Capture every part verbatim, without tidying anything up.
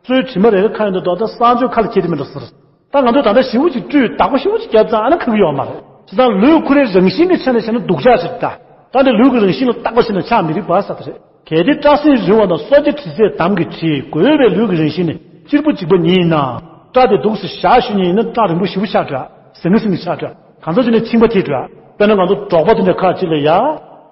གསོལ་དྲི་མ་རེ་རེ་ཁ་ཡོང་དུས་ད་ལྟ་གསང་སྤྱོད་ཁ་ལ་འཁྱེར་དེ་མི་འགྲོ་ཟེར། ད་ང་ཚོས་ད་ལྟ་ཞེ་པོ་ཅིག་སྤྲོས་བདག་པོ་ཞེ་པོ་ཅིག་རྒྱབ་ཙང་ཨ་ན་ཁག་གི་ཡོད་མ་རེད། བྱས་ཙང་ལུས་ཁོ་རའི་རང་བཞིན་གྱི་ཆ་ནས་བྱས་ན་སྡུག་ཅག་ཞིག་ད། ད་འདི་ལུས་ཀྱི་རང་བཞིན་ལ་བརྟག་པ་བྱས་ན་ཆགས་མི་རིགས་པ་ས་ད་རེད། གལ་ཏེ་སྐྲ་སེན་རིང་བ་དང་སོ་སྐྱ་དྲི་ཚད་འདམ་གྱིས་བྲིས་གོས་པའི་ལུས་ཀྱི་རང་བཞིན་ནི་གཅེར་བུ་འཇིགས་པ་ཉིད་ཡིན་ན། སྐྲ་དེ་འདུག་སེ་བཞག་ཞུ་ཉིད་ཡིན་ན་སྐྲ་རིང་པོ་ཞེ་པོ་ཆགས་འགྲོ། ཟིང་ངེ་ཟིང་ངེ་ཆགས་འགྲོ། གང་ཟག་ཅིག་ནི་འཆིང་བ་ཐེབས་འགྲོ། དཔེར་ན་ང་ཚོ་འབྲོག་པ་དེ་འདྲ་ཁག་ཅིག་ལ་ཡ།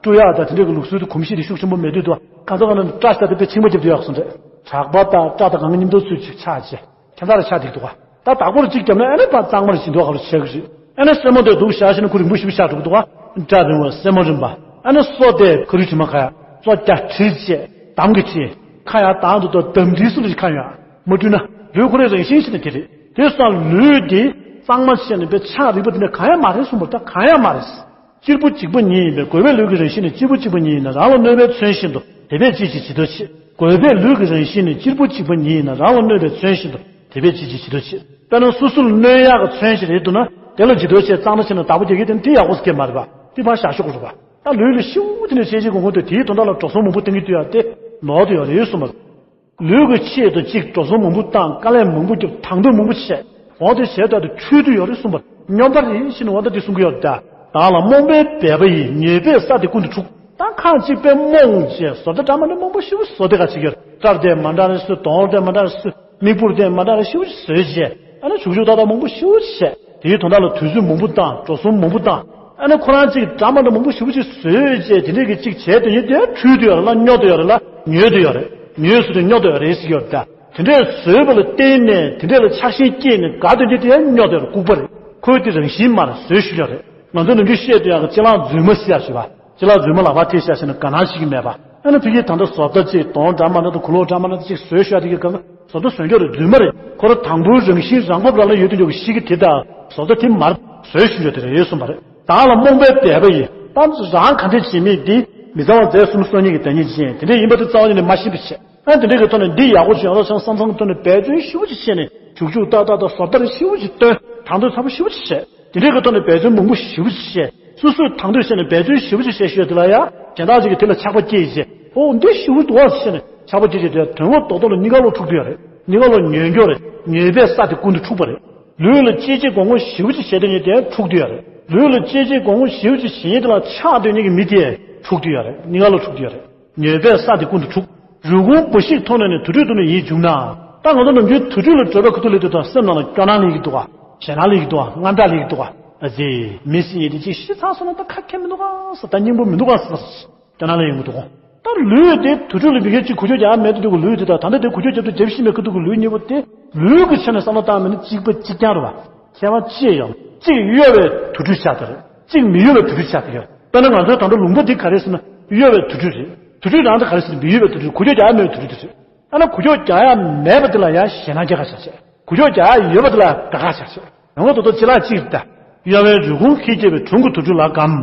སྤྲོ་ཡག་དང་དེ་འདྲ་གི་ལུགས་སྲོལ་དུ་གོམས་གཤིས་དེ་ཤུགས་ཆེན་པོ་མེད་དུས་དུ་གང་ཟག་གང་ན་སྐྲ་ཞིག་ད་དེ་དཔེ་འཆིང་བ་རྒྱབ་དུ་ཡག་སོང་རེད། གྲགས་པ་དང་སྐྲ་དང་གང་གི་མཉམ་དུ་ཚུལ་ཅིག་ཆགས་བྱས། ཁྱད་མཚར་ཆགས་འདུག་ག་ད་བདག་པོར་གཅིག་བརྒྱབ་ན་ཨ་ནི་ཕར་གཙང་མར་བྱིན་མདོག་ཁ་ལོ་བྱེད་ཀྱི་རེད། ཨ་ནི་སེན་མོ་དེ་འདུག་བཞག་བཞིན་ན་ཁོ་རིང་པོ་ཞིག་ཆགས་འགྲོ་གི་འདུག་ག་སྐྲ་རིང་བ་སེན་མོ་རིང་པ། ཨ་ནི་སོ་དེ་ཁ་རུས་དྲི་མ་ཁ་ཡ། སོ་རྒྱ་བྲིས་བྱས་འདམ་གྱིས་བྲིས། ཁ་ཡ་དང་དུ་དོ་འདམ་བྲིས་སུ་ལ་ཁ་ཡ། མ་བྲུས་ན་ལུས་ཁོ་རའི་རང་བཞིན་ཞིག་ནི་དེ་རེད། དེ་སོང་ལུས་དེ་གཙང་མ་བྱས་ནས་པའི་ཆགས་རིག་པ་དེ་ནི་གང་ཡང་མ་རེད་གསུངས་པ་ད་གང་ཡང་མ་རེད། གཅེར་བུ་འཇིགས་པ་ཉིད་ཡིན་པས་གོས་པའི་ལུས་ཀྱི་རང་བཞིན་ནི་གཅེར་བུ་འཇིགས་པ་ཉིད་ཡིན་ན་རང་ལ་གནོད་པའི་མཚོན་བཞིན་དུ་དེ་བས་ཅི་ཞིག་བྱེད་དོ་ཅི། གོས་པའི་ལུས་ཀྱི་རང་བཞིན་ནི་གཅེར་བུ་འཇིགས་པ་ཉིད་ཡིན་ན་རང་ལ་གནོད་པའི་མཚོན་བཞིན་དུ་དེ་བས་ཅི་ཞིག་བྱེད་དོ་ཅི། དཔེར་ན་སོ་སོ་ལ་གནོད་ཡག་གི་མཚོན་ཞིག་རེད་འདུག་ན་དེ་ལ་ཇི་ལྟར་བྱས་གཙང་མ་བྱས་ན་བདག་པོ་རྒྱག་གི་དེ་ནི་དེ་ཡག་པོ་སྐྱེ་མ་རེད་པ། དེ་ཕར་བཞག་ཤོག་རེད་པ། ད་ལུས་ལ་ཤི་བོ་དེ་ནས་བྱས་རྗེས་གོང་གོང་དུ་དེའི་དོན་དག་ལ་འགྲོ་སོང་མང་པོ་བཏང་གི་འདུག་ཡ་དེ་ནོར་དུ་ཡོད་རེད་གསུངས་པ། ལུས་ཀྱི་ཆེད་དུ་གཅིག་འགྲོ་སོང་མང་པོ་བཏང་དཀའ་ལས་མང་པོ་བརྒྱབ་དང་དོད་མང་པོ་བྱས། འོ་དེ་བྱས་ད་དུ་འཁྲུལ་དུ་ཡོད་རེད་གསུངས་པ། སྙོམས་པ་རེད་ཤི་ནས་འོ་ད་དེ་གསུང་གི་ཡོད་རེད་ད། བདག་ལ་རྨོངས་པའི་སྦལ་པ་ཡིས། ཉོས་པས་ས་དེ་ཀུན་ཏུ་འཁྲུག་ད་ཁ་ཅིག་པས་རྨོངས་བྱས་བཟོ་ལྟ་འདྲ་མ་འདྲ་མང་པོ་ཞེ་པོ་བཟོ་དེ་ག་ཅིག་ཡོད་རེད། སྐྲ་དེ་མ་འདྲ་རེ་བཟོས། གདོང་དེ་མ་འདྲ་རེ་བཟོས། མིག་ཕོར་དེ་མ་འདྲ་རེ་ཞེ་པོ་ཅིག་བཟོས་བྱས། ཨ་ནི་བྱུག་བྱུག་ཏག་ཏག་མང་པོ་ཞེ་པོ་ཅིག་བྱས། དེའི་དོན་དག་ལ་དུས་ཚོད་མང་པོ་བཏང་འགྲོ་སོང་མང་པོ་བཏང་། ཨ་ནི་ཁོ་རང་ཅིག་འདྲ་མ་འདྲ་མང་པོ་ཞེ་པོ་ཅིག་བཟོས་བྱས་དེ་འདྲས་ཀྱི་ཅིག་བྱས་དེ་ཉིད་དེ་འཁྲུལ་དུ་ཡོད་རེད་ལ་སྙོག་ཏུ་ཡོད་རེད་ལ་ཉོས་དུ་ཡོད་རེད། ཉོས་སུ་དེ་སྙོག་ཏུ་ཡོད་རེད་ཟེར་གྱི་ཡོད་རེད་ད། དེ་འདྲས་བཟོས་པ་ལ་བརྟེན་ནས་དེ་འདྲས་ལ་ཆགས་ཞེན་སྐྱེས་ནས་དགའ་དོན་གྱི་དེ་སྙོག་དེར་ལྐུགས་པ་རེད། ཁོའི་དེ་རང་བཞིན་མར་བཟོས་ཞུ་ཡ་རེད། ང་ཚོ་ནམ་རྒྱུན་བཤད་དུ་ཡག་གི་ཅི་ལག་རྫུན་མ་ཟེར་ཡ་ཞུ་བ། ཅི་ལག་རྫུན་མ་ལག་པ་ཐེབས་ཤག་ཟེར་ན་དགའ་སྣང་ཞིག་གི་མེད་པ། ཨ་ནི་ཕ་གིའི་ད་ལྟ་བཟོ་ལྟ་ཅིག་གདོང་འདྲ་མ་འདྲ་དང་གོས་ལོག་འདྲ་མ་འདྲ་ཅིག་བཟོས་ཤག་དེ་གི་ག་བཟོ་ལྟ་བཟོ་རྒྱུ་རེད་རྫུན་མ་རེད། ཁོ་རང་དང་པོའི་རང་བཞིན་རང་བབས་རང་ལ་ཡོད་དུ་འཇོག་གི་ཤི་གི་དེ་དང་བཟོ་ལྟ་དེ་མར་བཟོས་ཞུ་རྒྱུ་དེ་རེད་གསུངས་པ་རེད། བདག་ལ་རྨོངས་པའི་སྦལ་པ་ཡིས། ད་རང་ག་འདྲས་བྱེད་མིན་དེ་མི་ཚང་བ་རྫས་གསུམ་སོ་གཉིས་ཀྱི་བདག་ཉིད་ཅན་དེ་འདྲས་ཡིན་པ་དེ་རྩ་བ་ཉིད་ནས་མ་ཤེས་པ་བྱས། ཨ་དེ་འདྲའི་གི་ཐོག་ནས་འདི་ཡག་པོ་བྱུང་རོགས་བྱུང་བསམ་བསམ་གི་ཐོག་ནས་འབད་བརྩོན་ཞེ་པོ་ཅིག་བྱས་ནས་བྱུག་བྱུག་ཏག་ཏག་དང་བཟོ་ལྟ་རེ་ཞེ་པོ་ཅིག་བཏོན་དང་དོད་ཚ་པོ་ཞེ་པོ་ཅིག་བྱས། དེ་འདྲའི་གི་ཐོག་ནས་འབད་བརྩོན་མང་པོ་ཞེ་པོ་ཅིག་བྱས། སོ་སོས་དང་དོད་བྱས་ནས་འབད་བརྩོན་ཞེ་པོ་ཅིག་བྱས་ཞུས་དེ་ལ་ཡ་གཞན་དག་ཅིག་གིས་དེ་ལ་ཆགས་པ་སྐྱེས་བྱས། ཨོ་འདི་ཞེ་པོ་འདུག་ཨ་ཟེར་ནས་ཆགས་པ་སྐྱེས་བྱས་དེ་དོན་ངོ་རྡོག་རྡོག་ལ་གཉིས་ཀ་ལོག་འཁྲུག་གི་ཡོད་རེད། གཉིས་ཀ་ལོག་ཉོས་འགྱོ་རེད། ཉོས་པས་ས་དེ་ཀུན་ཏུ་འཁྲུག་པ་རེད། ལུས་ལ་གཅེས་གཅེས་གོང་གོང་ཞེ་པོ་ཅིག་བྱས་དེ་ཉིད་དེ་འཁྲུག་དུ་ཡོད་རེད། ལུས་ལ་གཅེས་གཅེས་གོང་གོང་ཞེ་པོ་ཅིག་བྱེད་ཉིད་དེ་ལ་ཆགས་དོན་ཉིད་ཀྱི་མི་དེ་འཁྲུག་དུ་ཡོད་རེད། གཉིས་ཀ་ལོག་འཁྲུག་དུ་ཡོད་རེད། ཉོས་པས་ས་དེ་ཀུན་ཏུ་འཁྲུག་རུས་ཁུངས་བུ་ཤིག་མཐོང་ནས་ནི་དུར་ཁྲོད་དུ་ནི་ཡིད་འཇུག་ན། ད་ང་ཚོ་ནམ་རྒྱུན་དུར་ཁྲོད་ལ་བྲོས་པའི་ཁ་ཐུག་ལས་དུས་དང་སེམས་ནང་ལ་སྐྱོ་སྣང་སླེབས་ཀྱི་འདུག་ག་ཞེད་སྣང་སླེབས་ཀྱི་འདུག་ག་དངངས་སྐྲག་སླེབས་ཀྱི་འདུག་ག་ཨ་ཙི། མི་སྲིད་ཡིན་དེ་ཅིག་ཤི་ཚར་སོང་ན་ད་ཁ་ཁྱེར་མི་འདུག་ག་ཟེར། ད་སྙིང་པོ་མི་འདུག་ག་ཟེར། སྐྱོ་སྣང་སླེབས་ཡོང་གི་འདུག་ག་ད་ལུས་དེ་དུར་ཁྲོད་ལ་མི་སྒེར་གཅིག་གུ་ཅོ་རྒྱག་མེད་དུ་འདུག་གི་ལུས་དེ་དང་ད་ལྟ་དེ་གུ་ཅོ་རྒྱབ་ཏུ་རྒྱབ་ཤི་མེད་ཁ་ཐུག་གི་ལུས་གཉིས་པོ་དེ་ལུས་ཀྱི་ཆ་ནས་བསམ་བློ་བཏང་མིན་ན་གཅིག་པ་གཅིག་རྐྱང་རེད་བ། ཁྱད་པར་ཅི་ཡང་གཅིག་གཡོ་བའི་དུར་ཁྲོད་ཆགས་ཀྱི་རེད། གཅིག་མི་གཡོ་བའི་དུར་ཁྲོད་ཆགས་ཀྱི་རེད། དཔེར་ན་ང་ཚོའི་ད་ལྟ་ལུང་པ་འདི་ག་རེ་ཟེར་ན་གཡོ་བའི་དུར་ཁྲོད་རེད། དུར་ཁྲོད་རང་དེ་ག་རེ་ཟེར་ན་མི་གཡོ་བའི་དུར་ཁྲོད། གུ་ཅོ་རྒྱག་ཡ་མེད་པའི་དུར་ཁྲོད་དེ་རེད། ཨ་ན་གུ་ཅོ་རྒྱག་ཡ་མེད་པ་དེ་ལ་ཡང་ཞེད་སྣང་རྒྱག་ག་བྱ་བྱེད། གུ་ཅོ་རྒྱག་ཡ་ཡོད་པ་དེ་ལ་དགའ་ག་བྱ་བྱེད། ཡང་ང་ད་དུང་ཅི་ལ་གཅིག་རེད་ད། གཡོ་བའི་རུས་ཁུངས་ཤིག་སྐྱེས་པའི་དྲུང་གི་དུར་ཁྲོད་ལ་གམ།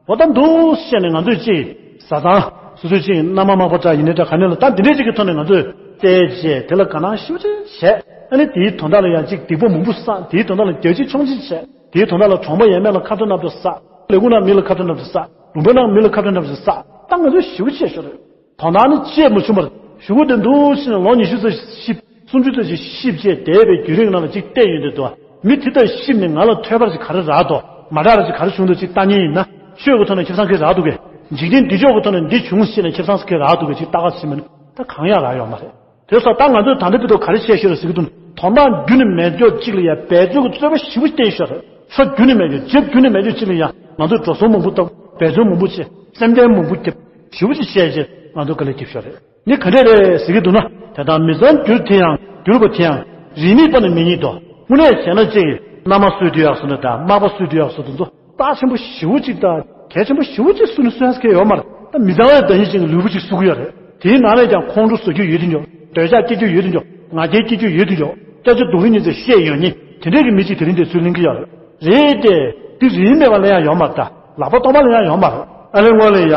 འོ་ད་འདུག་བཤད་ནས་ང་ཚོས་ཅིག་བཟའ་ཚང་སོ་སོའི་ཅིག་མནའ་མ་མ་པ་འདྲ་ཡིན་ནའི་འདྲ་ག་ནས་ལ་ད་འདི་འདྲའི་ཅིག་གི་ཐོག་ནས་ང་ཚོས་བལྟས་རྗེས་དེ་ལ་དགའ་སྣང་ཞེ་པོ་ཅིག་བྱས། ཨ་ནི་དེའི་དོན་དག་ལ་ཡང་ཅིག་སྡིག་པ་མང་པོ་བསགས། དེའི་དོན་དག་ལ་རྒྱལ་གཅེས་མཆོང་གཅེས་བྱས། དེའི་དོན་དག་ལ་གྲོང་པ་ཡས་མས་ལ་ཁ་འཕྲོ་རྣམས་སུ་བསགས། ལས་ཁུངས་ནང་མི་ལ་ཁ་འཕྲོ་རྣམས་སུ་བསགས། ལུང་པ་ནང་མི་ལ་ཁ་འཕྲོ་རྣམས་སུ་བསགས། ད་ང་ཚོས་ཞེ་པོ་ཅིག་བྱས་ཤོར་རེད། དོ་སྣང་ནི་བྱེད་མ་བྱུང་བར་གཞུག་གུ་དེ་འདུག་ཕྱིན་ལོ་ཉི་ཤུ་ཙམ་ཞིག་སུམ་ཅུ་ཙམ་ཞིག་ཤི་བྱས་འདས་པའི་བརྒྱུད་རིམ་ནང་ལ་ཅིག་བལྟས་ཡོང་དུས་དོ། མི་དེ་དག་ཤི་ནས་ང་ལ་ཐོས་པ་ཅིག་ག་རེ་རག་དོ། མ་རག་ར་ཅིག་ག་རེ་བྱུང་འདུག་ཅིག་ལྟ་ཉན་ཡིན་ན་ཆོས་ཀྱི་ཐོག་ནས་ཁེ་བཟང་ག་རེ་རག་འདུག་གས། འཇིག་རྟེན་འདི་ཕྱོགས་ཀྱི་ཐོག་ནས་འདི་བྱུང་ཞེས་ནས་ཁེ་བཟང་ག་རེ་རག་འདུག་གས་ཅིག་ལྟ་ག་ཕྱིན་མ་ནི་ད་གང་ཡང་རག་ཡོད་མ་རེད། དེ་སོགས་ད་ང་ཚོས་ད་ལྟ་བར་དུ་ག་རེ་བྱས་ཤོག་རེད་ཟེར་གྱི་འདུག་དོ་སྣང་རྒྱུན་ནས་མེད་ཕྱོགས་གཅིག་ལ་ཡང་འབད་རྩོལ་གྱི་རྩོལ་བ་ཞེ་པོ་བསྟེན་ཤོག་རེད། ཕྱོགས་རྒྱུན་ནས་མེད་ཕྱོགས་རྗེས་རྒྱུན་ནས་མེད་ཕྱོགས་གཅིག་ལ་ཡང་ང་ཚོས་འགྲོ་སོང་མང་པོ་བཏབ། འབད་རྩོལ་མང་པོ་བྱས། སེམས་ཁྲལ་མང་པོ་བརྒྱབ། ཞེ་པོ་ཅིག་བྱས་རྗེས་ང་ཚོ་དཀའ་ལས་བརྒྱབ་ཤོག་རེད། ངས་ག་འདྲས་རེད་ཟེར་གྱི་འདུག་ན། དེ་དག་མི་ཚང་འགྱུར་དེ་ཡང་འགྱུར་བ་དེ་ཡང་རིས་མེད་པ་ནི་མི་རྙེད་དོ། དངོས་གནས་བྱས་ན་ཅིག་མནའ་མ་གསོལ་དུས་ཡག་སོང་ན་དང་མག་པ་གསོལ་དུས་ཡག་སོང་དུ་འདུག་རྟགས་ཆེན་པོ་ཞེ་པོ་ཅིག་དང་གལ་ཆེན་པོ་ཞེ་པོ་ཅིག་སུ་ནི་གསོན་ས་ཁེལ་ཡོད་མ་རེད། ད་མི་ཚང་བའི་བདག་ཉིད་ཅན་གྱི་ལུས་པོ་ཅིག་གསོ་གི་ཡོད་རེད། དེའི་ནང་ནས་ཀྱང་ཁོང་ཁྲོ་བཟོ་རྒྱུ་ཡོད་དུ་འཇོག་འདོད་ཆགས་སྐྱེ་རྒྱུ་ཡོད་དུ་འཇོག་ང་རྒྱལ་སྐྱེ་རྒྱུ་ཡོད་དུ་འཇོག་སྐྱ་ཆུ་རྡོག་རིལ་གཉིས་ཚེ་བཤད་ཡོད་ཉིན་དེ་འདྲས་ཀྱི་མི་གཅིག་དེ་རིང་དེ་ཚུར་གླེང་གི་ཡོད་རེད། རེད་དེ། དེ་རིན་མེད་པ་ལེན་ཡ་ཡོད་མ་རེད། ད་ལག་པ་སྟོང་པ་ལེན་ཡ་ཡོད་མ་རེད། ཨ་ལེ་སྔོན་ལ་ཡ་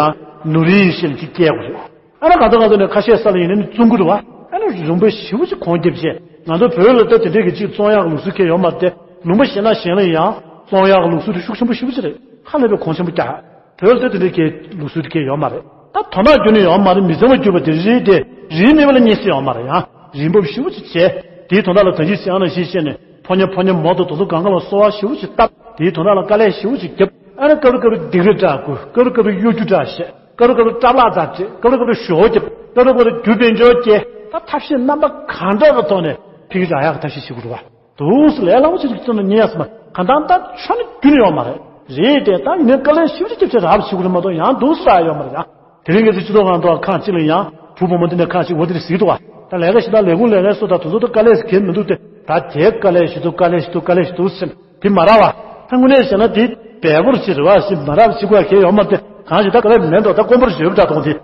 ནོར་རིན་ཞེས་ཅིག་སྐྱེལ་དགོས་རེད། ཨ་ན་ག་ཚོད་ག་ཚོད་ནས་ཁ་ཤས་ས་ལ་ཡིན་ནའི་བཙོང་གི་རེད་བ། ཨ་ནི་རུམ་པ་ཞེ་པོ་ཅིག་གོང་རྒྱབ་བྱས་ང་ཚོ་བོད་ལ་ད་དེ་འདྲས་ཀྱི་ཅིག་བཙོང་ཡག་ལུགས་སྲོལ་ཁེལ་ཡོད་མ་རེད་དེ། ལུང་པ་གཞན་དང་གཞན་ལ་ཡང་བཙོང་ཡག་ལུགས་སྲོལ་དེ་ཤུགས་ཆེན་པོ་ཞེ་པོ་ཅིག་རེད། ཧ་ལས་པའི་གོང་ཆེན་པོ་རྒྱག་བོད་ལ་ད་དེ་འདྲའི་གི་ལུགས་སྲོལ་དེ་གས་ཡོད་མ་རེད། ད་དོ་སྣང་བརྒྱུད་ནས་ཡོད་མ་རེད། མི་ཚང་མ་གྱུར་པ་དེ་རེད་དེ། རིན་མེད་པ་ལ་སྙེད་སྲིད་ཡོད་མ་རེད་ཡང་ རིན་འབབ་ཞེ་པོ་ཅིག་བྱས། དེའི་དོན་དག་ལ་ད་གིན་ཞིག་ཨ་ནི་ཞིག་བཤད་ནས་ཕོ་ཉ་ཕོ་ཉ་མོ་དང་དེ་ཚོ་གང་ག་ལ་གསོལ་བ་ཞེ་པོ་ཅིག་བཏབ། དེའི་དོན་དག་ལ་དཀའ་ལས་ཞེ་པོ་ཅིག་བརྒྱབ། ཨ་ནི་སྐབས་རེ་སྐབས་རེ་སྡིགས་ར་འདྲ་བསྐུལ། སྐབས་རེ་སྐབས་རེ་གཡོ་སྒྱུ་འདྲ་བཤད། སྐབས་རེ་སྐབས་རེ་སྐྲ་ལག་རྩ་བྲེག། སྐབས་རེ་སྐབས་རེ་ཞོ་རྒྱབ། སྐབས་རེ་སྐབས་རེ་རྒྱུ་དཔལ་འབྱོར་སྐྱེལ། ད་ཐབས་ཤེས་རྣམ་པ་གང་འདྲ་གི་ཐོག་ནས་ཕ་གི་རག་ཡག་གི་ཐབས་ཤེས་བྱེད་དགོས་རེད་བ། འདུག་སེ་ལས་སླ་པོ་ཅིག་བརྩོན་ནས་ཉན་ཡག་སེ་མ་གང་ལྟར་ད་ཆོ་ནི་རྒྱུན་ཡོད་མ་རེད། རེད་དེ་ད་ཡིན་ནའི་དཀའ་ལས་ཞེ་པོ་ཅིག་བརྒྱབ་བྱས་རག་པ་བྱེད་དགོས་རེད་མ་གཏོགས་ཡང་འདུག་སེ་རག་ཡོད་མ་རེད་ཡ། དེ་རིང་ངེད་ཚོ་སྤྱི་ཚོགས་ཁང་ཐོག་ཁག་ཅིག་ལ་ཡང་བུ་བུ་མོ་འདི་ནས་ཁག་ཅིག་འོ་དེ་རེད་ཟེར་གྱི་འདུག་བ། ད་ལས་ཀ་ཞིག་ད་ལས་ཁུངས་ལས་ཀའི་སོ་ད་དེ་ཚོ་ད་དཀའ་ལས་ཟེར་གྱི་མི་འདུག་སྟེ། ད་དེ་དཀའ་ལས་ཞིག་འདུག་དཀའ་ལས་ཞིག་འདུག་དཀའ་ལས་ཞིག་འདུག་ཟེར་དེ་མ་རག་བ། ད་དངོས་གནས་བྱས་ན་དེ་འབེལ་པོར་ཅིག་རེད་བ་ཞིག་མ་རག་བྱེད་དགོས་ཡ་གལ་ཡོད་མ་རེད་དེ། གང་ཞིག་ད་དཀའ་ལས་མེད་འགྲོ། ད་དཀོན་པོར་བརྗོད་པ་འདྲ་གཏོང་དེ།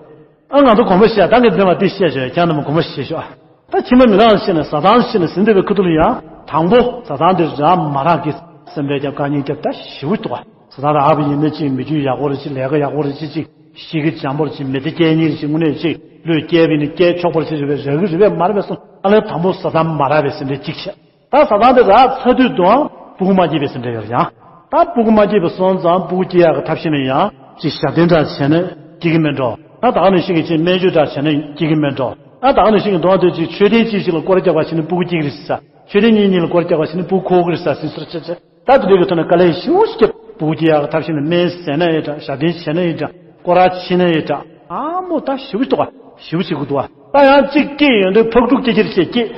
ཨ་ང་ཚོ་དགོངས་པ་བཞེས་ད་ངས་འདི་མ་འདི་བཤད་བྱས་ཁྱེད་རྣམས་དགོངས་པ་བཞེས་ཤོག་ཨ། ད་ཕྱི་མ་མི་རང་ཤེས་ནས་བཟའ་ཚང་ཤེས་ནས་ཟིན་བསྡད་པའི་ཁ་ཐུག་ལ་ཡང་དང་པོ་བཟའ་ཚང་དེ་རག་མ་རག་གི་སེམས་ཁྲལ་རྒྱབ་དཀའ་ངལ་རྒྱབ་ད་ཞེ་པོ་འདུག་བ། བཟའ་ཚང་རག་པ་ཡིན་ན་ཅིག་མི་རྒྱུད་ཡག་པོ་རེད་ཅིག་ལས་ཀ་ཡག་པོ་རེད་ཅིག་ཅིག་གཤིས་ཀ་འཇམ་པོ་རེད་ཅིག་མི་ཚེ་སྐྱེལ་མཁན་རེད་ཅིག་དངོས་གནས་ཅིག་བློས་སྐྱེལ་བས་ནི་སྐྱེལ་ཆོག་པ་རེད་ཅིག་རེད་པས་རག་གི་རེད་པས་མ་རེད་པས་སོང་ཨ་ལས་དང་པོ་བཟའ་ཚང་མ་རག་པའི་སེམས་ཁྲལ་གཅིག་བྱས། ད་བཟའ་ཚང་དེ་རག་ཚར་དུས་དུའང་སྤུ་གུ་མ་སྐྱེས་པའི་སེམས་ཁྲལ་ཡོད་རེད་ཡང་། ད་སྤུ་གུ་མ་སྐྱེས་པ་སོང་ཙང་སྤུ་གུ་སྐྱེ་ཡག་གི་ཐབས་ཤེས་ནི་ཡང་ཅིག་ཞབས་བརྟན་འདྲ་བྱས་ན་སྐྱེ་གི་མེད་འགྲོ། ད་ད་ག་ནང་བཞིན་གྱི་ཅིག་སྨན་བཅོས་འདྲ་བྱས་ན་སྐྱེ་གི་མེད་འགྲོ། ད་ད་ག་ནང་བཞིན་གྱི་མདོར་དེ་ཅིག་མཆོད་རྟེན་གཅིག་ཅིག་ལ་སྐོར་ར་རྒྱག་པ་བྱས་ན་སྤུ་གུ་སྐྱེ་གི་རེད་ཟེར། མཆོད་རྟེན་གཉིས་གཉིས་ལ་སྐོར་ར་རྒྱག་པ་བྱས་ན་སྤུ་གུ་འཁོར་གི་རེད་ཟེར་ཟིན་སོར་ཆེ་ཆེ། ད་དེ་འདྲའི་གི་ཐོག་ནས་དཀའ་ལས་ཞེ་པོ་ཞིག་བརྒྱབ། སྤུ་གུ་སྐྱེ་ཡག་གི་ཐབས་ཤེས་ནི་སྨན་ཟས་ན་ཡིན་འདྲ། ཞབས་བརྟན་བྱས་ན་ཡིན་འདྲ། སྐོར་ར་ཕྱིན་ན་ཡིན་འདྲ། ཨ་མོ་ད་ཞེ་པོ་ཞིག་འདུག་བ། ཞེ་པོ་ཞིག་གི་འདུག་བ། ད་ཡང་གཅིག་སྐྱེས་ཡོང་དུས་ཕག་ཕྲུག་སྐྱེ་ཁྱེར་བྱས་སྐྱེས།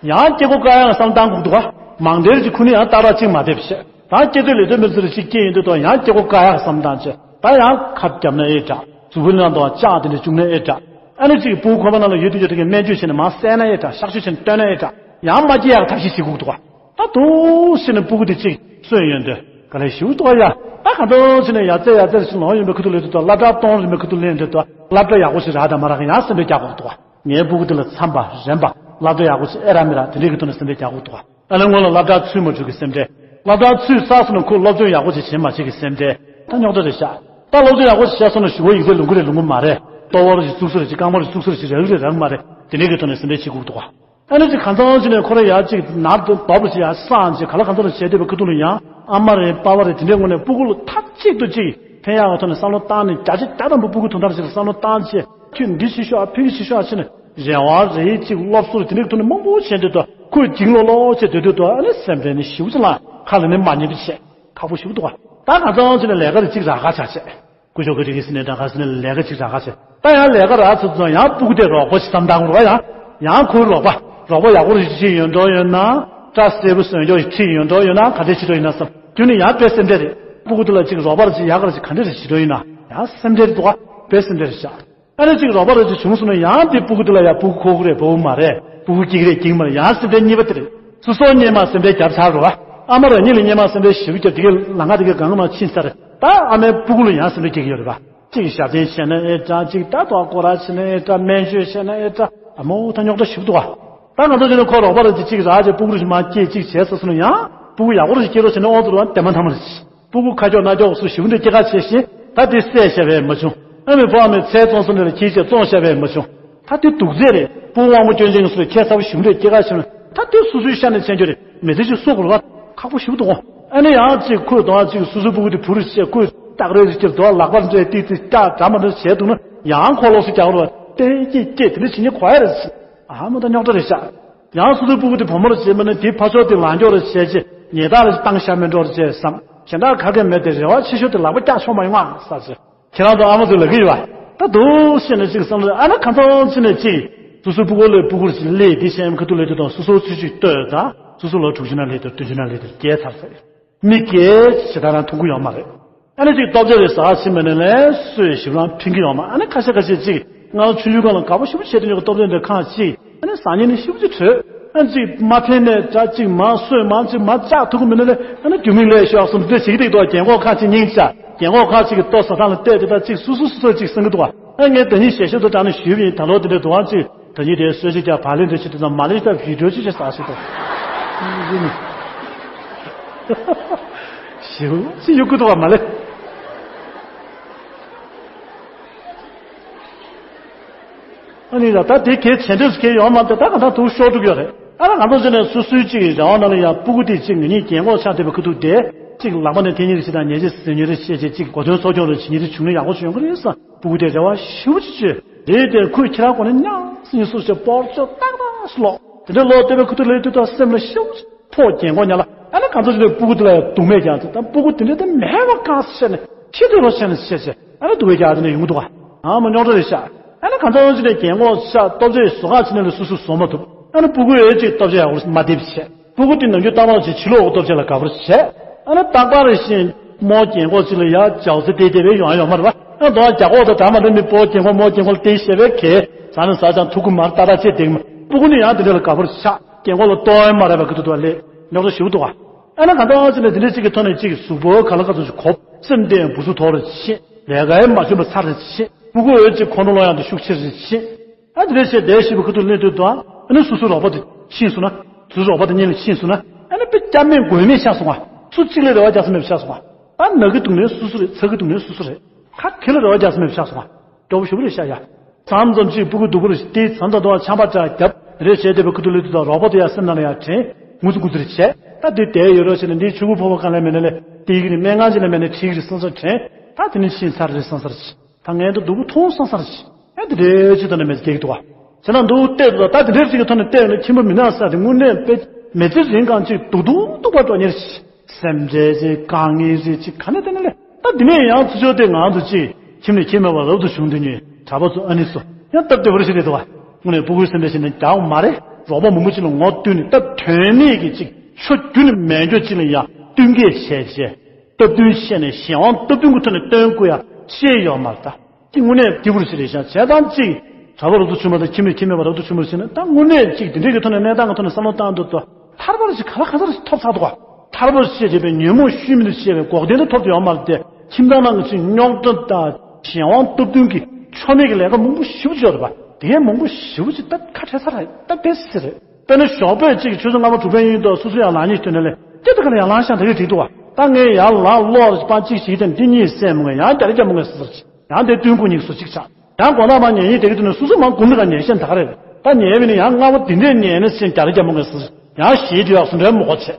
ཡང་སྐྱེ་སྒོ་བཀག་ཡག་བསམ་བཏང་དགོས་འདུག་བ། མང་སྡེར་གྱི་ཁུ་ནི་ཡང་ཏག་ཏག་གཅིག་མ་བསྡད་པ་བྱས། ད་སྐྱེ་དུས་ལས་དོན་མི་ཚོ་རེ་ཞིག་སྐྱེས་ཡོང་དུས་དང་ཡང་སྐྱེ་སྒོ་བཀག་ཡག་བསམ་བཏང་བྱས། ད་ཡང་ཁབ་བརྒྱབ་ན་ཨེ་དྲག་མཛུབ་གུ་ནང་དུ་ལྕགས་དེ་འདྲ་བཅུག་ན་ཨེ་དྲག་ཨ་ནི་གཅིག་སྤུ་གུ་ཁོག་པ་ནང་ལ་ཡོད་དུས་ཡོད་དུས་ཀྱི་སྨན་བཅོས་བྱས་ནས་མར་བསད་ན་ཨེ་དྲག་ཤག་བཅོས་བྱས་ནས་བཏོན་ན་ཨེ་དྲག་ཡང་མ་སྐྱེ་ཡག་ཐབས་ཤེས་བྱེད་དགོས་འདུག་བ། ད་འདུག་སེ་ནས་སྤུ་གུ་དེ་གཅིག་གསོན་ཡོང་དུས་དཀའ་ལས་ཞེ་པོ་འདུག་ཡ། ད་གང་འདྲ་བྱས་ནས་ཡར་ཙེ་ཡར་ཙེ་ཞིག་ལོང་ཡོང་པའི་ཁུ་ཐུག་ལས་དུས་དང་སློབ་གྲྭ་གཏོང་རིམ་པའི་ཁུ་ཐུག་ལེན་དུས་དང་སློབ་གྲྭ་ཡག་པོ་ཞིག་རག་དང་མ་རག་གི་ཡང་སེམས་ཁྲལ་རྒྱག་དགོས་འདུག་བ། ངའི་སྤུ་གུ་དེ་ལ་འཚམས་པ་རན་པ་སློབ་གྲྭ་ཡག་པོ་ཞིག་ཨེ་རག་མི་རག་དེ་འདྲའི་གི་ཐོག་ནས་སེམས་ཁྲལ་རྒྱག་དགོས་འདུག་བ། ཨ་ནི་སྔོན་ལ་སློབ་གྲྭ་ཚུད་མ་ཚུད་ཀྱི་སེམས་ཁྲལ། སློབ་གྲྭ་ཚུད་ཚར་སོང་ན་ཁོས་སློབ་སྦྱོང་ཡག་པོ་ཞིག་བྱེད་མ་བྱེད་ཀྱི་སེམས་ཁྲལ། ད་རྙོག་དྲ་རེད་ཤག་ད་སློབ་སྦྱོང་ཡག་པོ་ཞིག་བྱས་སོང་ན་གཞུག་གུ་ཡིག་ཚད་ལོངས་ཀྱི་རེད་ལོངས་ཀྱི་མ་རེད། ལྟོ་བ་རེ་ཞིག་བཙུགས་ས་རེ་ཞིག་རྐང་པ་རེ་བཙུགས་ས་རེ་ཞིག་རག་གི་རེད་རག་གི་མ་རེད། དེ་འདྲའི་གི་ཐོག་ནས་སེམས་ཁྲལ་བྱེད་དགོས་འདུག་བ། ཨ་ནི་ཅིག་གང་ཚང་ཅིག་ནས་ཁོ་རང་ཡར་ཅིག་ནར་དུ་འབབ་ལ་ཅིག་ཡར་སངས་ཅིག་ག་ལ་གང་ཚང་ལ་བྱས་བསྡད་པའི་ཁ་ཐུག་ལ་ཡང་ཨ་མ་རེད་པ་ཕ་རེད་དེ་འདྲའི་ངོས་ནས་སྤུ་གུ་ལ་མཐའ་གཅིག་ཏུ་ཅིག་ཕན་ཡག་གི་ཐོག་ནས་བསམ་བློ་བཏང་ནས་བརྒྱ་ཆ་བརྒྱ་ཐམ་པ་སྤུ་གུ་དོན་དག་ཅིག་ལ་བསམ་བློ་བཏང་བྱས་ཁྱོད་འདི་བྱེད་ཤོག་ཨ་ཕ་གི་བྱེད་ཤོག་ཨ་བྱས་ནས་རེ་བ་རེ་ཅིག་སློབ་གསོ་རེ་དེ་འདྲའི་ཐོག་ནས་མང་པོ་བྱས་འདུག་ད་ཁོས་འཇིགས་ལོག་ལོག་བྱས་སྡོད་དུས་ད་ཨ་ནི་སེམས་ཁྲལ་ནི་ཞེ་པོ་ཅིག་ལངས། ཁ་ལ་ནི་མ་ཉན་པ་བྱས་ཁག་པོ་ཞེ་པོ་འདུག་བ། ད་གང་ཚང་ཅིག་ནས་ལས་ཀ་རེ་ཅིག་རག་ག་ཆགས་བྱས། སྐུ་ཞབས་ཀྱི་རིགས་སི་ནས་འདྲ་ག་སི་ནས་ལས་ཀ་ཅིག་རག་ག་བྱས། ད་ཡང་ལས་ཀ་རག་ཚུལ་ཚོ་ཡང་སྤུ་གུ་དེ་རོགས་པ་ཞིག་བསམ་བཏང་དགོས་རེད་བ། ཡང་ཡང་ཁོའི་རོགས་པ་རོགས་པ་ཡག་པོ་རེ་ཅིག་ཡོད་འགྲོ་ཡོད་ན། སྐྲ་སེར་པོ་བཟོས་འཇོག་ཅིག་ཁྲིད་ཡོད་འགྲོ་ཡོད་ན་ག་འདྲས་བྱེད་འགྲོ་ཡིན་ན་བསམ་རྒྱུ་ནི་ཡང་དཔེ་སེམས་ཁྲལ་རེད། སྤུ་གུ་དེ་ལ་ཅིག་རོགས་པ་རེ་ཅིག་ཡག་ག་རེ་ཅིག་ག་འདྲས་རེ་བྱེད་འགྲོ་ཡིན་ན་ཡང་སེམས་ཁྲལ་རེད་འདུག་བ། དཔེ་སེམས་ཁྲལ་རེད་ཤག་ཨ་ནི་ཅིག་རོགས་པ་རེ་ཅིག་བྱུང་སོང་ན་ཡང་དེ་སྤུ་གུ་དེ་ལ་ཡང་སྤུ་གུ་ཁོ་གི་རེད་བོ་མ་རེད། སྤུ་གུ་སྐྱིད་གི་རེད་སྐྱིད་མ་རེད་ཡང་སེམས་ཁྲལ་གཉིས་པ་དེ་རེད། སོ་སོ་སྔོན་མ་སེམས་ཁྲལ་བརྒྱབ་ཚར་རོ། ཨ་མ་རང་ཉིད་ལ་སྔོན་མ་སེམས་ཁྲལ་ཞེ་པོ་བརྒྱབ་དེ་གའི་ལམ་ཁ་དེ་གའི་སྒང་ག་ནང་ཕྱིན་ཚར། ད་ཨ་མའི་སྤུ་གུ་ལ་ཡང་སེམས་ཁྲལ་སྐྱེ་གི་ཡོད་རེད་པ། གཅིག་ཞབས་བརྟན་བྱས་ན་ཨེ་དྲག་གཅིག་ད་ལྟ་སྐོར་ར་བྱས་ན་ཨེ་དྲག་སྨན་བཅོས་བྱས་ན་ཨེ་དྲག་ཨ་མོ་ད་རྙོག་དྲ་ཞེ་པོ་འདུག་བ། ད་ང་ཚོ་ཅིག་ནས་ཁོ་རོགས་པ་རང་གཅིག་གཅིག་རག་བྱས་སྤུ་གུ་རུ་ཞིག་མ་སྐྱེས་གཅིག་བྱས་ས་སོང་ན་ཡང་སྤུ་གུ་ཡག་པོ་རུ་ཞིག་སྐྱེ་རོགས་བྱས་ན་ཨོ་ཚོ་རུ་བ་དེ་མ་ཐ་མ་རེད། སྤུ་གུ་ཁ་ཁྱོག་སྣ་ཁྱོག་སུ་ཞིག་འདྲ་སྐྱེ་ཁ་བྱས་ཤིང་ད་དེ་བསད་བྱས་པས་མ་བྱུང་། ཨ་མའི་ཕོ་ཨ་མའི་ཚལ་བཙོང་ས་འདྲ་ལ་ཁྱིས་བྱས་བཙོང་བྱས་པས་མ་བྱུང་། ད་དེ་སྡུག་ཚད་རེད། སྤུ་གུ་དབང་པོ་སྐྱོན་ཅན་གྱི་སུ་ལ་ཁྱད་མཚར་པོ་ཞིག་འདྲ་སྐྱེ་ཁ་བྱས་ན་ད་དེ་སོ་སོའི་ཤ་ནས་མཚོན་རྒྱུ་རེད། མི་ཚེ་ཞིག་གསོ་དགོས་རེད་བ། ཁག་པོ་ཞིག་འདུག་ཨ་ནི་ཡང་གཅིག་ཁོས་དང་གཅིག་སོ་སོའི་སྤུ་གུ་དེ་བུ་རུ་བྱས་ཁོས་སྟག་རེ་རེ་སྐྱེར་དོ་ལག་པར་འདྲ་ཏིག་ཏིག་སྐྲ་འདྲ་མ་འདྲ་བྱས་འདུག་ན་ཡང་ཁོ་ལོག་སུ་རྒྱག་རོགས་ཏེ་སྐྱེ་སྐྱེ་དེ་འདྲ་བྱེད་ཉེ་གོ་ཡ་རེད། ཨ་མ་ད་རྙོག་དྲ་རེད་ཤག་ཡང་སོ་སོའི་སྤུ་གུ་དེ་བུ་མོར་བྱས་མ་ནི་དེའི་ཕ་ཕྱོགས་དེ་ལང་ཀྱོག་རེ་བྱས་རྗེས་ཉེས་རྡུང་རེ་བཏང་བཞག་མེད་འགྲོ་རེ་བྱས་བསམ། གཞན་དག་ག་གེ་མེད་དེ་རེ་བ་ཆེ་ཤོས་དེ་ལག་པ་བཀྱག་ཆོག་མ་ཡོང་ཨ་ས་ཟེར། ཁྱེད་རང་ཚོ་ཨ་མ་ཚོ་ལབ་ཀྱི་ཡོད་པ། ད་འདུག་བཤད་ནས་ཅིག་བསམ་བློ་ཨ་ན་ཁ་ཚང་ཕྱི་ནས་ཅིག་སོ་སོའི་སྤུ་གུ་ལས་སྤུ་གུར་ཅིག་སླེབས་དེ་ཤེས་ཁ་ཐུག་ལས་དེ་དང་སོ་སོ་ཚུལ་ཅིག་ལྟོས་དང་སོ་སོ་ལོ་དྲུག་ཅུ་ན་སླེབས་དང་བདུན་ཅུ་ན་སླེབས་དང་རྒས་ཚར་ཚར། མི་སྐྱེས་ཇི་ལྟར་རང་མཐོང་གི་ཡོད་མ་རེད། ཨ་ནི་ཅིག་སྟོབས་ཆེ་རེ་ཟ་ཕྱིན་པ་ནས་ལས་སོས་ཞིབ་ལང་ཕིང་གི་ཡོད་མ་ཨ་ནི་ཁ་ཤས་ཁ་ཤས་ཅིག་ང་ལ་ཆུང་ཆུང་སྒང་ལ་དགའ་པོ་ཞེ་པོ་བྱས་དུས་ཉོ་གི་སྟོབས་ཆེན་དེ་ཁང་ཅིག་ཨ་ནི་ཟ་ཉེ་ནི་ཞེ་པོ་ཅིག་བྲོས། ཨ་ནི་ཅིག་མ་ཕན་ནས་འདྲ་ཅིག་མ་སོས་མ་ཅིག་མ་བཅག་ཐུབ་གི་མི་ནི་ལས་ཨ་ནི་རྒྱུ་མིག་ལས་ཤོག་གསུམ་དེ་ཞིག་དེ་དོ་རྒན་གོག་ཁང་ཅིག་སྙིང་ཆ་རྒན་གོག་ཁང་ཅིག་གི་ལྟོ་ཟ་ཐང་ལ་བལྟས་དེ་ད་ཅིག་སུ་སུ་སུ་སུ་ཅིག་གསུང་གི་འདུག་བ། ཨ་ངས་ད་ནི་ཞལ་བཤད་དུ་དྲངས་ནས་ཞུས་པ་ཡིན། ད་ལོ་དེ་འདྲའི་དུ་བ་ཅིག་ད་ཉིད་དེ་གསོལ་ཇ་རྒྱག་བག་ལེབ་འདྲ་ཅིག་དེ་ཚོ་མ་ལེ་ད་བི་ཌིའོ་ཅིག་ཅིག་ཟ་ཞིག་ཏུ་ཞིག་ཅིག་ཡོད་ཀི་འདུག་བ་མ་ལེ། ཨ་ནི་ད་ད་དེ་གལ་ཆེ་འདོད་སུ་གལ་ཡོང་མ་ད་ད་ག་ད་དུ་ཤོར་འགྲོ་གི་ཡོད་རེད། ད་ང་ཚོ་ཚོ་ནས་སུ་སུའི་ཅིག་རེ་བ་ནང་ལ་ཡང་སྤུ་གུ་དེ་ཅིག་ངེད་གཉིས་རྒན་གོག་ཆགས་བསྡད་པའི་ཁུ་ཐུག་དེ་ཅིག་ལག་པ་ནས་འཐེན་ཉེ་རེ་ཞིག་དང་ཉེ་ཆེ་ཟིན་ཉེ་རེ་བཤད་བྱས་ཅིག་གོ་དོན་ཚོགས་སྐྱོང་རེ་བྱེད་ཉེ་རེ་བྱུང་ན་ཡག་པོ་བྱུང་གི་རེད་བསམ། སྤུ་གུ་དེ་རེ་བ་ཞེ་པོ་ཅིག་བྱོས། རེད་དེ་ཁོས་ཁྱེད་རང་གོ་ནས་ཉང་སིང་སུ་ཞེས་སྤོར་ཆོག་ཏག་ཏག་སུ་ལོག་དེ་འདྲ་ལོག་བལྟས་པའི་ཁུ་ཐུག་ལས་དུས་དང་སེམས་ལ་ཤིའུ་ཕོག་རྒན་གོག་ཉལ་ལ་ཨ་ནི་གང་ཚོ་ཞིག་ནས་སྤུ་གུ་དེ་ལ་ཡང་སྡུག་མེད་ཀྱང་ཚོ་ད་སྤུ་གུ་དེ་འདྲ་དེ་མེད་པ་གང་སེ་ནས་ཁྱི་དེ་རོ་ཆེ་ནས་ཆེ་ཆེ་ཨ་ནི་སྡུག་བའི་རྒྱ་དེ་ནས་ཡོང་གི་འདུག་ག་ཨ་མ་རྙོག་དྲ་རེད་ཤག་ཨ་ནི་གང་ཚོ་ཞིག་ནས་རྒན་གོག་ཤག་སྟོབས་ཆེ་བཟོ་ཁག་ཕྱི་ནས་ལ་སུ་སུ་བཟོ་མ་ཐུབ་ཨ་ནི་སྤུ་གུ་ཡོད་ཅིག་སྟོབས་ཆེ་ཡག་པོ་མ་བསྡེབས་བྱས། སྤུ་གུ་དེ་ནམ་རྒྱུན་རྟག་པར་ཅིག་ཕྱི་ལོགས་སྟོབས་ཆེ་ལ་དགའ་པོར་བྱས། ཨ་ནི་རྟག་པར་བཞིན་རྨོ་རྒན་གོག་ཅིག་ལ་ཡ་ཇའོ་ཚེ་བལྟས་བལྟས་པས་ཡོང་ཡ་ཡོང་མ་རེད་བ། ཨ་མདོ་རྒྱ་གོག་དང་འདྲ་མ་འདྲ་ནི་སྤོ་རྒན་གོག་རྨོ་རྒན་གོག་ལ་བལྟས་བཤད་པའི་གེ་ཟ་ནི་ཟ་ཅང་ཐུག་གི་མར་ཏག་ཏག་བྱས་བསྡད་མ་སྤུ་གུ་ནི་ཡང་དེ་འདྲ་ལ་དགའ་པོར་ཆགས་རྒན་གོག་ལ་ལྟོས་མ་རེད་པ་གི་ཐུག་ཐུག་ལས་རྙོག་དྲ་ཞུ་འདུག་ག་ཨ་ནི་གང་ལྟར་ཅིག་ནས་དེ་འདྲ་ཅིག་གི་ཐོག་ནས་ཅིག་གཟུགས་པོ་ག་ལ་ག་ཚོད་ཅིག་གོབ་སེམས་བརྟན་བུ་ཚུགས་མཐོ་རུ་ཕྱིན་ལས་ཀའི་མ་བྱུང་བ་ཚར་རེ་ཕྱིན་སྤུ་གུ་འོད་ཅིག་ཁོང་ཁྲོ་ལོང་ཡང་དུ་ཤུགས་ཆེ་རེ་ཕྱིན། ཨ་དེ་འདྲ་བྱས་བསྡད་ཤེས་པའི་ཁུ་ཐུག་གླེང་དུས་དང་ཨ་ནི་སོ་སོའི་རོགས་པ་དེ་ཕྱིན་སོང་ན་སོ་སོའི་རོགས་པ་དེ་གཉིས་ལ་ཕྱིན་སོང་ན་ཨ་ནི་དཔེ་སྐྱབས་མེད་མགོན་མེད་ཆགས་སོང་ང་། སུ་གཅིག་ལ་རེ་བ་རྒྱག་ས་མེད་པ་ཆགས་སོང་ང་། ཨ་ན་གི་དུག་ནས་སུ་སུ་རེད་ཚ་གི་དུག་ནས་སུ་སུ་རེད། ཁ་གི་ལ་རེ་བ་རྒྱག་ས་མེད་པ་ཆགས་སོང་ང་། སྐྱོ་པོ་ཞེ་པོ་རེད་ཤག་ཡ། མཚམས་མཚམས་ཅིག་སྤུ་གུ་སྡུག་པོ་རེད་དེ་མཚམས་དང་དུ་བ་ཆམ་པ་འདྲ་རྒྱབ་རེ་བྱས་བསྡད་པའི་ཁུ་ཐུག་གླེང་དུས་དང་རོགས་པ་དེ་ཡ་སེམས་ནང་ལ་ཡ་དྲན་ངུ་ཚུ་ངུ་ཚུ་རེ་བྱས། ད་དེ་བསྡད་ཡོད་རོགས་བྱས་ནས་འདིའི་ཆུ་བུར་ཕོར་པ་གང་ལས་མེད་ན་ལས་དེ་གི་རིང་སྨན་ཁང་ཅིག་ལ་མེད་ན་ཁྲིད་གི་རེད་བསམ་ས་དྲན། ད་དེ་ནས་ཕྱིན་ཚར་རེད་བསམ་ས་རེད། ད་ངས་འདི་སྡུག་པོ་མཐོང་སོང་ས་རེད། ཨེ་འདི་འདྲའི་ཅིག་ད་ནི་མེད་ཀྱི་འདུག་བ། བྱས་ན་འདུག་བལྟས་འདུག་ད་འདི་འདྲའི་ཅིག་གི་ཐོག་ནས་བལྟས་ནས་ཁྱིམ་པ་མི་ནག་ས་དེ་དངོས་གནས་དཔེ་མི་ཚེ་རིང་གང་ཅིག་སྡུག་སྡུག་སྡུག་པ་འགྲོ་ཉེར་ཞིག་སེམས་ཁྲལ་ཅིག་དཀའ་ངལ་ཅིག་ཅིག་ག་ནས་བལྟས་ན་ལས་ད་འདི་ནས་ཡང་ཚུར་ཕྱོགས་དེ་ང་ཚོ་ཅིག་ཁྱིམ་ནས་ཁྱིམ་མེད་པ་རབ་ཏུ་བྱུང་དུས་ཉིད་གྲྭ་པ་ཚོ་ཨ་ནི་སུ་ཡང་སྟབས་བདེ་བོར་ཞིག་རེད་འདུག་བ། དངོས་གནས་སྤུ་གུའི་སེམས་ཁྲལ་ཞིག་ནས་རྒྱག་མ་རེད། རོགས་པ་མང་པོ་ཅིག་ལ་ངོ་བསྟུན་ནས་སྟབས་དོན་མེད་ཀྱི་ཅིག་ཆོ་རྒྱུ་ནི་མེད་འཇོག་ཅིག་ལ་ཡང་བསྟུན་མཁས་བྱས་བྱས། སྟབས་བསྟུན་བཤད་ནས་གཞན་དབང་སྟབས་བསྟུན་གྱི་ཐོག་ནས་སྟོན་དགོས་ཡ་ཤེས་ཡོད་མ་རེད་ད། ཅིག་དངོས་གནས་སྐྱིད་པོ་ཞིག་རེད་ཤག་བྱས་ཙང་ཅིག་གྲྭ་པ་རབ་ཏུ་བྱུང་བ་དང་ཁྱིམ་ནས་ཁྱིམ་མེད་པ་རབ་ཏུ་བྱུང་བ་ཞིག་ན་ད་དངོས་གནས་ཅིག་དེ་འདྲའི་གི་ཐོག་ནས་གནས་སྟངས་ཀྱི་ཐོག་ནས་བསམ་བློ་བཏང་འདུག་ཏུ་ཐར་པ་ཞིག་ག་ལ་ག་ཚར་ཞིག་ཐོབ་ཚར་འདུག་ག་ཐར་པ་ཞིག་བྱས་པའི་ཉོན་མོངས་ཤུལ་མི་འདུག་བྱས་པའི་འགོག་བདེན་དུ་ཐོབ་ཏུ་ཡོད་མ་རེད་དེ་ཁྱིམ་ཚང་ནང་གི་ཅིག་རྙོག་དྲ་དང་གཞན་དབང་སྟབས་བསྟུན་གྱི་ཆོ་མེད་ཀྱི་ལས་ཀ་མང་པོ་ཞེ་པོ་ཅིག་ཡོད་རེད་པ། དེ་གའི་མང་པོ་ཞེ་པོ་ཅིག་ད་ཁ་བྲལ་ཚར་རེད་ད་དཔེ་སྲིད་རེད། དཔེར་ན་ཞོགས་པས་གཅིག་ཆུ་ཚོད་ལྔ་པ་དྲུག་པའི་ཡུན་དུ་སོ་སོ་ཡར་ལངས་ཉིན་སྟོན་ནས་ལས་སྐྱེ་དུ་ག་ལ་ཡར་ལངས་ཤག་ད་གི་འགྲིག་འདུག་བ། ད་ངས་ཡར་ལངས་ལོག་པ་གཅིག་ཞིག་དང་འདི་གཉིས་སེམས་མོ་ཡང་རྒྱ་རེ་རྒྱ་མོ་ངས་སོ་སོར་ཡང་དེ་སྟོན་དགོས་ཉིག་སོ་གཅིག་ཆགས་ཡང་དགོང་དག་མ་ཉལ་ཉིན་དེ་གི་དུ་ནས་སོ་སོ་མང་དགུང་དུ་ག་ཉལ་ཤེས་ད་ག་རེ་རེད། ད་ཉལ་བའི་ནི་ཡང་ལྔ་པ་འདི་འདྲས་ཉལ་ནས་སེམས་རྒྱ་རེ་རྒྱ་མོ་ངས་སོ་སོར་ཡང་ཞིག་དུ་ཡག་སུ་འདྲའི་མོ་གོ་ཆེ།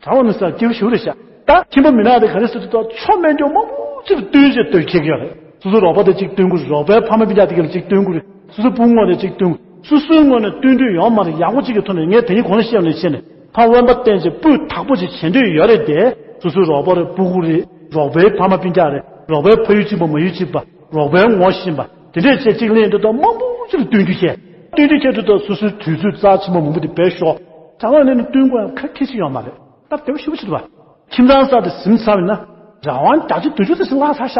གྲང་བ་ནི་ས་སྐྱིད་ཞུ་རེ་བྱ། ད་ཁྱིམ་པ་མི་ནག་དེ་ག་རེ་ཟེར་དུས་ད་ཆོ་མེད་འགྱོ་མང་པོ་ཅིག་བསྟུན་ཞེས་ལྟོས་ཁེག་ཡོད་རེད། སོ་སོའི་རོགས་པ་དེ་གཅིག་བསྟུན་དགོས་རོགས་པའི་ཕ་མ་སྤུན་ཀྱག་དེ་ག་ལ་གཅིག་བསྟུན་དགོས་རེད། སོ་སོའི་སྤུ་གུ་དེ་གཅིག་བསྟུན་དགོས། སོ་སོའི་ངོས་ནས་བསྟུན་འདོད་ཡོད་མ་རེད། ཡག་པོ་གཅིག་གི་ཐོག་ནས་ངས་དེ་ཉིད་གོང་ལ་བཤད་ལས་བཤད་ནས་ཕ་དབེན་པ་བསྟེན་བྱས་སྤུས་དག་པོ་ཅིག་བྱེད་འདོད་ཡོད་རེད་དེ། སོ་སོའི་རོགས་པ་རེད་སྤུ་གུ་རེད་རོགས་པའི་ཕ་མ་སྤུན་ཀྱག་རེད་རོགས་པའི་ཕ་ཡུལ་གཅིག་པ་མ་ཡུལ་གཅིག་པ་རོགས་པའི་ངོ་ཤེས་པ་དེ་འདྲས་བྱས་གཅིག་ལེན་འདོད་དང་མང་པོ་ཅིག་ལ་བསྟུན་རྒྱུ་བྱས། བསྟུན་རྒྱུ་བྱས་དུས་ད་སོ་སོའི་དུས་ཚོད་རྩ་ཆེན་པོ་མང་པོ་དེ་བེད་ཤོག་གྲང་བ་ནས་ནི་བསྟུན་དགོས་ཡང་ཁ་ཁེ་ཞིག་ཡོད་མ་རེད། སྟབས་བདེ་བོ་ཞེ་པོ་ཅིག་འདུག་བ། ཁྱིམ་ཚང་གསར་དུ་ཟིན་ཚར་བ་ཡིན་ན། རང་དབང་བརྒྱ་ཆ་བདུན་ཅུ་ཙམ་ཞིག་བརླག་ཚར་ཤག་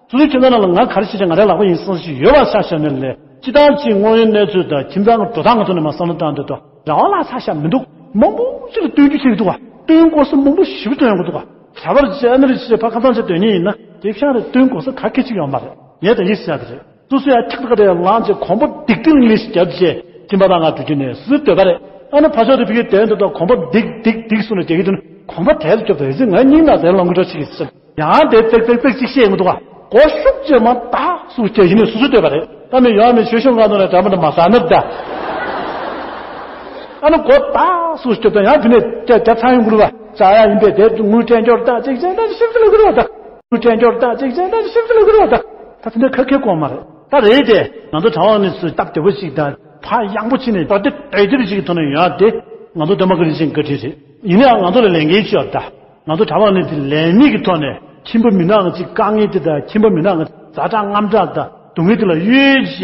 སོ་སོའི་ཁྱིམ་ཚང་ནང་ལ་ང་ག་རེ་བྱེད་ཀྱང་ང་རའི་ལག་པ་ཡིན་བསམ་ཞིག་ཡོད་པ་ཆ་བཞག་ནས་ལས་སྤྱི་བཏང་གཅིག་དངོས་ཡོད་གནས་ཚུལ་དང་ཁྱིམ་ཚང་གི་འགྲོ་སྟངས་ཀྱི་ཐོག་ནས་མ་བསམ་བློ་བཏང་དུས་དང་རང་དབང་བརླག་ཚར་ཤག་མི་འདུག་མང་པོ་ཅིག་ལ་བསྟུན་རྒྱུ་བྱེད་ཀྱི་འདུག་བ། བསྟུན་དགོས་ས་མང་པོ་ཞེ་པོ་བསྟུན་ཡོང་གི་འདུག་བ། གྲྭ་པར་བྱས་ཨ་ནི་རེ་བྱས་ཕ་ཁ་ཚང་བྱས་སྡོད་མཁན་ཡིན་ན་དེ་ཕྱག་རེ་བསྟུན་དགོས་ས་ག་གེ་ཅིག་ཡོད་མ་རེད། ངས་ད་ཡིག་བཤད་དེ་རེད། སོ་སོ་ཡང་ཁྲག་ཁྲག་དེ་ལངས་བྱས་གོམ་པ་སྡིག་སྡིག་ལིང་ལིང་ཞིག་བརྒྱབ་བྱས་ཁྱིམ་པ་དང་ང་འགྲོ་རྒྱུ་ནས་སུ་སྡོད་པ་རེད། ཨ་ནི་ཕ་ཕྱོགས་དེ་ཕ་གིར་བསྡད་འདུག་ད་གོམ་པ་སྡིག་སྡིག་སྡིག་གསུངས་ནས་བསྡད་ཀྱི་འདུག་ན་གོམ་པ་དལ་དུ་རྒྱབ་ད་ཡི་ཚེ་ང་སྙིང་ནང་དལ་ལོང་གི་འགྲོ་ཅིག་ཡིན་ཟེར་ཡང་དེ་ཙེག་ཙེག་ཙེག་ཅིག་བཤད་ཡོང་གི་འདུག་ག་གོ་ཤུགས་ཅེས་མ་ད་སུ་སྐྱེ་ཡིན་ནས་སུ་སུ་ལྟོས་པ་རེད། ད་མི་ཡོང་མི་ཆོས་ཤོག་ང་ནོར་ནས་དྲ་མ་འདྲ་མ་ཟ་ནར་ད། ཨ་ནི་གོ་ད་སུ་སྐྱོབ་ད་ཡང་དེ་ནས་རྒྱ་རྒྱ་ཚང་ཡོང་གི་རུ་བ་ཅག་ཡ་ཡིན་པས་དེ་དངུལ་སྤྲད་འབྱོར་ད་ཅིག་ཅན་ད་ཤིབ་ཏུ་ལུ་གི་རུ་བ་ད། དངུལ་སྤྲད་འབྱོར་ད་ཅིག་ཅན་ད་ཤིབ་ཏུ་ལུ་གི་རུ་བ་ད། ད་དེ་འདྲ་ཁ་ཁེ་གོ་མ་རེད། ད་རེད་དེ་ང་ཚོ་གྲྭ་བ་ནི་སུ་སྟབས་བདེ་བོ་ཞིག་ད་ཕ་ཡག་པོ་ཕྱིན་ནས་ད་དེ་དེ་དེ་རུ་ཞིག་གི་ཐོག་ནས་ཡོང་ཡ་དེ་ང་ཚོ་སྟོན་པ་གི་རིན་ཆེན་བཀའ་དྲིན་རེད། ཡིན་ནའང་ང་ཚོ་ལ་ལས་འགན་ཅིག་ཡོད་ད། ང་ཚོ་གྲྭ་པ་ནི་དེ་ལས་མེད་ཀྱི་ཐོག་ནས་ཁྱིམ་པ་མི་ནག་ཅིག་དཀའ་ངལ་དེ་དང་ཁྱིམ་པ་མི་ནག་ཛ་དྲག་དངངས་སྐྲག་དང་སྡུག་བསྔལ་དེ་ལ་གཡོལ་བྱས་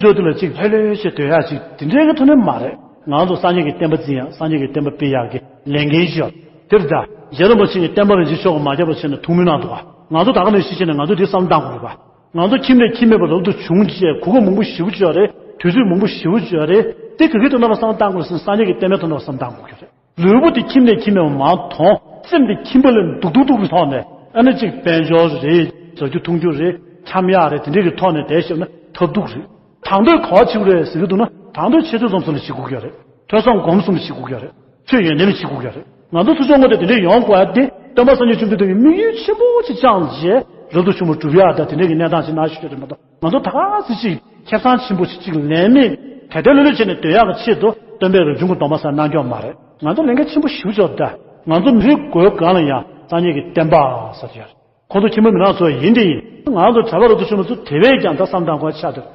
འགྲོ་དེ་ལ་ཅིག་ལྷོད་ལྷོད་བྱས་སྡོད་ཡག་ཅིག་དེ་འདྲའི་གི་ཐོག་ནས་མ་རེད། ང་ཚོ་སངས་རྒྱས་ཀྱི་བསྟན་པ་འཛིན་ཡག་སངས་རྒྱས་ཀྱི་བསྟན་པ་སྤེལ་ཡག་གི་ལས་འགན་ཞིག་ཡོད། དེར་ད་རྗེ་རིན་པོ་ཆེ་གི་བསྟན་པ་རིན་ཆེན་མཆོག་གི་མ་ཁྱབ་པ་བྱས་ནས་ཐུགས་སྨོན་གནང་འདུག་ག་ང་ཚོ་ད་ག་ནས་ཤེས་བྱས་ནས་ང་ཚོ་འདི་བསམ་བློ་བཏང་དགོས་རེད་པ། ང་ཚོ་ཁྱིམ་ནས་ཁྱིམ་མེད་པ་རབ་ཏུ་བྱུང་བྱས་གོ་སྐབས་མང་པོ་ཞེ་པོ་ཅིག་ཡོད་རེད། དུས་ཚོད་མང་པོ་ཞེ་པོ་ཅིག་ཡོད་རེད། དེ་ག་གི་ཐོག་ནས་བསམ་བློ་བཏང་དགོས་ཟེར་ན་སངས་རྒྱས་ཀྱི་བསྟན་པའི་ཐོག་ནས་བསམ་བློ་བཏང་དགོས་ཀྱི་རེད། ལུས་པོ་དེ་ཁྱིམ་ནས་ཁྱིམ་མེད་པ་མ་མཐོང་སེམས་དེ་ཁྱིམ་པ་ལས་སྡུག་སྡུག་སྡུག་གི་ཐོག་ནས་ཨ་ནི་གཅིག་དཔལ་འབྱོར་རེད་ཟ་རྒྱུ་འཐུང་རྒྱུ་རེད་འཆམ་ཡག་རེད་དེ་འདྲས་ཀྱི་ཐོག་ནས་བསྡད་ཤེས་ན་ཐབས་སྡུག་རེད། དང་དོད་ག་བ་བྱེད་དགོས་རེད་ཟེར་གྱི་འདུག་ན་དང་དོད་ཆེ་ཆུང་ཙམ་ཙམ་ལ་བྱེད་དགོས་ཀྱི་རེད། ཐོས་བསམ་སྒོམ་གསུམ་ལ་བྱེད་དགོས་ཀྱི་རེད། ཆོས་ཡོན་ཏན་ལ་བྱེད་དགོས་ཀྱི་རེད། ང་ཚོ་ཚུར་ཕྱོགས་ངོས་དེ་དེ་འདྲས་ཡོང་དགོས་ཡ་དེ་སྟོན་པ་སངས་རྒྱས་བཅོམ་ལྡན་འདས་ཀྱི་དམིགས་ཡུལ་ཆེན་པོ་ཅིག་བཅངས་རྗེས་རབ་ཏུ་བྱུང་བ་སྒྲུབ་ཡག་དང་དེ་འདྲས་ཀྱི་གནས་སྟངས་ཤིག་གནང་ཤོག་ཅེས་རེད་མ་གཏོགས། ང་ཚོ་ད་ག་ཟེ་ཅིག་ཁེ་བཟང་ཆེན་པོ་ཞིག་ཅིག་ལེན་མེད་དལ་དལ་ལྷོད་ལྷོད་བྱས་ནས་སྡོད་ཡག་གི་ཆེད་དུ་སྟོན་པས་རབ་བྱུང་གི་སྡོམ་པ་ཟེར་གནང་སྐྱོང་མ་རེད། ང་ཚོ་ལས་འགན་ཆེན་པོ་ཞེ་པོ་ཅིག་ཡོད་རེད་ད། ང་ཚོ་མི་རེ་ངོ་རེ་གང་ལ་ཡང་སངས་རྒྱས་ཀྱི་བསྟན་པ་ཟེར་ཡོད་རེད། ཁོང་ཚོ་ཁྱིམ་པ་མི་ནག་ཚོ་ཡིན་དེ་ཡིན། ང་ཚོ་གྲྭ་པ་རབ་ཏུ་བྱུང་བ་ཚོ་དེ་བས་ཀྱང་ད་བསམ་བཏང་དགོས་ཆགས་འདུག་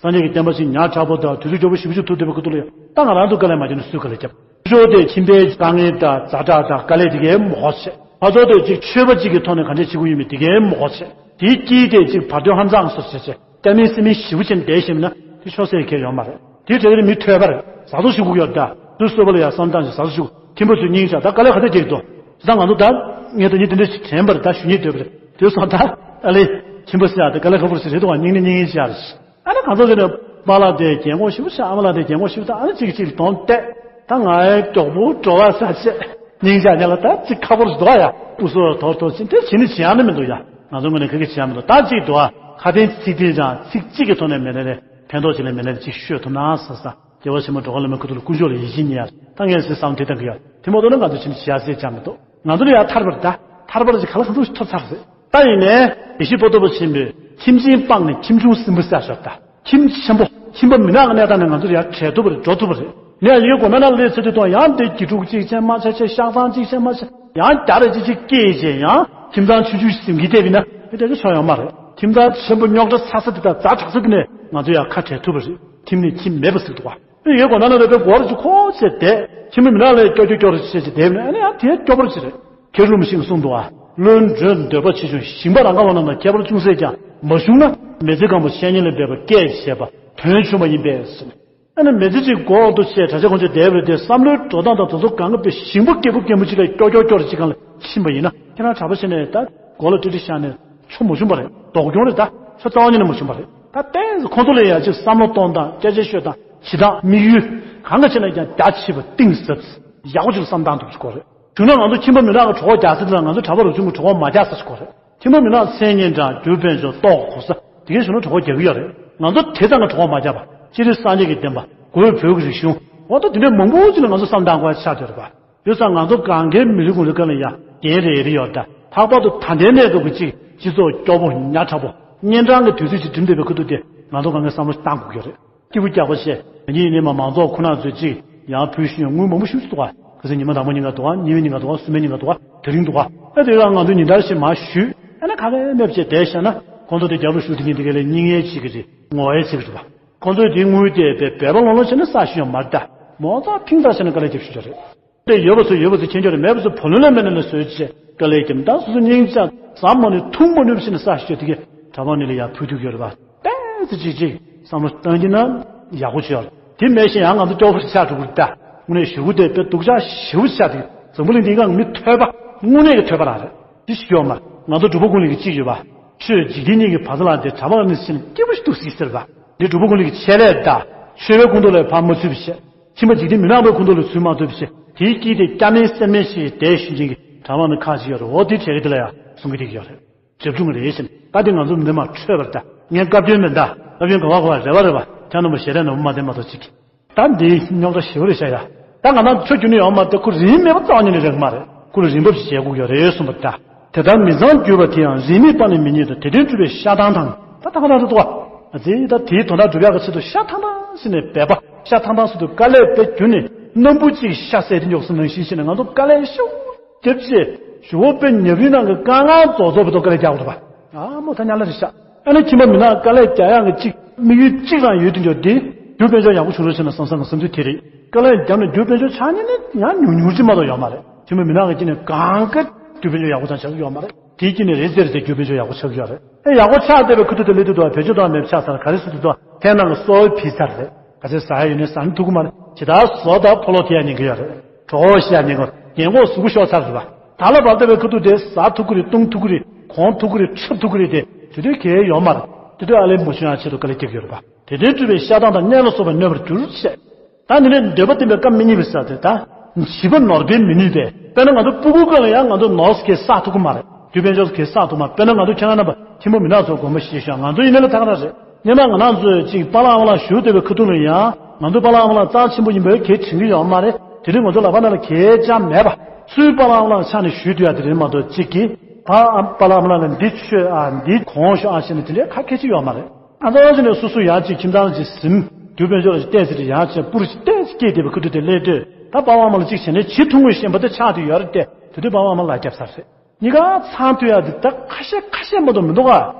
ཨ། སངས་རྒྱས་ཀྱི་བསྟན་པ་ཞིག་ཉག་ཕྲ་པོ་དང་དུས་ཚོད་སྐྱོ་པོ་ཞེ་པོ་ཅིག་ཐུག་བསྡད་པའི་ཁུ་ཐུག་ལ་ཡང་ད་ང་རང་ཚོ་དཀའ་ལས་མ་བརྒྱབ་ན་སུས་དཀའ་ལས་བརྒྱབ། ཆོས་དེ་ཁྱིམ་པའི་དཀའ་ངལ་དང་ཛ་དྲག་དང་དཀའ་ལས་དེ་གའི་མི་ཧོ་བྱེད། ཕར་ཚུར་དེ་ཅིག་ཆོས་པ་གཅིག་གི་ཐོག་ནས་གང་འདྲས་བྱེད་དགོས་ཡོད་མེད་དེ་གའི་མི་ཧོ་བྱེད། དེའི་དཀྱིལ་དེ་ཅིག་བར་དོའི་ཧམ་ཚང་སོགས་བྱེད་བྱེད་སྐྱ་མིན་སེར་མིན་ཞེ་པོ་ཅིག་བསྡད་ཤེས་མིན་ན་དེ་ཆོག་སེ་ཁེལ་ཡོད་མ་རེད། དེའི་གྲས་ཀྱི་མི་ཐོས་པ་རེད། ཟ་ཟུག་ཞུ་དགོས་ཡོད་ད། དུས་གསོད་པ་ལ་ཡང་བསམ་བཏང་ཞིག་ཟ་ཟུག་ཞུ། ཁྱིམ་པ་ཚོས་སྙིང་རྗེ་ད་དཀའ་ལས་ག་ཚོད་རྒྱག་གི་འདུག་ཟ་ང་ཚོ་ད་ངས་ད་ཉིན་དེ་འདྲ་ཞིག་དྲན་པ་རེད། ད་ཞུ་སྙིང་འདོད་པ་རེད། དེ་སོང་ད་ཨ་ལེ། ཁྱིམ་པ་ཟེར་ཡག་དེ་དཀའ་ལས་ཁག་པོ་ཞིག་རེད་འདུག་བ། སྙིང་ནས་སྙིང་ངེ་ཞིག་ཡ་རེད། ཨ་ནི་གང་ཚོད་ཟེར་ནས་པཱ་ལགས་དེ་རྒན་གོག་ཞེ་པོ་ཆགས། ཨ་མ་ལགས་དེ་རྒན་གོག་ཞེ་པོ་ཆགས། ཨ་ནི་གཅིག་གིས་གཅིག་ལ་གདོང་གཏད། ད་ང་ཡང་མགྱོགས་པོ་འགྲོ་བ་ཟ་བྱས་སྙིང་རྗེ་ཉལ་ལ་ད་ཅིག་ཁག་པོ་ཞིག་འདུག་ཨ་ཡ། སྐུ་གཟུགས་དོར་དོར་ཕྱིན་དེ་བྱེད་ནི་བྱེད་ཡག་ནི་མི་འདུག་ཡ། ང་ཚོ་ངོས་ནས་ག་གེ་བྱེད་ཡག་མི་འདུག་ད་གཅིག་འདུག་ཨ། ཁ་དན་ཚིག་དན་ཀྱང་ཚིག་གཅིག་གི་ཐོག་ནས་མེད་ནས་རེད། ཕན་ཐོགས་ཆེ་ལས་མེད་ནས་ཅིག་ཤོད་ཐུབ་ན་ཟེར་ས། རྒྱལ་བ་ཆེན་པོ་འགྲོ་བ་སློབ་མའི་སྐུ་ཐོག་ལ་དཀོན་མཆོག་ལ་ཡིད་ཆེས་ཉེ་ཡ། ད་ངས་ཟེར་བསམ་དེ་ལྟ་གི་ཡོད། དེ་མ་གཏོགས་ན་ང་ཚོ་ཕྱིན་བྱ་ཟེར་ཅང་མི་འདུག་ང་ཚོ་ལ་ཡ་ཐར་པར་ད། ཐར་པར་ཅིག་ག་ལ་གང་འདུག་ཐོབ་ཚར་ཟེར། ད་ཡིན་ནའི་ཡེ་ཤེས་པོ་ཏོ་པོ་ཆེན་པོས་ཁྱིམ་ཆེན་སྤངས་ནས་ཁྱིམ་ཆུང་སྲིན་པོ་བསགས་ཤོག་ད། ཁྱིམ་ཆེན་པོ་ཁྱིམ་པ་མི་ནག་གི་གནས་སྟངས་ནས་ང་ཚོ་ལ་ཡ་བྲལ་ཐུབ་པ་རེད། འགྲོ་ཐུབ་པ་རེད། ནས་ཡིན་དགོས་ན་ན་ལས་ཚེ་དུས་ཐོག་ཡང་དེ་དགེ་ཕྲུག་གཅིག་ཆེན་མ་ཆེ་ཆེ་ཤག་ཚང་གཅིག་ཆེན་མ་ཆེ་ཡང་རྒྱ་རེ་གཅིག་གཅིག་སྐྱེས་ཆེ་ཡང་ཁྱིམ་ཚང་ཆུང་ཆུང་ཟིན་གྱི་བསྡད་པ་ཡིན་ན་དེ་འདྲ་གི་ཆོ་ཡོང་མ་རེད། ཁྱིམ་ཚང་ཆེན་པོ་རྙོག་དྲ་ཚ་ས་དེ་དང་ཛ་དྲག་ས་དེ་ནས་ང་ཚོ་ཡང་ཁ་བྲལ་ཐུབ་པ་རེད། ཁྱིམ་ནས་ཁྱིམ་མེད་པ་ཟེར་འདུག་བ། ཡོད་དགོས་ན་ན་རེ་པའི་སྒོར་གཅིག་ཁོ་ཆེ་བསྡད། ཁྱིམ་པ་མི་ནག་ལས་སྐྱོ་སྐྱོ་སྐྱོ་རེ་བྱེད་ཅིག་བསྡད་ན་ཨ་ནི་ཡང་དེ་སྐྱོ་པོ་ཅིག་རེད། མཁས་གྲུབ་རིན་པོ་ཆེས་གསུངས་འདུག་བ། བློན་འགྲོས་འདོད་པ་ཆེ་ཆུང་ཞིང་པ་རང་ག་བ་རྣམས་ལ་ཁྱད་པར་ཅུང་ཟད་ཀྱང་མ་བྱུང་ན་མི་ཚེ་གང་པོ་བཤེས་གཉེན་ལས་འབད་པ་སྐད་བྱས་པ་དོན་ཆུང་བ་ཡིན་པས་ཟེར། ཨ་ནི་མི་ཚེ་གཅིག་འགོར་འདུག་ཅེས་གྲྭ་ཆས་གོན་ཆས་བསྡད་པ་རེད་དེ་བསམ་བློའི་འགྲོ་སྟངས་དང་དེ་ཚོ་གང་ག་དཔེ་ཞིང་པ་སྐྱེས་བུ་རྒན་པོ་ཅིག་ལ་སྐྱོ་སྐྱོ་སྐྱོ་རེ་ཅིག་གང་ལ་ཕྱིན་པ་ཡིན་ན་ཁྱེད་རང་གྲྭ་པ་བྱས་ནས་ད་མགོ་ལ་ཏྲི་ཏྲི་བཞག་ནས་ཆོ་མ་བྱུང་བ་རེད། ལྡོག་གྱོང་རེད། ད་ཆོ་རྩ་བ་ཉིད་ནས་མ་བྱུང་བ་རེད། ད་ཏན་ཁོང་ཚོ་ལ་ཡང་ཅིག་བསམ་བློ་གཏོང་སྟངས་སྐད་ཆ་ཤོད་སྟངས་བྱེད་སྟངས་དམིགས་ཡུལ་གང་ག་བྱས་ན་ཀྱང་རྒྱ་ཆེ་བ་གཏིང་ཟབ་ཡག་པོ་ཅིག་བསམ་སྟངས་འདུག་ཅིག་གོ་རེད། བྱུང་ན་ང་ཚོ་ཁྱིམ་པ་མི་ནག་གི་གྲོགས་པོ་རྒྱག་ས་དེ་དང་ང་ཚོ་གྲྭ་པ་རུ་ཆུང་གི་གྲོགས་པོ་མ་རྒྱག་ས་ཞིག་གོ་རེད། ཁྱིམ་པ་མི་ནག་མཚན་སྙན་གྲགས་རྒྱུ་དཔལ་འབྱོར་ལྟོ་གོས་ས་དེ་གའི་གཞུང་ལ་གྲོགས་པོ་རྒྱག་གི་ཡོད་རེད། ང་ཚོ་དེ་ཙམ་གྱི་གྲོགས་པོ་མ་རྒྱག་པ་སྤྱིར་སངས་རྒྱས་ཀྱི་བསྟན་པ་དགོས་བོད་ཀྱི་རིག་གཞུང་འོ་ད་དེ་འདྲའི་མང་པོ་ཅིག་ལ་ང་ཚོ་བསམ་བཏང་དགོས་ཆགས་བསྡད་རེད་པ། ཡོད་ཙང་ང་ཚོ་གང་གའི་མི་རིགས་ཀུན་ལ་ཀ་ལ་ཡ་རྒན་རེ་རེ་ཡོད་ད་ལྷག་པར་དུ་ད་ལྟའི་གནས་སྐབས་ཀྱི་གཅིག་སྤྱི་ཚོགས་སྐྱོ་པོ་ཉག་ཕྲ་པོ་གཉན་འཕྲང་གི་དུས་ཚོད་ཅིག་འགྲིམ་བསྡད་པའི་ཁུ་ཐུག་དེ་ང་ཚོ་གང་གའི་བསམ་བློ་བཏང་དགོས་ཀྱི་རེད། སྐྱིད་པོ་རྒྱག་པ་བྱས་ང་གཉིས་ཡིན་ནའི་མ་མང་ཚོགས་ཁོ་ན་ཚོས་གཅིག་ཡང་ཕུལ་ཤུལ་ཡང་དངུལ་མང་པོ་ཞིག་འདུག་ག་ག་ཚོད་ཉི་མ་དང་པོ་ཉིན་ག་འདུག་ག་གཉིས་པའི་ཉིན་ག་འདུག་ག་གསུམ་པའི་ཉིན་ག་འདུག་ག་དེ་རིང་འདུག་ག་ཨ་དེ་རིང་ང་ཚོ་ཉིན་ལྟར་ཞིག་མར་ཞུས་ཨ་ནི་ཁ་ཁའི་མེད་བྱས་བསྡད་བཞག་ན་ཁོང་ཚོ་དེ་རྒྱབ་ལ་ཞུགས་དེ་ཉིན་དེ་ག་ལས་སྙིང་ངལ་བྱེད་ཀྱི་རེད། ངོ་ཡ་བྱེད་ཀྱི་འདུག་ག་ཁོང་ཚོས་དེའི་དངུལ་དེ་བེད་བེད་པ་ལོང་ལོང་བྱས་ན་ས་ཞུ་ཡང་མ་རེད་ད། མོ་ཚ་ཕིང་ཚ་བྱས་ན་དཀའ་ལས་རྒྱབ་ཞུ་རྒྱུ་རེད། དེ་ཡོད་པ་ཚོ་ཡོད་པ་ཚོ་མཁྱེན་རྒྱུ་རེད། མེད་པ་ཚོ་བུ་ལོན་ལ་མེད་ན་ལ་བཟོས་བྱས་དཀའ་ལས་རྒྱབ་ད་སོ་སོ་སྙིང་རྗེ་ཟ་མ་ནུས་འཐུང་མ་ནུས་བྱས་ནས་ས་ཞུ་དེ་གའི་གྲྭ་པ་ནི་ལ་ཡ་ཕུལ་ཐུབ་ཀྱི་ཡོད་རེད་པ། ཏོག་ཙམ་ཅིག་ཅིག་བསམ་བློ་གཏོང་གི་ན་ཡག་པོ་བྱོས། དེ་མེད་བཞིན་ཡང་ང་ཚོ་སྐྱོ་པོ་ཆགས་འགྲོ་གི་རེད་ད། དངོས་གནས་ཞུ་སྒོ་དེ་དཔེ་སྡུག་ཅག་ཞེ་པོ་ཆགས་དེ་འཛམ་བུ་གླིང་འདིའི་སྒང་མི་ཐོས་པ་དངོས་གནས་ཀྱི་ཐོས་པ་རང་རེད། དེ་ཞིག་ཡོད་མ་ང་ཚོ་འབྲུག་པ་ཀུན་ལེགས་ཀྱི་གཅིག་ཡོད་པ། ཆོས་འཇིག་རྟེན་གཉིས་ཀྱི་བར་མཚམས་ལ་དེ་གྲྭ་པ་ནི་ཕྱིན་སྐྱིད་པོ་ཞིག་འདུག་སྲིད་ཟེར་བ། འདི་འབྲུག་པ་ཀུན་ལེགས་ཀྱི་ཆེད་ལས་ད། ཆོས་པའི་ཁོངས་གཏོགས་ལ་ཕར་མ་ཚུད་པ་བྱས། ཁྱིམ་པ་འཇིག་རྟེན་མི་ནག་པའི་ཁོངས་གཏོགས་ལ་ཚུད་མ་ཐུབ་པ་བྱས། དེའི་དཀྱིལ་དེ་སྐྱ་མིན་སེར་མིན་ཞིག་དེ་ཞུ་མཁན་གྱི་གྲྭ་པ་ནི་ཁག་ཅིག་ཡོད་རེད། འོ་དེ་གྲས་ཀྱི་དེ་ལ་ཡང་གསུང་གི་དེ་ཡོད་རེད། རྒྱབ་ཆུང་རེད་ཟེར་ད་དེ་ང་ཚོ་འདི་མ་འཕྲོད་པར་ད་ངས་བཀའ་བཀྱོན་མེད་ད་བཀའ་བཀྱོན་ག་བ་ག་བ་རེ་བ་རེ་བ་ཁྱེད་རྣམ་པ་ཞལ་རས་ནོར་བུ་མ་ལྡན་མ་གཏོགས་ཅིག་ད་འདི་རྙོག་དྲ་ཞེ་པོ་རེད་ཤག་ཡ། ད་ང་རང་ཚོ་རྒྱུ་ནི་ཡོང་མ་རེད། ཁོ་རིན་མེད་པ་རྩ་བ་ཉིད་ནས་རེག་མ་རེད། ཁོ་ལ་རིན་འབབ་ཞིག་བྱེད་དགོས་ཡོད་རེད་གསུངས་པ་ད། དེ་ལྟར་མི་ཚངས་གྱུར་པ་དེ་ཡང་རིན་མེད་པ་ནི་མི་རྙེད་དོ། དེ་དོན་སྒྲུབ་པའི་ཤ་ཐང་ཐང་། ད་ད་ག་ན་རེད་དོ། ཨ་ཙི་ད་དེའི་དོན་དག་སྒྲུབ་ཡག་གི་ཆེད་དུ་ཤ་ཐང་ཐང་ཟེར་ནས་འབད་པ་ཤ་ཐང་ཐང་ཟེར་དུས་དཀའ་ལས་དཔེ་རྒྱུ་ནི་སྣམ་བུ་གཅིག་ཤ་བསད་དེ་མགྱོགས་སུ་ནང་བཞིན་བྱས་ནས་ང་ཚོ་དཀའ་ལས་ཤུགས་རྒྱབ་ཅེས་ཞུ་བོ་དཔེ་ཉབ་རིང་ནང་གི་དཀའ་ངལ་རྫོགས་རྫོགས་བའི་ཐོག་དཀའ་ལས་རྒྱག་དགོས་རེད་པ། ཨ་མོ་ད་ཉག་ལ་རེད་ཤག་ཨ་ནི་ཁྱིམ་པ་མི་ནག་དཀའ་ལས་རྒྱག་ཡག་གི་གཅིག་དམིགས་ཡུལ་གཅིག་རང་ཡོད་དུས་འཇོག་འདི་རྒྱུ་དཔལ་འབྱོར་ཡག་པོ་བྱུང་རོགས་བྱས་ན་བསམ་བསམ་གི་བསམ་ཚུལ་དེ་རེད། དཀའ་ལས་བརྒྱབ་ནས་རྒྱུ་དཔལ་འབྱོར་ཆགས་ཉེན་ནི་ཡང་ཉུང་ཉུང་ཅིག་མ་གཏོགས་ཡོད་མ་རེད། ཁྱིམ་པ་མི་ནག་གི་དཀྱིལ་ནས་གང་ག་རྒྱུ་དཔལ་འབྱོར་ཡག་པོ་ཅང་ཆགས་ཀྱི་ཡོད་མ་རེད། དེའི་དཀྱིལ་ནས་རེད་ཟེར་ཏེ་རྒྱུ་དཔལ་འབྱོར་ཡག་པོ་ཆགས་ཀྱི་ཡོད་རེད། ཨེ་ཡག་པོ་ཆགས་བསྡད་པའི་ཁུ་ཐུག་དེ་སླེབས་དུས་དུ་བེད་སྤྱོད་གཏོང་མེད་ཆགས་ཚར། ག་རེ་ཟེར་དུས་དུ་ཐེངས་ནང་གི་གསོ་བའི་ཕི་ཚར་རེད། ག་ཚོད་ཟ་ཡ་ཡོད་ནས་ཟ་ནི་ཐུབ་ཀྱི་མ་རེད། ཇི་ལྟར་བཟོ་ལྟ་ཕོ་ལོ་ཐེ་ཡ་ཉན་གྱི་ཡོད་རེད། གྲོགས་བཤད་ཉན་གྱི་རྒན་གོག་གཟུགས་པོ་ཤོར་ཚར་རེད་པ། ད་ལ་བབ་བསྡད་པའི་ཁུ་ཐུག་དེ་ཟ་ཐུབ་ཀྱི་རེད། བཏུང་ཐུབ་ཀྱི་རེད། གོན་ཐུབ་ཀྱི་རེད། འཁྲབ་ཐུབ་ཀྱི་རེད་དེ་དེ་དུས་གལ་ཡོད་མ་རེད། དེ་དུས་ཨ་ལས་མ་བྱུང་ཡང་ཆེད་དུ་དཀའ་ལས་རྒྱག་གི་ཡོད་རེད་པ། དེ་དོན་སྒྲུབ་པའི་ཤ་ཐང་དང་གཉན་ལ་སོགས་པའི་གནོད་པར་འགྱུར་ཞེས། ད་འདི་ནས་འདོད་པ་བསྟན་པའི་བཀའ་མི་རྙེད་པའི་ས་དེ་ད། བྱིས་པ་ནོར་འཕེལ་མི་ནུས་པས། དཔེར་ན་ང་ཚོ་སྤུ་གུ་སྒང་ལ་ཡང་ང་ཚོ་ནོར་སྐལ་བསགས་ཐུབ་ཀྱི་མ་རེད། རྒྱུ་དཔལ་འབྱོར་སྐལ་བསགས་ཐུབ་མ་རེད། དཔེར་ན་ང་ཚོ་ཁྱེད་རང་རྣམ་པ་ཁྱིམ་པ་མི་ནག་ཚོ་དགོངས་པ་བཞེས་ཤོག་ང་ཚོ་ཡིན་ན་ལ་ད་ག་རང་རེད། སྙན་ན་ང་རང་ཚོས་ཅིག་པཱ་ལགས་ཨ་མ་ལགས་ཞུ་བསྡད་པའི་ཁ་ཐུག་ལ་ཡང་ང་ཚོ་པཱ་ལགས་ཨ་མ་ལགས་རྩ་ཆེན་པོ་ཡིན་པའི་གལ་དྲན་གྱི་ཡོད་མ་རེད། དེ་རིང་ང་ཚོ་ལག་པ་ནང་ལ་གལ་ཅང་མེད་པ། ཚུར་པཱ་ལགས་ཨ་མ་ལགས་ཆ་ནས་ཞུས་དུས་ཡ་དེ་རིང་མ་གཏོགས་གཅིག་གིས་ཕ་ཨ་པཱ་ལགས་ཨ་མ་ལགས་ལ་འདི་མཆོད་ཨ་འདི་གོང་ཞུ་ཨ་ཞེས་ནས་དེ་འདྲའི་ཁ་སྐད་ཅིག་ཡོད་མ་རེད། ཨ་ཙང་ཞེས་ནས་སོ་སོ་ཡང་ཅིག་ཁྱིམ་ཚང་ཅིག་ཟིན། རྒྱུ་དཔལ་འབྱོར་ལ་ཅིག་བལྟས་ཟེར་ཡང་ཅིག་པུར་ཅིག་བལྟས་ཅིག་སྐྱེས་བསྡད་པའི་ཁ་ཐུག་དེ་སླེབས་དུས་ད་པཱ་ལགས་ཨ་མ་ལགས་ཅིག་བྱས་ནས་ཇི་ཐུང་ངུ་ཤེས་པ་དེ་ཆགས་དུས་ཡོད་རེད་དེ། དེ་དུས་པཱ་ལགས་ཨ་མ་ལགས་རྒྱབ་ཚར་རེད། གཉིས་ཀ་ཚང་དུས་ཡ་དེ་ད་ཁ་ཤས་ཁ་ཤས་མ་གཏོགས་མི་འདུག་ག་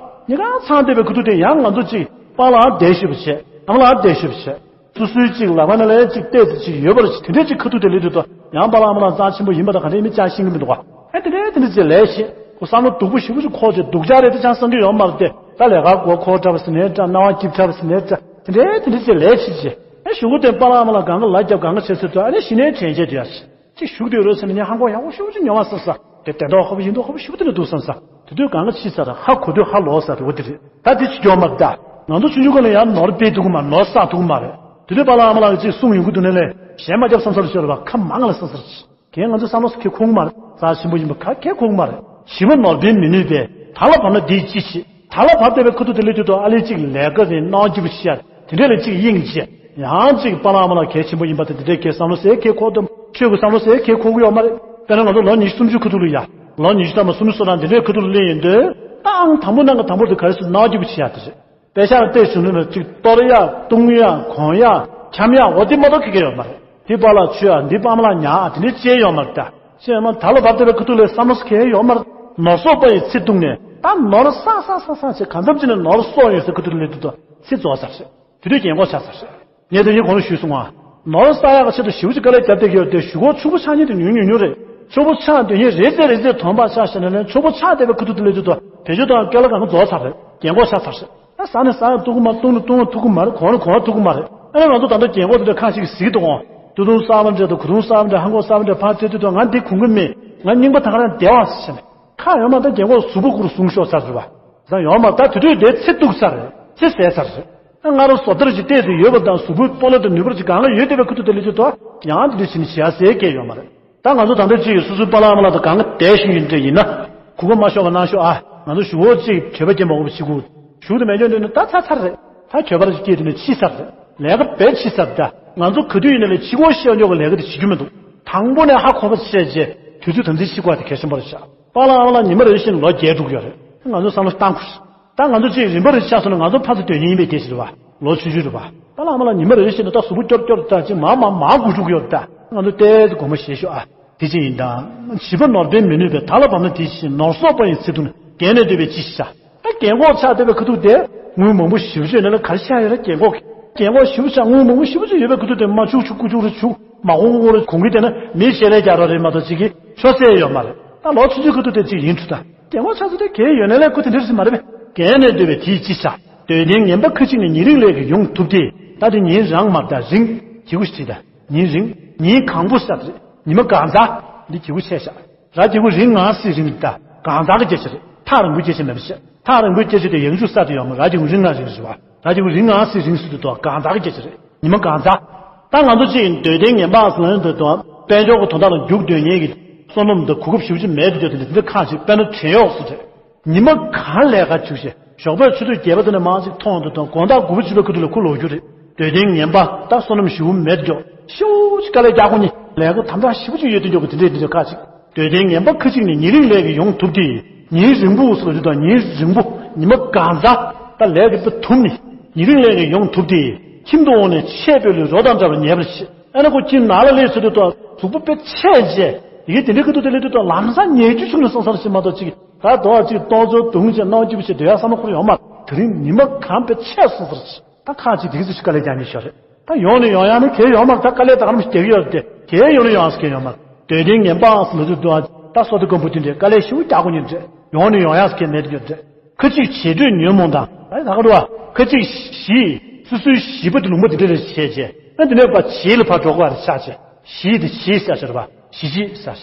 གཉིས་ཀ་ཚང་བསྡད་པའི་ཁ་ཐུག་དེ་ཡང་ང་ཚོ་ཅིག་པཱ་ལགས་འདས་ཞུས་པ་བྱས། ཨ་མ་ལགས་བསྡད་ཤོག་བྱས། སོ་སོའི་ཅིག་ལག་པ་ན་ལས་ཅིག་བལྟས་ཚེ་ཅིག་ཡོད་པར་དེ་འདྲས་ཅིག་ཁ་ཐུག་དེ་ལས་དུས་དོ། ཡང་པཱ་ལགས་ཨ་མ་ལགས་རྩ་ཆེན་པོ་ཡིན་པ་དང་ག་འདྲས་མི་ཅག་ཤེས་ཀྱི་མི་འདུག་ག་ཨ་དེ་འདྲས་དེ་འདྲས་ཅིག་ལས་ཤེས། ཁོ་བསམ་བློ་སྡུག་པོ་ཞེ་པོ་ཅིག་ཁོག་ཅིག་སྡུག་ཅག་རེད་དེ་ཅང་བསམ་གྱི་ཡོད་མ་རེད་དེ། ད་ལས་ཀ་མགོ་འཁོར་དྲགས་པ་ཟེར་ནའི་འདྲ། སྣང་བ་སྐྱིད་དྲགས་པ་ཟེར་ནའི་འདྲ། དེ་འདྲས་དེ་འདྲས་ཅིག་ལས་ཤེས་ཅིག་ཨ་གཞུག་གུ་དེ་པཱ་ལགས་ཨ་མ་ལགས་གང་ག་ལ་རྒྱབ་གང་ག་བྱས་ཚེ་དུས་ཨ་ནི་ཤི་ནའི་དྲན་ཆེད་དུ་ཡ་ཅིག་ཅིག་བཞུགས་དུས་རོལ་ཟེར་ནས་ཉན་ཧང་གོ་ཡག་པོ་ཞེ་པོ་ཅིག་ཉོ་བ་བསམ་ས། དེ་དེ་འདྲ་ཧོ་བོ་ཡིན་འདུག་ཧོ་བོ་ཞེ་པོ་དེ་ནས་འདུག་བསམ་ས། དེ་དུས་གང་ག་ཕྱིས་ཚར། ཧ་གོ་དུས་ཧ་ལོག་ས་རེད། འོ་དེ་རེད། ད་དེ་ཅི་སྐྱོ་མ་རེད་ད། ང་ཚོ་ཆུང་ཆུང་སྒང་ལ་ཡང་ནོར་སྤེལ་ཐུབ་ཀྱི་མ་རེད། ནོར་བསགས་ཐུབ་ཀྱི་མ་རེད། དེ་དུས་པཱ་ལགས་ཨ་མ་ལགས་ཀྱིས་ཅིག་གསུང་ཡོང་གི་འདུག་ནས་ལས་གཞན་མ་རྒྱབ་བསམ་ས་ལ་ཤོར་བ་ཁ་མང་ལ་བསམ་ས་རེད། གན་ང་ཚོ་བསམ་བློ་ཁེ་ཁོང་མ་རེད། རྩ་ཆེན་པོ་ཡིན་པ་ག་ཁེ་ཁོང་མ་རེད། བྱིས་པ་ནོར་འཕེལ་མི་ནུས་པས་ད་ལ་བབ་ན་འདིས་ཅི་བྱེད། ད་ལ་བབ་བསྡད་པའི་ཁ་ཐུག་དེ་ལས་དུས་དོ་ཨ་ལས་ཅིག་ལས་ཀ་རེད། སྣང་སྐྱིད་པོ་ཤར། དེ་འདྲས་ལ་ཅིག་དབྱིངས་ཆེ། ཡང་ཅིག་པཱ་ལགས་ཨ་མ་ལགས་གལ་ཆེན་པོ་ཡིན་པ་དང་དེ་འདྲས་ཁེ་བསམ་བློ་ཟེར་ཁེ་ཁོག་དུ་ཆོས་ཀྱི་བསམ་བློ་ཟེར་ཁེ་ཁོག་གི་ཡོད་མ་རེད། དཔེར་ན་ང་ཚོ་ལོ་ཉི་ཤུ་སུམ་ཅུ་ཁ་ཐུག་ལ་ཡ། ལོ་ཉི་ཤུ་ཐམ་པ་སུམ་ཅུ་སོ་གྲངས་དེ་འདྲས་ཁ་ཐུག་ལ་སླེབས་ཡོང་དུས་ད་ཨང་དང་པོ་གནང་གི་དང་པོ་དེ་ག་རེ་ཟེར། སྣང་སྐྱིད་པོ་ཆེ་ཡ་དེ་རེད། དཔེ་ཆ་བལྟས་བྱུང་ན་ཅིག་གཏོར་ཡག་བཏུང་ཡག་གོན་ཡག་འཁྱམ་ཡག་འོ་དེ་མ་གཏོགས་ཁེ་ཁེ་ཡོད་མ་རེད། འདི་པཱ་ལགས་མཆོད་ཡག་འདི་པཱ་ལགས་ཉར་ཡག་དེ་འདྲའི་ཅི་ཡང་ཡོད་མ་རེད་ད། ཅི་ཡང་མ་ད་ལ་བབ་བསྡད་པའི་ཁ་ཐུག་ལ་བསམ་བློ་ཁེ་ཡོད་མ་རེད། ནོར་སོགས་པ་ཡི་ཚེ་སྡུག་ནས་ད་ནོར་བསགས་བསགས་བསགས་བསགས་བྱས་གང་འཚམ་ཅིག་ནས་ནོར་སོགས་ཡོད་ཟེར་ཁ་ཐུག་ལ་སླེབས་དུས་དོ་ཚེ་རྫོགས་ཚར་རེད། དེ་དུས་རྒན་གོག་ཆགས་ཚར་རེད། ངས་དེ་རིང་གོང་ལ་ཞུས་སོང་ང་། ནོར་བསགས་ཡག་གི་ཆེད་དུ་ཞེ་པོ་ཅིག་དཀའ་ལས་བརྒྱབ་བསྡད་ཀྱི་ཡོད་དེ་གཞུག་གུ་ཕྱུག་པོ་ཆགས་མཁན་དེ་ཉུང་ཉུང་ཉུང་རེད། ཕྱུག་པོ་ཆགས་སྡོད་མཁན་རེད་ཟེར་རེད་ཟེར་དོན་དག་ཆགས་བཞག་ནས་ལན་ཕྱུག་པོ་ཆགས་བསྡད་པའི་ཁ་ཐུག་དེ་སླེབས་དུས་དོ་བེད་སྤྱོད་གཏོང་ཡག་སྐལ་བ་གང་ག་རྫོགས་ཚར་རེད། རྒན་གོག་ཆགས་ཚར་རེད། ད་ཟ་ནས་ཟ་ཡང་ཐུབ་ཀྱི་མ་རེད། བཏུང་ནས་བཏུང་ཡང་ཐུབ་ཀྱི་མ་རེད། གོན་ནས་གོན་ཡང་ཐུབ་ཀྱི་མ་རེད། ཨ་ནི་ང་ཚོ་ད་ལྟ་རྒན་གོག་དེ་འདྲ་ཁ་ཅིག་གཟིགས་འདུག་གོ། སྟོད་ཐུང་གསར་པ་འདྲ་དང་གོས་ཐུང་གསར་པ་འདྲ་ཧང་གོག་གསར་པ་འདྲ་ཕར་སྤྲད་དུས་དང་ང་འདི་གོན་གྱི་མེད། ང་རྙིང་པ་ད་ག་རང་བདེ་བ་ཟེར་ནས། ཁ་ཡོད་མ་ད་རྒན་གོག་གཟུགས་པོ་ཁུར་བཟུང་ཤོག་ཚར་རེད་པ། ད་ཡོད་མ་ད་དེ་དུས་དེ་ཚེ་སྡུག་ཚར་རེད། ཚེ་ཟད་ཚར་རེད། ད་ང་རང་བཟོ་ལྟར་ཅིག་བལྟས་ཏེ་ཡོད་པ་དང་གཟུགས་པོའི་སྤོ་ལོ་དང་ནུས་པར་ཅིག་གང་ལ་ཡོད་བསྡད་པའི་ཁུ་ཐུག་དེ་ལས་ཅིག་ཏོ། ཡང་དེ་འདྲ་བྱས་ནས་བྱེད་ཡ་ཟེར་སྐད་ཡོད་མ་རེད། ད་ང་ཚོ་ད་ལྟ་ཅིག་སོ་སོའི་པཱ་ལགས་ཨ་མ་ལགས་དང་གང་ག་བསྡད་བཞིན་ཡོད་འདྲ་ཡིན་ན། གོ་སྐབས་མ་ཤོར་བ་གནང་ཤོག་ཨ། ང་ཚོ་གཞུག་གུ་ཅིག་གྱོད་པ་སྐྱེ་མ་དགོས་པ་བྱེད་དགོས། གཞུག་དེ་མེད་སྐྱོན་འདྲ་ན་ད་ཚར་ཚར་རེད། ད་གྱོད་པ་རེ་སྐྱེས་དེ་ནས་ཕྱིས་ཚར་རེད། ལས་ཀ་བས་ཕྱིས་ཚར་ད། ང་ཚོ་ག་དུས་ཡིན་ན་ལས་ཕྱི་སྒོ་ཕྱེ་ཉོག་གི་ལས་ཀ་དེ་བྱེད་རྒྱུ་མི་འདུག་དང་པོ་ནས་ཧ་གོ་བ་བྱས་རྗེས་དུས་ཚོད་དམ་འཛིན་བྱེད་དགོས་པ་དེ་གལ་ཆེན་པོ་རེད་ཤག་པཱ་ལགས་ཨ་མ་ལགས་ཉི་མ་རེ་བཞིན་ལོ་བརྒྱད་འགྲོ་གི་ཡོད་རེད། ང་ཚོ་བསམ་བློ་བཏང་དགོས། ད་ང་ཚོ་ཅིག་རིམ་པ་རེ་ཆགས་སོང་ན་ང་ཚོ་ཕར་ཚུར་སྡོད་མཁན་ཡིན་པའི་སྐད་ཆ་རེད་བ། ལོ་ཆུང་ཆུང་རེད་བ། པཱ་ལགས་ཨ་མ་ལགས་ཉི་མ་རེ་བཞིན་དུ་ད་གཟུགས་པོ་སྐྱོ་སྐྱོ་རེད་ད། ཅིག་མར་མར་མར་འགུལ་འགྲོ་གི་ཡོད་རེད་ད། ང་ཚོ་ཏོག་ཙམ་དགོངས་པ་བཞེས་ཤོག་ཨ། དེ་ཅི་ཡིན་དང་། བྱིས་པ་ནོར་འཕེལ་མི་ནུས་པས། ད་ལ་བབ་ན་དེ་བཞིན་ནོར་སོགས་པ་ཡི་ཚེ་སྡུག་ནི། རྒས་ནས་སྡོད་པའི་ཅི་ཞིག་བྱ། ད་རྒན་གོག་ཆགས་བསྡད་པའི་ཁ་ཐུག་དེ། དངུལ་མང་པོ་ཞེ་པོ་ཅིག་ཡོད་ན་ལ་ག་རེ་ཆགས་ཡོད་རེད་རྒན་གོག་རྒན་གོག་ཞེ་པོ་ཆགས་དངུལ་མང་པོ་ཞེ་པོ་ཅིག་ཡོད་པའི་ཁ་ཐུག་དེ་མ་ཆུག་ཆུག་ཀུ་ཆུག་རེ་ཆུག་མ་གོང་གོང་རེ་གོང་གི་དེ་ན་མི་ཞལ་ལས་རྒྱག་རོགས་རེད་མ་གཏོགས་ཅིག་གི་ཆོ་སེ་ཡོད་མ་རེད། ད་ལོ་ཆུང་ཆུང་ཁ་ཐུག་དེ་ཅིག་ཡིན་ཆུ་ད། རྒན་གོག་ཆགས་ཚོ་དེ་གལ་ཡོད་ན་ལས་ཁུ་དེ་འདྲ་ཞིག་མ་རེད་པས། རྒས་ནས་སྡོད་པའི་དེའི་ཅི་བྱ། སྡོད་ལྡན་ངན་པ་ཁ་ཅིག་ནི་ཉིན་རིང་ལས་ཀྱིས་ཡོང་ཐུབ་སྟེ། ད་དེ་ཉིན་རང་མ་ད་རིང་། གི་གུ་ཞིག་ད། ཉིན་རིང་། ཉིན་གང་པོ་ས་དེ་རེད། ཉི་མ་གང་ཟག་འདི་གི་གུ་ཆད་བཞག་ར་གི་གུ་རིང་ང་སི་རིང་ད། གང་ཟག་གི་སྐད་ཆ་རེད། ཐག་རིང་པོའི་སྐད་ཆ་མེད་པ་ཞིག་ཐག་རིང་པོའི་སྐད་ཆ་དེ་ཡང་འཇུག་ས་དེ་ཡོང་ང་ར་གི་གུ་རིང་ང་རིང་རེད་བ། ར་གི་གུ་རིང་ང་སི་རིང་སུ་དེ་དོ་གང་ཟག་གི་སྐད་ཆ་རེད། ཉི་མ་གང་ཟག་ད་ང་ཚོ་ཅིག་སྡོད་ལྡན་ངན་པ་ཟེར་ན་འདོད་དོ། དཔལ་འབྱོར་གྱི་དོན་དག་ལ་རྒྱུག་སྡོད་མཁན་གྱི་བསོད་ནམས་འདི་གོ་སྐབས་ཞེ་པོ་ཅིག་མེད་དུ་འགྱུར་དེ་འདི་འདི་ཁག་ཅིག་དཔེར་ན་བྲན་གཡོག་སུ་རེད། ཉི་མ་གང་ལས་ཀ་བཅུག་བྱས་ཞོགས་པའི་ཆུ་ཚོད་བརྒྱད་པ་དེ་ནས་མང་ཅིག་མཐོང་དུ་དང་དགོང་དག་དགུ་པ་བཅུ་པའི་ཁུ་ཐུག་ལ་ཁུ་ལོག་རྒྱུ་རེད། སྡོད་ལྡན་ངན་པ་ད་བསོད་ནམས་ཞེ་པོ་མེད་དུ་འགྱོ། ཤུགས་ཀྱིས་དཀའ་ལས་རྒྱག་དགོས་ནི་ལས་ཀ་དམ་དྲག་ཞེ་པོ་ཅིག་ཡོད་དུ་འགྱོ་གི་དེ་འདྲས་འདི་འདྲས་ཁག་ཅིག་སྡོད་ལྡན་ངན་པ་ཁ་ཅིག་ནི་ཉིན་རིང་ལས་ཀྱིས་ཡོང་ཐུབ་སྟེ། ཉིན་རིང་པོ་སོ་ཞུ་དང་ཉིན་རིང་པོ་ཉི་མ་གང་ཟག་ད་ལས་ཀྱི་ད་ཐུམ་ནི། ཉིན་རིང་ལས་ཀྱིས་ཡོང་ཐུབ་སྟེ། ཁྱིམ་དུ་འོང་ནས་ཆད་པའི་ལུས་རོ་དང་འདྲ་བར་ཉལ་བར་བྱེད། ཨ་ནི་ཁོ་ཁྱིམ་ནང་ལ་སླེབས་ཚུལ་དུ་གཟུགས་པོ་དཔེ་ཆད་བྱས་ཡི་གེ་དེ་འདྲའི་ཁུ་ཐུག་དེ་སླེབས་དུས་དང་ལམ་སང་ཉལ་རྒྱུ་བྱུང་ནས་སོང་ས་ར་ཞིག་མ་གཏོགས་ཅིག་ད་དོ་བ་ཅིག་སྟོང་ཚོ་དུང་བྱས་སྣང་སྐྱིད་པོ་བྱས་སྡོད་ཡ་བསམ་བློ་འཁོར་ཡོང་མ་དེ་རིང་ཉི་མ་གང་དཔེ་ཆད་སོང་ས་ར་ཞིག་ད་ཁག་ཅིག་དེ་གི་ཚོད་ཞིག་དཀའ་ལས་རྒྱག་མི་ཤོར་རེད། ད་ཡོང་ནས་ཡོང་ཡ་ནི་གལ་ཡོད་མ་རེད། ད་དཀའ་ལས་ད་ག་རམ་ཞིག་རྒྱག་གི་ཡོད་རེད་དེ་གལ་ཡོང་ནས་ཡོང་ཡ་ཟེར་གལ་ཡོད་མ་རེད། སྡོད་ལྡན་ངན་པའང་ཟེར་ལ་དུ་འདུག་ད་སོ་ཏི་ཀམ་པུ་ཏི་འདྲས་དཀའ་ལས་ཞེ་པོ་རྒྱག་དགོས་ཉིན་འདྲས་ཡོང་ནས་ཡོང་ཡ་ཟེར་གལ་མེད་དུ་ཡོད་འདྲས། ཁ་ཅིག་བྱེད་འདོད་ཉོན་མོངས་དང་། ད་ག་རུ་བ། ཁ་ཅིག་ཞི། སོ་སོའི་ཞི་པ་དེ་ལུང་པ་དེ་འདྲ་རེ་བྱས་རྗེས་ཨ་དེ་ནས་པ་བྱེད་ལ་ཕར་འགྲོ་དགོས་པ་རེ་ཆགས་རྗེས་ཞི་དེ་བྱེད་ཟེར་ཞེས་པ་ཞི་བྱེད་ཟེར།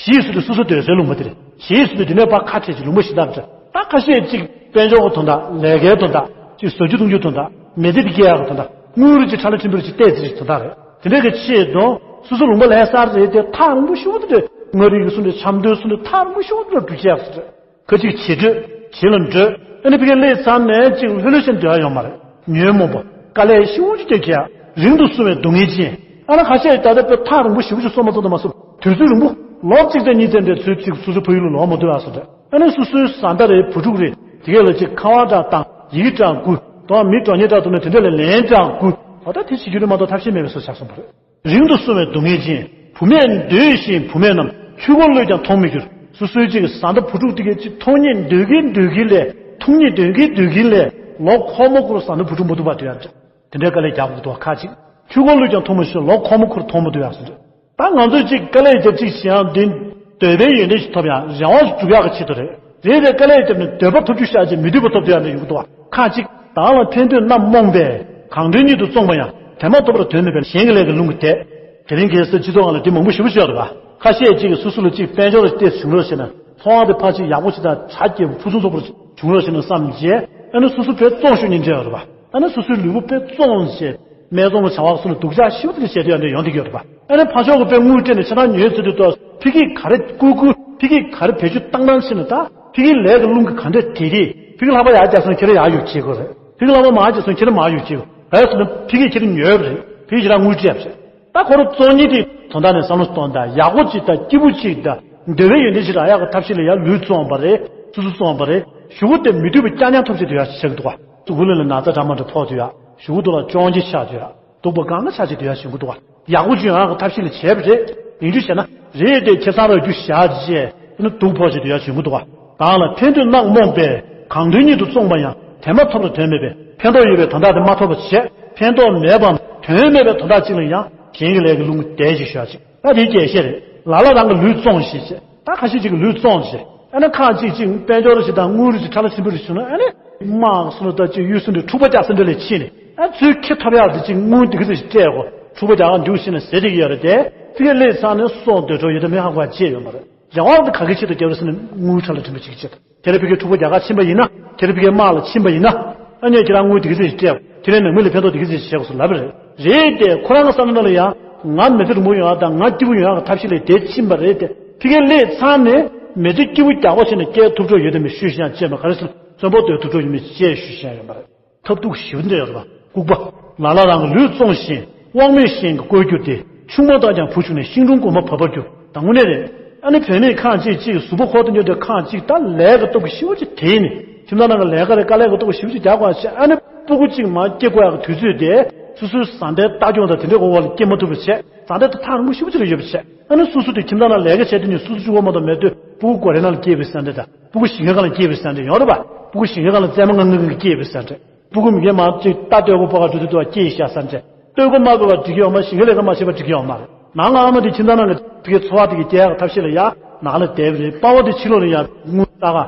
ཞི་སུ་དེ་སོ་སོ་སྡོད་སའི་ལུང་པ་དེ་རེད། བྱེད་སུ་དེ་དེ་ནས་པ་ཁ་བྲལ་གྱི་ལུང་པ་ཞི་ལྟ་འདྲ། ད་ཁ་ཤས་ཅིག་དཔལ་འབྱོར་གྱི་དོན་དག་ལས་ཀའི་དོན་དག་ཅིག་བཟོ་རྒྱུ་བཏུང་རྒྱུའི་དོན་དག་མི་ཚེ་འདི་སྐྱེལ་ཡག་གི་དོན་དག་དངུལ་རེ་ཅིག་ཁྲ་ལ་ཕྲན་བུ་རེ་ཅིག་བལྟས་ཚེ་རེ་དོན་དག་རེད། དེ་འདྲའི་གི་ཆེད་དུ་སོ་སོ་ལུང་པ་ལས་གསར་རེད་དེ་ཐག་རིང་པོ་ཞེ་པོ་དེ་འདྲ་མངའ་རིས་ཀྱི་སུ་འདྲ་འཆམ་མདོའི་སུ་འདྲ་ཐག་རིང་པོ་ཞེ་པོ་དེ་འདྲ་འགྲུལ་བྱེད་ཡག་སུ་རེད། ཁ་ཅིག་བྱེད་འདོད་བྱེད་ལ་འདོད་ཨ་ནི་ཕ་གིར་སླེབས་ཚར་ནས་ཅིག་ལྷོད་ལྷོད་བྱས་འདོད་ཡ་ཡོད་མ་རེད། ཉོན་མོངས་པ་དཀའ་ལས་ཞེ་པོ་ཅིག་སྟེར་གྱི་ཡ་རིང་དུ་སོང་བའི་སྡུག་བསྔལ་ཅན། ཨ་ནི་ཁ་ཤས་ད་ལྟ་དཔེ་ཐག་རིང་པོ་ཞེ་པོ་ཅིག་སོང་མ་སོང་དང་མ་སོང་དུས་ཚོད་རིང་པོ་ལོ་གཅིག་ཙམ་གཉིས་ཙམ་འདྲའི་ཚོད་ཅིག་སོ་སོའི་ཕ་ཡུལ་ལ་ལོག་མ་ཐུབ་ཡ་སོ་འདྲ་ཨ་ནི་སོ་སོའི་བཟའ་ཟླ་རེད་བུ་ཕྲུག་རེད་དེ་གས་ལ་ཅིག་ཁ་པར་འདྲ་བཏང་ཡི་གེ་འདྲ་བསྐུར་དང་མི་གྲོགས་ཉེ་འདྲ་ཐུག་ན་དེ་འདྲ་ལ་ལན་འདྲ་བསྐུར་ད་ལྟ་དེ་བྱེད་རྒྱུ་རེད་མ་གཏོགས་ཐབས་ཤེས་མེད་པའི་བཟོ་ཆགས་སོང་བ་རེད། རིང་དུ་སོང་བའི་སྡུག་བསྔལ་ཅན། བུད་མེད་འདོད་བཞིན་བུད་མེད་རྣམས་ཆུ་འགོ་གློད་ཀྱང་མཐོང་མི་འགྱུར། སོ་སོའི་ཅིག་བཟའ་ཟླ་བུ་ཕྲུག་དེ་གའི་ཅིག་མཐོང་སྙིང་འདོད་ཀྱིན་འདོད་ཀྱིན་ལས་མཐོང་སྙིང་འདོད་ཀྱིན་འདོད་ཀྱིན་ལས་ལོ་འཁོར་མོ་འཁོར་བཟའ་ཟླ་བུ་ཕྲུག་མ་ཐུབ་པ་དེ་ཡང་འདྲ། དེ་འདྲའི་དཀའ་ལས་རྒྱག་དགོས་འདུག་བ། ཁ་ཅིག་ཆུ་འཁོར་བླུགས་ཀྱང་འཐུང་མི་ཤེས། ལོ་འཁོར་མོ་འཁོར་འཐུང་མི་ཐུབ་ཡག་ཟེར། ད་ང་ཚོས་ཅིག་དཀའ་ལས་རྒྱབ་ཅིག་བྱེད་ཡང་འདི་འདོད་པའི་ཡོན་ཏན་ཞིག་ཐོབ་ཡང་རང་དབང་ཞིག་སྒྲུབ་ཡག་གི་ཆེད་དུ་རེད། རེད་དེ་དཀའ་ལས་རྒྱབ་ནས་འདོད་པ་ཐོབ་རྒྱུ་ཤར་རྗེས་མི་འདོད་པ་ཐོབ་ཐུབ་ཡག་འདྲ་ཡོང་གི་འདུག་བ། ཁ་ཅིག་བདག་ལ་ཕན་འདོད་རྣམས་རྨོངས་པས། གང་དོན་ཉིད་དུ་བཙོངས་པ་ཡང་། དེ་མ་ཐོབ་པར་དོན་མེད་པས། གཞན་གྱི་ལས་ཀྱིས་རླུང་གིས་དེད། དེ་རིང་ཁ་སང་སྤྱི་ཚོགས་ནང་ལ་འདི་མང་པོ་ཞེ་པོ་ཅིག་ཡོད་རེད་བ། ཁ་ཤས་ཅིག་གིས་སོ་སོ་ལ་ཅིག་དཔལ་འབྱོར་ལ་བལྟས་བྱུང་རོགས་ཞེ་ན། ཚོང་བ་དེ་ཕར་ཅིག་ཡག་པོ་ཞིག་དང་གྲ་རྒྱས་པོ་ཕུན་སུམ་ཚོགས་པོ་བྱུང་རོགས་ཞེ་ན་བསམ་རྗེས། ཨ་ནི་སོ་སོ་དཔེ་བཙོང་ཤོག་སྙིང་རྗེ་ཡོད་རེད་བ། ཨ་ནི་སོ་སོའི་ལུས་པོ་དཔེ་བཙོང་བྱས། སྨད་འཚོང་གི་བྱ་བ་སོགས་ལ་སྡུག་ཅག་ཞེ་པོ་ཅིག་བྱེད་དུ་ཡང་འདྲ་ཡོང་བསྡད་ཀྱི་ཡོད་རེད་བ། ཨ་ནི་ཕར་ཕྱོགས་ཀྱི་དཔེ་དངུལ་སྤྲད་ནས་ཆ་ཚང་ཉོས་ཚུལ་དུ་གཏོགས། ཕ་གིའི་ག་རེ་བསྐུར་བསྐུར། ཕ་གིའི་ག་རེ་བེད་སྤྱོད་བཏང་བཏང་ཕྱིན་ན། ད་ཕ་གིའི་ལས་ཀྱི་རླུང་གིས་ག་འདྲ་དེད་དེ། ཕ་གིའི་ལྷག་པ་ཡར་རྒྱག་སོང་ཁྱེད་རང་ཡར་ཡོད་བྱེད་དགོས་རེད། ཕ་གིའི་ལྷག་པ་མར་རྒྱག་སོང་ཁྱེད་རང་མར་ཡོད་བྱེད་དགོས། ག་རེ་ཟེར་ན་ཕ་གིས་ཁྱེད་རང་ཉོས་པ་རེད། ཕ་གིས་ཁྱེད་རང་དངུལ་སྤྲད་པ་རེད། ད་ཁོ་རང་བཙོང་མཁན་དེ་དོན་དག་ནས་བསམ་བློ་གཏོང་དང་། ཡག་པོ་ཅིག་དང་སྐྱིད་པོ་ཅིག་དང་། འདོད་པའི་ཡོན་ཏན་ཅིག་རག་ཡག་གི་ཐབས་ཤེས་ལ་ཡང་ལུས་བཙོངས་པ་རེད། སོ་སོ་བཙོངས་པ་རེད། གཞུག་གུ་དེ་མི་འདོད་པའི་རྐྱང་རྐྱང་ཐོབ་བྱེད་དུ་ཡག་ཞིག་ཆགས་ཀྱི་འདུག་བ། གཟུགས་པོ་ལ་ན་ཚ་འདྲ་མ་འདྲ་ཕོག་དུས་ཡག་གཞུག་གུ་དུ་ལ་གཅོང་སྐྱེ་ཆགས་དུས་ཡག་སྡུག་པ་གང་ག་ཆགས་བྱེད་དུ་ཡག་ཞིག་འདུག་བ། ཡག་པོ་ཅིག་ཡོང་ཡག་གི་ཐབས་ཤེས་ལ་བྱས་པ་རེད། ཡིན་རྒྱུ་བྱས་ན་རེད་དེ་ཁེ་བཟང་རག་རྒྱུ་བཞག་རྗེས་ཨ་ནི་སྡུག་ཕོག་བྱེད་དུ་ཡག་ཞིག་འདུག་བ། བདག་ལ་ཕན་འདོད་རྣམས་རྨོངས་པས། གང་དོན་ཉིད་དུ་བཙོངས་པ་ཡང་། དེ་མ་ཐོབ་པར་དོན་མེད་པས། ཕན་ཐོགས་ཡོད་པའི་དོན་དག་དེ་མ་ཐོབ་པ་བྱས། ཕན་ཐོགས་མེད་པའམ་དོན་མེད་པའི་དོན་དག་ཅིག་ལ་ཡང་གཞན་གྱི་ལས་ཀྱི་རླུང་གིས་དེད་ཅིག་ཤོག་ཅིག་ད་དེའི་རྒྱས་བཤད་རེད། ལ་ལ་རང་གི་ལུས་བཙོངས་ཤིག་ཅེས། ད་ཁ་ཤས་ཅིག་གིས་ལུས་བཙོངས་ཤིག་ཨ་ནི་ཁ་ཅིག་ཅིག་དཔལ་འབྱོར་ཞིག་དང་དངུལ་ཞིག་ཁྲ་ལ་ཆེན་པོ་ཞིག་བྱུང་ན། ཨ་ནི་དམག་སོགས་ལ་ད་ཅིག་གཡུལ་ས་འདྲ་འཁྲུག་པ་རྒྱག་ས་འདྲ་ལ་ཕྱིན་ནས། ཨ་ཚུར་ཁེ་ཐོབ་ཡག་དེ་ཅིག་དངུལ་དེ་ག་ཚོད་ཞིག་སྤྲད་གོ། འཁྲུག་པ་རྒྱག་ག་འཇུག་ཕྱིན་ནས་ཟེར་བསྡད་ཀྱི་ཡོད་རེད་དེ། ཕ་གིར་སླེབས་ཚར་ནས་སྲོག་འདོད་འགྲོ་ཡོད་དམ་མེད་ཧ་གོ་བ་བྱས་ཡོད་མ་རེད། རང་དབང་དེ་ག་གི་ཆེད་དུ་རྒྱབ་རེད་ཟེར་ནས་དངུལ་ཁྲ་ལ་ཕྱིན་པ་ཅིག་བྱེད། ཁྱེད་རང་ཕ་གིར་འཁྲུག་པ་རྒྱག་ག་ཕྱིན་པ་ཡིན་ན། ཁྱེད་རང་ཕ་གིའི་དམག་ལ་ཕྱིན་པ་ཡིན་ན། ཨ་ནི་ཁྱེད་རང་དངུལ་དེ་ག་ཚོད་ཞིག་སྤྲད། ཁྱེད་རང་ནང་མི་ལ་ཕན་ཐོགས་དེ་ག་ཚོད་ཞིག་བྱེད་དགོས་སུ་ལབ་པ་རེད། རེད་དེ་ཁོ་རང་གི་བསམ་བློ་ནང་ལ་ཡང་ང་མི་ཚེ་རིང་པོ་ཡོང་ཡག་དང་ང་སྐྱིད་པོ་ཡོང་ཡག་གི་ཐབས་ཤེས་ལ་དེ་ཕྱིན་པ་རེད་དེ། ཕ་གིར་སླེབས་ཚར་ནས་མི་ཚེ་སྐྱིད་པོ་རྒྱག་པ་བྱས་ནས་སྐྱེལ་ཐུབ་འགྲོ་ཡོད་དམ་མེད་ཤོད་ཤེས་ཡང་བྱས་མ། ག་རེ་ཟེར་ན་གསོན་པོ་སྡོད་ཐུབ་འགྲོ་ཡོད་མེད་བཤད་ཤོད་ཤེས་ཡང་ཡོད་མ་རེད། ཐབས་སྡུག་ཞེ་པོ་འདྲ་ཡོད་རེད་པ། ལྐུགས་པ། ལ་ལ་རང་གི་ལུས་བཙོངས་ཤིང་དབང་མེད་གཞན་གྱིས་བཀོལ་གྱུར་ཏེ། ཆུང་མ་དག་ཀྱང་བུ་ཆུང་ནས། ཤིང་དྲུང་གོམ་པ་བབས་པར་གྱུར། ད་དངོས་གནས་རེད། ཨ་ནི་བུད་མེད་ཁ་ཅིག་ཅིག་གཟུགས་པོ་ཁོག་ཏུ་ཉོ་དུས་ཁ་ཅིག་ད་ལས་ཀྱི་སྟོབས་ཀྱིས་ཞེ་པོ་ཅིག་དེད་ནས་ཁྱིམ་ཚང་ནང་གི་ལས་ཀ་རེད། དཀའ་ལས་ཀྱི་སྟོབས་ཀྱིས་ཞེ་པོ་ཅིག་རྒྱག་དགོས་པ་བྱས། ཨ་ནི་སྤུ་གུ་ཅིག་མར་སྐྱེ་དགོས་ཡག་གི་དུས་ཚོད་དེ་སོ་སོའི་བཟའ་ཟླའི་ལྟ་སྐྱོང་དང་དེ་འདྲའི་འོག་ལ་སྐྱེ་མ་ཐུབ་པ་བྱས། བཟའ་ཟླ་དེ་ཐག་རིང་པོ་ཞེ་པོ་ཅིག་ལ་ཡོད་པ་བྱས། ཨ་ནི་སོ་སོ་དེ་ཁྱིམ་ཚང་ནང་ལས་ཀ་བྱས་དུས་ནས་སོ་སོ་གཅིག་པོ་མ་གཏོགས་མེད་དུས། སྤུ་གུ་སྒོ་རའི་ནང་ལ་སྐྱེས་པའི་བཟའ་ཟླ་དང་། སྤུ་གུ་ཞིང་ཁའི་སྒང་ལ་སྐྱེས་པའི་བཟའ་ཟླ་ཡོད་རེད་པ། སྤུ་གུ་ཞིང་ཁའི་སྒང་ལ་རྩེད་མོ་རྔམ་རྔམ་གྱིས་སྐྱེས་པའི་བཟའ་ཟླ། སྤུ་གུ་མི་སྒེར་མང་ཅིག་རྟ་སྟོད་པོ་སྤོ་ག་འགྲོ་དུས་དུ་བ་སྐྱེས་ཤག་བསམ་བྱས། སྟོད་གོ་དམར་པོ་བ་འགྲིག་གི་ཡོད་མ། ཞིང་ཁའི་ལས་ཀ་མ་བྱས་པ་འགྲིག་གི་ཡོད་མ་རེད། ནང་ལ་ཨ་མ་དེ་ཁྱིམ་ཚང་ནང་གི་ཕ་གིའི་འཚོ་བ་དེ་གི་སྐྱེལ་ཡག་ཐབས་ཤེས་ལ་ཡ་ནང་ལ་བསྡད་པ་རེད། པ་ཕ་དེ་ཕྱི་ལོགས་ལ་ཡ་དངུལ་ལྟ་ག་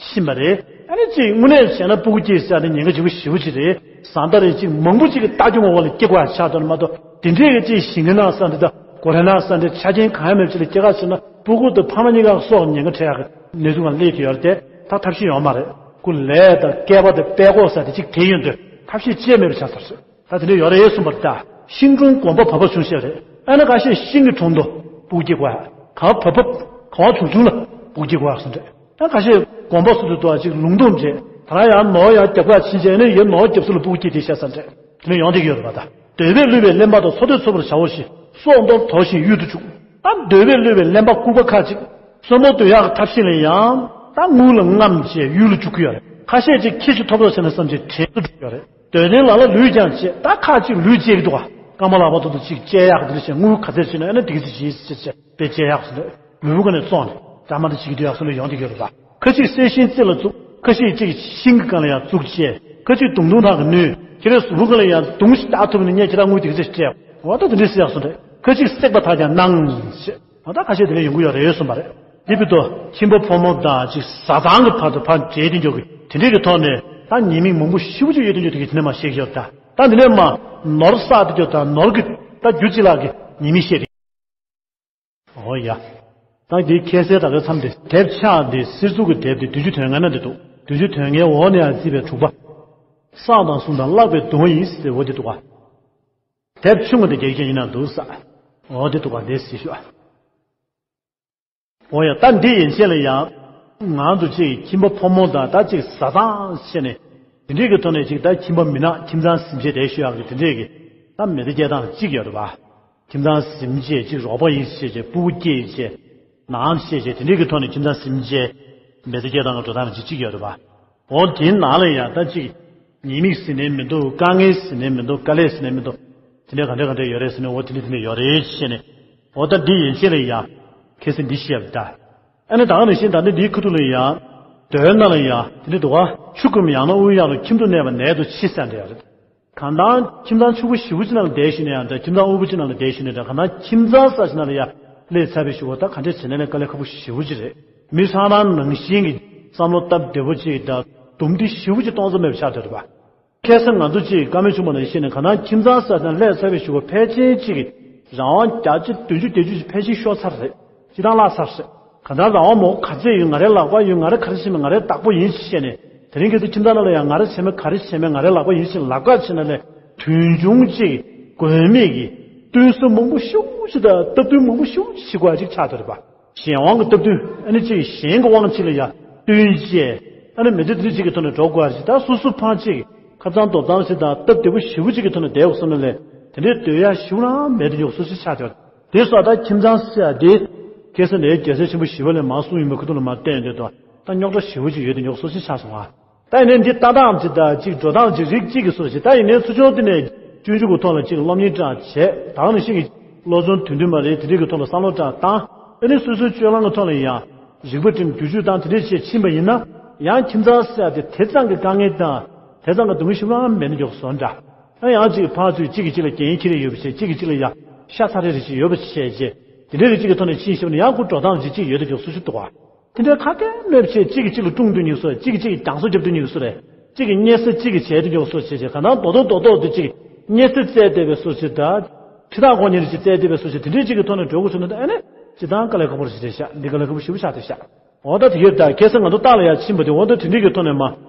ཕྱིན་པ་རེད། ཨ་ནི་ཅིག་དངོས་གནས་བྱས་ན་སྤུ་གུ་སྐྱེས་ཟེར་ཡ་དེ་ཉེན་ཁ་ཆེན་པོ་ཞེ་པོ་ཅིག་རེད། བཟའ་ཟླ་རེ་ཅིག་མང་པོ་ཅིག་གི་ལྟ་སྐྱོང་འོག་ལ་སྐྱེ་དགོས་ཡ་ཆགས་འདུག་ན་མ་གཏོགས། དེ་འདྲས་ཀྱི་ཅིག་ཞིང་ཁའི་ནང་ས་འདི་དང་སྒོ་རའི་ནང་ས་འདི་ཆ་རྐྱེན་གང་ཡང་མེད་པ་ཅིག་ལ་སྐྱེ་ག་ཕྱིན་ན་སྤུ་གུ་དང་ཕ་མ་གཉིས་ཀ་སྲོག་ཉེན་ཁ་འཕྲད་ཡག་གི་གནས་ཚུལ་ང་སླེབས་ཀྱི་ཡོད་རེད་དེ། ད་ཐབས་ཤེས་ཡོད་མ་རེད། སྐུ་ལས་དང་སྐལ་པ་དང་དཔལ་འཁོར་ས་དེ་ཅིག་དེ་ཡོང་དུས་ཐབས་ཤེས་ཅི་ཡང་མེད་པ་ཆགས་ཚར་སོང་། ད་དེ་འདྲ་ཡོད་རེད་གསུངས་པ་རེད། ད་ཤིང་དྲུང་གོམ་པ་བབས་པ་བྱུང་ཞེས་རེད། ཨ་ནི་ཁ་ཤས་ཤིང་གི་དྲུང་དུ་སྤུ་གུ་སྐྱེ་དགོས་ཡ། ག་བབས་བབས་ག་བ་བྱུང་བྱུང་ལ་སྤུ་གུ་སྐྱེ་དགོས་ཡ་གསུངས་རེད། ད་ཁ་ཤས་གོམ་པ་སོ་སོ་དུ་བ་ཅིག་ལུང་སྟོན་བྱས། ད་རང་ཡང་ནོར་ཡང་རྒྱབ་ཁ་ཕྱིན་བྱས་ནས་ཡང་ནོར་རྒྱབ་སོ་ལ་སྤུ་གུ་སྐྱེས་དེ་ཤ་ས་འདྲ་དེ་ནས་ཡོང་བསྡད་ཀྱི་ཡོད་རེད་པ། ད་འདོད་པས་བསླུས་པའི་གླེན་པ་དང་། སོ་འདོད་འཚོལ་བར་བྱའོ་ཞེས། སྲོག་འདོར་དོར་ཞིང་གཡུལ་དུ་བཅུག་ད་འདོད་པས་བསླུས་པའི་གླེན་པ་ལྐུགས་པ་ཁ་ཅིག་གསོན་པོ་སྡོད་ཡག་གི་ཐབས་ཤེས་ལ་ཡང་ད་དངུལ་ལ་རྔམ་བྱས་གཡུལ་ལ་འཇུག་གི་ཡོད་རེད། ཁ་ཤས་ཅིག་ཁྱི་ཞིག་ཐོབ་རོགས་བྱས་ན་བསམ་བྱས་བྲན་དུ་འགྲོ་གི་ཡོད་རེད། འདོད་ལྡན་ལ་ལ་ལུས་ཀྱང་བཅད། ད་ཁ་ཅིག་ལུས་བཅད་ཀྱི་འདུག་ག་རྐང་པ་ལག་པ་ཐོག་ཏུ་ཅིག་བཅད་ཡག་གི་འདུག་ཟེར། དངུལ་ག་ཚད་བྱིན་ན་ཨ་ནི་དེ་ག་ཚད་བྱིན་ཟེར་བྱས། དཔེ་བཅད་ཡག་སོང་རེད། ལུས་པོ་ཀ་ནས་བཙོངས་ནས་ད་མ་འདི་བྱེད་ཀྱི་འདུག་ཡག་སོང་ནས་ཡོང་བསྡད་ཀྱི་ཡོད་རེད་པ། ཁ་ཅིག་གསལ་ཤིང་རྩེ་ལ་བཙུགས། ཁ་ཅིག་ཅིག་ཤིང་གི་སྒང་ལ་ཡང་བཙུགས་བྱས། ཁ་ཅིག་མདུང་ཐུང་ཐག་གིས་བསྣུན། ཁྱེད་རའི་གཟུགས་པོ་སྒང་ལ་ཡང་མདུང་ཞིག་བཏགས་ཐུབ་ན་ངས་ཁྱེད་རང་དངུལ་དེ་ག་ཚོད་ཞིག་སྤྲད། འོ་ད་དེ་འདྲ་ཟེར་ཡག་སོང་རེད། ཁ་ཅིག་བསྲེགས་པ་དག་ཀྱང་གནང་ཞེས། འོ་ད་ཁ་ཤས་དེ་འདྲ་ཡོང་གི་ཡོད་རེད་གསུངས་པ་རེད། དེ་བར་དུ་ཁྱིམ་པ་ཕོ་མོ་དང་ཅིག་བཟའ་ཚང་གི་བར་དུ་ཕར་འབྲེལ་དེ་འཇོག་གི་དེ་འདྲས་ཀྱི་ཐོག་ནས་ད་ཉེས་དམིགས་མང་པོ་ཞེ་པོ་ཅིག་ཡོད་དེ་འཇོག་དེ་གི་དེ་འདྲ་མ་བཤད་ཀྱི་ཡོད་ད། ད་འདི་ནས་མ་ནོར་བསགས་དེ་འཇོག་ད་ནོར་གི་ད་རྒྱུ་ཅི་ལགས་ཀྱི་ཉེས་དམིགས་བཤད་དེ། འོ་ཡ། ད་འདི་ཁ་སང་ད་ག་མཚམས་དེ་དེབ་ཆག་འདི་གསེར་གཙུག་གི་དེབ་དེ་བདུན་ཅུ་དོན་ལྔ་ན་འདི་འདུག་བདུན་ཅུ་དོན་ལྔའི་འོག་ནས་ཡང་བརྩིས་པའི་དྲུག་པ། བསགས་དང་བསྲུང་དང་བརླག་པའི་སྡུག་བསྔལ་ཡིན་ཟེར་འོ་འདི་འདུག་ག་དེབ་ཆུང་ངུ་དེ་རྒྱག་མཁན་ཡིན་ན་འདུག་ས། འོ་འདི་འདུག་ག་འདི་ཟེར་ཞུ། འོ་ཡ་ད་འདི་ཡན་ཆད་ལ་ཡང་། ང་ཚོ་གཅིག་ཁྱིམ་པ་ཕོ་མོ་དང་ད་གཅིག་བཟའ་ཚང་བྱས་ནས། དེ་འདྲའི་གི་ཐོག་ནས་གཅིག་ད་ཁྱིམ་པ་མི་ནག་ཁྱིམ་ཚང་ཟིན་བྱས་དེ་ཞུ་ཡག་གི་དེ་འདྲའི་གི་ད་མི་ཚེ་སྐྱེལ་སྟངས་གཅིག་ཡོད་རེད་པ། ཁྱིམ་ཚང་ཟིན་བྱས་གཅིག་རོགས་པ་ཡིན་བྱས་བྱས་སྤུ་གུ་སྐྱེས་བྱས། ནང་བྱས་བྱས་དེ་འདྲའི་གི་ཐོག་ནས་ཁྱིམ་ཚང་ཟིན་བྱས། མི་ཚེ་སྐྱེལ་སྟངས་གི་འགྲོ་སྟངས་ལ་གཅིག་གཅིག་ཡོད་རེད་པ། འོ་དེའི་ནང་ལ་ཡང་ད་གཅིག་ཉེས་དམིགས་ཟིན་ནས་མི་འདུག་དཀའ་ངལ་ཟིན་ནས་མི་འདུག་དཀའ་ལས་ཟིན་ནས་མི་འདུག་དེ་འདྲ་ག་འདྲ་ག་འདྲ་ཡོད་རེད་ཟེར་ནས་འོ་དེ་འདྲ་དེ་འདྲ་ཡོད་རེད་བྱས་ནས། འོ་ད་འདི་ཡན་ཆད་ལ་ཡང་། ཁ་སང་འདི་བཤད་པ་ད། ཨ་ནི་ད་ག་ནང་བཞིན་ད་ནི་འདིའི་ཁ་ཐུག་ལ་ཡང་། མདོའི་ནང་ལ་ཡང་དེ་འདྲ་འདུག་ག་ཆུ་ཁོལ་ཡང་ན་དབུགས་ཡངས་ལ་ཁྱིམ་དུ་གནས་པ་ནད་དུ་འཆི་ཟེར་འདྲ་ཡོད་རེད། གང་ལྟར་ཁྱིམ་ཚང་ཕྱུག་པོ་ཞེ་པོ་ཅིག་ནང་ལ་བསྡད་བཞིན་ན་ཡང་འདྲ། ཁྱིམ་ཚང་དབུལ་པོ་ཅིག་ནང་ལ་བསྡད་བཞིན་ན་འདྲ། གང་ལྟར་ཁྱིམ་ཚང་ས་ཅིག་ནང་ལ་ཡ་སླེབས་ཚར་བའི་གཞུག་གུ་ད་ག་འདྲས་བྱས་ན་ལས་དཀའ་ལས་ཁག་པོ་ཞེ་པོ་ཅིག་རེད། མི་ཧྲང་ཧྲང་ནང་བཞིན་གྱི་བསམ་བློ་སྟབས་བདེ་པོ་ཅིག་དང་འདུམ་འགྲིག་ཞེ་པོ་ཅིག་གཏོང་ས་མེད་པ་ཆགས་བསྡད་འདུག་པ། ཁ་སང་ང་ཚོ་ཅིག་བཀའ་མོལ་བྱུང་བ་ནང་བཞིན་ནས་གང་ལྟར་ཁྱིམ་ཚང་ས་ཅིག་ནང་སླེབས་ཚར་བའི་གཞུག་གུ་ཕལ་ཆེར་ཅིག་གིས་རང་དབང་བརྒྱ་ཆ་བདུན་ཅུ་བརྒྱད་ཅུ་ཅིག་ཕལ་ཆེར་ཤོར་ཚར་རེད། སྤྱིར་བཏང་བརླག་ཚར་རེད། གང་ལྟར་རང་དབང་མོ་ག་ཚད་ཡོད། ང་རའི་ལག་པར་ཡོད། ང་ར་ག་རེ་བྱས་མེད། ང་རའི་བདག་པོ་ཡིན་ཞེས་ནས། དེ་རིང་ཁྱེད་ཚོ་ཁྱིམ་ཚང་ནང་ལ་ཡང་ང་ར་བྱས་མེད། ག་རེ་བྱས་མེད། ང་རའི་ལག་པར་ཡིན་ཞེས་ལབ་ཁ་བྱས་ན་ལས་དོན་ཆུང་གཅིག་དགོས་མེད་ཀྱི་བསྟུན་གསོལ་མང་པོ་ཤུགས་ཆེ་དང་སྟབས་བསྟུན་མང་པོ་ཤུགས་ཆེ་བྱེད་དགོས་ཡ་ཅིག་ཆགས་བསྡད་རེད་པ། གཞན་དབང་གི་སྟབས་བསྟུན་ཨ་ནི་ཅིག་གཞན་གྱི་དབང་ཅིག་ལ་ཡ་བསྟུན་བྱས་ཨ་ནི་མི་ཚེ་འདི་ཅིག་གི་ཐོག་ནས་འགྲོ་དགོས་ཡ་ཅིག་ད་སོ་སོ་ཕར་ཅིག་ཁ་གཙང་འདོད་གཙང་ཞིག་དང་སྟབས་བདེ་པོ་ཞེ་པོ་ཅིག་གི་ཐོག་ནས་བསྡད་དགོས་བསམ་ན་ལས་དེ་འདྲའི་སྡོད་ཡ་ཞེ་པོ་རང་མེད་དེ་མགྱོགས་སོ་ཅིག་ཆགས་བསྡད་པ། དེ་སོགས་ད་ཁྱིམ་ཚང་ཟེར་ཡ་དེ། ཁ་སང་ནས་རྒྱལ་སྲས་ཆེན་པོ་ཞི་བ་ལྷས་མར་གསུངས་ཡོད་པའི་ཁ་ཐུག་ལ་མར་བལྟས་ཡོང་དུས་ད་རྙོག་དྲ་ཞེ་པོ་ཅིག་ཡོད་དེ་མགྱོགས་སོ་ཅིག་ཆགས་སོང་ང་། ད་ཡིན་ནའི་འདི་ལྟ་སྟངས་ཅིག་དང་ཅིག་འགྲོ་སྟངས་ཅིག་རིགས་གཅིག་གི་སོ་ཅིག་ད་ཡིན་ནའི་ཚུར་ཕྱོགས་དེ་ནས་སྤྱོད་འཇུག་གི་ཐོག་ལ་ཅིག་སློབ་གཉེར་འདྲ་བྱས་ད་ག་ནང་བཞིན་གྱི་བློ་བཟང་དོན་འདུས་མ་རེད། དེ་འདྲའི་གི་ཐོག་ལ་བསམ་བློ་འདྲ་བཏང་ཨ་ནི་སོ་སོའི་སྤྱོད་ལམ་གི་ཐོག་ལ་ཡང་རིག་པ་སྒྲིམ་བསྒྱུར་བཅོས་བཏང་དེ་འདྲས་བྱས་ཕྱིན་པ་ཡིན་ན་ཡང་ཁྱིམ་ཚང་ཟེར་ཡ་དེ་དེ་ཙམ་གྱི་དཀའ་ངལ་དང་དེ་ཙམ་གྱི་སྡུག་བསྔལ་ཞིག་རང་མེད་ན་མགྱོགས་སོ་འདྲ། ཨ་ཡང་ཅིག་ཕར་ཚུར་གཅིག་གིས་གཅིག་ལ་འགན་འཁྱེར་ཡོད་པ་བྱས་གཅིག་གིས་གཅིག་ལ་ཡ་ཤ་ཚ་རེ་རེ་ཞིག་ཡོད་པ་བྱས་རྗེས་དེ་འདྲའི་རིགས་གཅིག་གི་ཐོག་ནས་ཕྱིན་ཞིབ་ན་ཡང་ཁོ་འགྲོ་སྟངས་ཅིག་གཅིག་ཡོད་དེ་མགྱོགས་སོ་ཞིག་འདུག་བ། དེ་འདྲའི་ཁ་སྐད་སྨྲས་བྱས་གཅིག་གིས་གཅིག་ལ་དཀྲུག་འདོད་ཉེས་སོ་གཅིག་གིས་གཅིག་གི་རྒྱང་སོ་རྒྱབ་འདོད་ཉེས་སོ་རེད། གཅིག་གིས་སྙད་སེ་གཅིག་གིས་བྱས་འདོད་ཉེས་སོ་བྱས་བྱས་གང་ལྟར་རྡོག་རྡོག་རྡོག་རྡོག་དེ་གཅིག་གིས་སྙད་སེ་བཙལ་བསྡད་པའི་སོ་ཞིག་དང་། ཁྲི་ཐག་གོ་ཉེར་གཅིག་བཙལ་བསྡད་པའི་སོ་ཞིག་དེ་འདྲའི་གཅིག་གི་ཐོག་ནས་འགྲོ་དགོས་བྱུང་ན་ད་ཨ་ནི་སྤྱིར་བཏང་དཀའ་ལས་ཁག་པོ་རེད་ཤག་འདི་དཀའ་ལས་ཁག་པོ་ཞེ་པོ་ཆགས་བསྡད་ཤག་འོ་ད་དེ་ཡོད་ད་ཁ་སང་ང་ཚོ་ལྟག་ལ་ཡར་ཕྱིན་པ་དེ་འོ་ད་དེ་འདྲའི་གི་ཐོག་ནས་མ་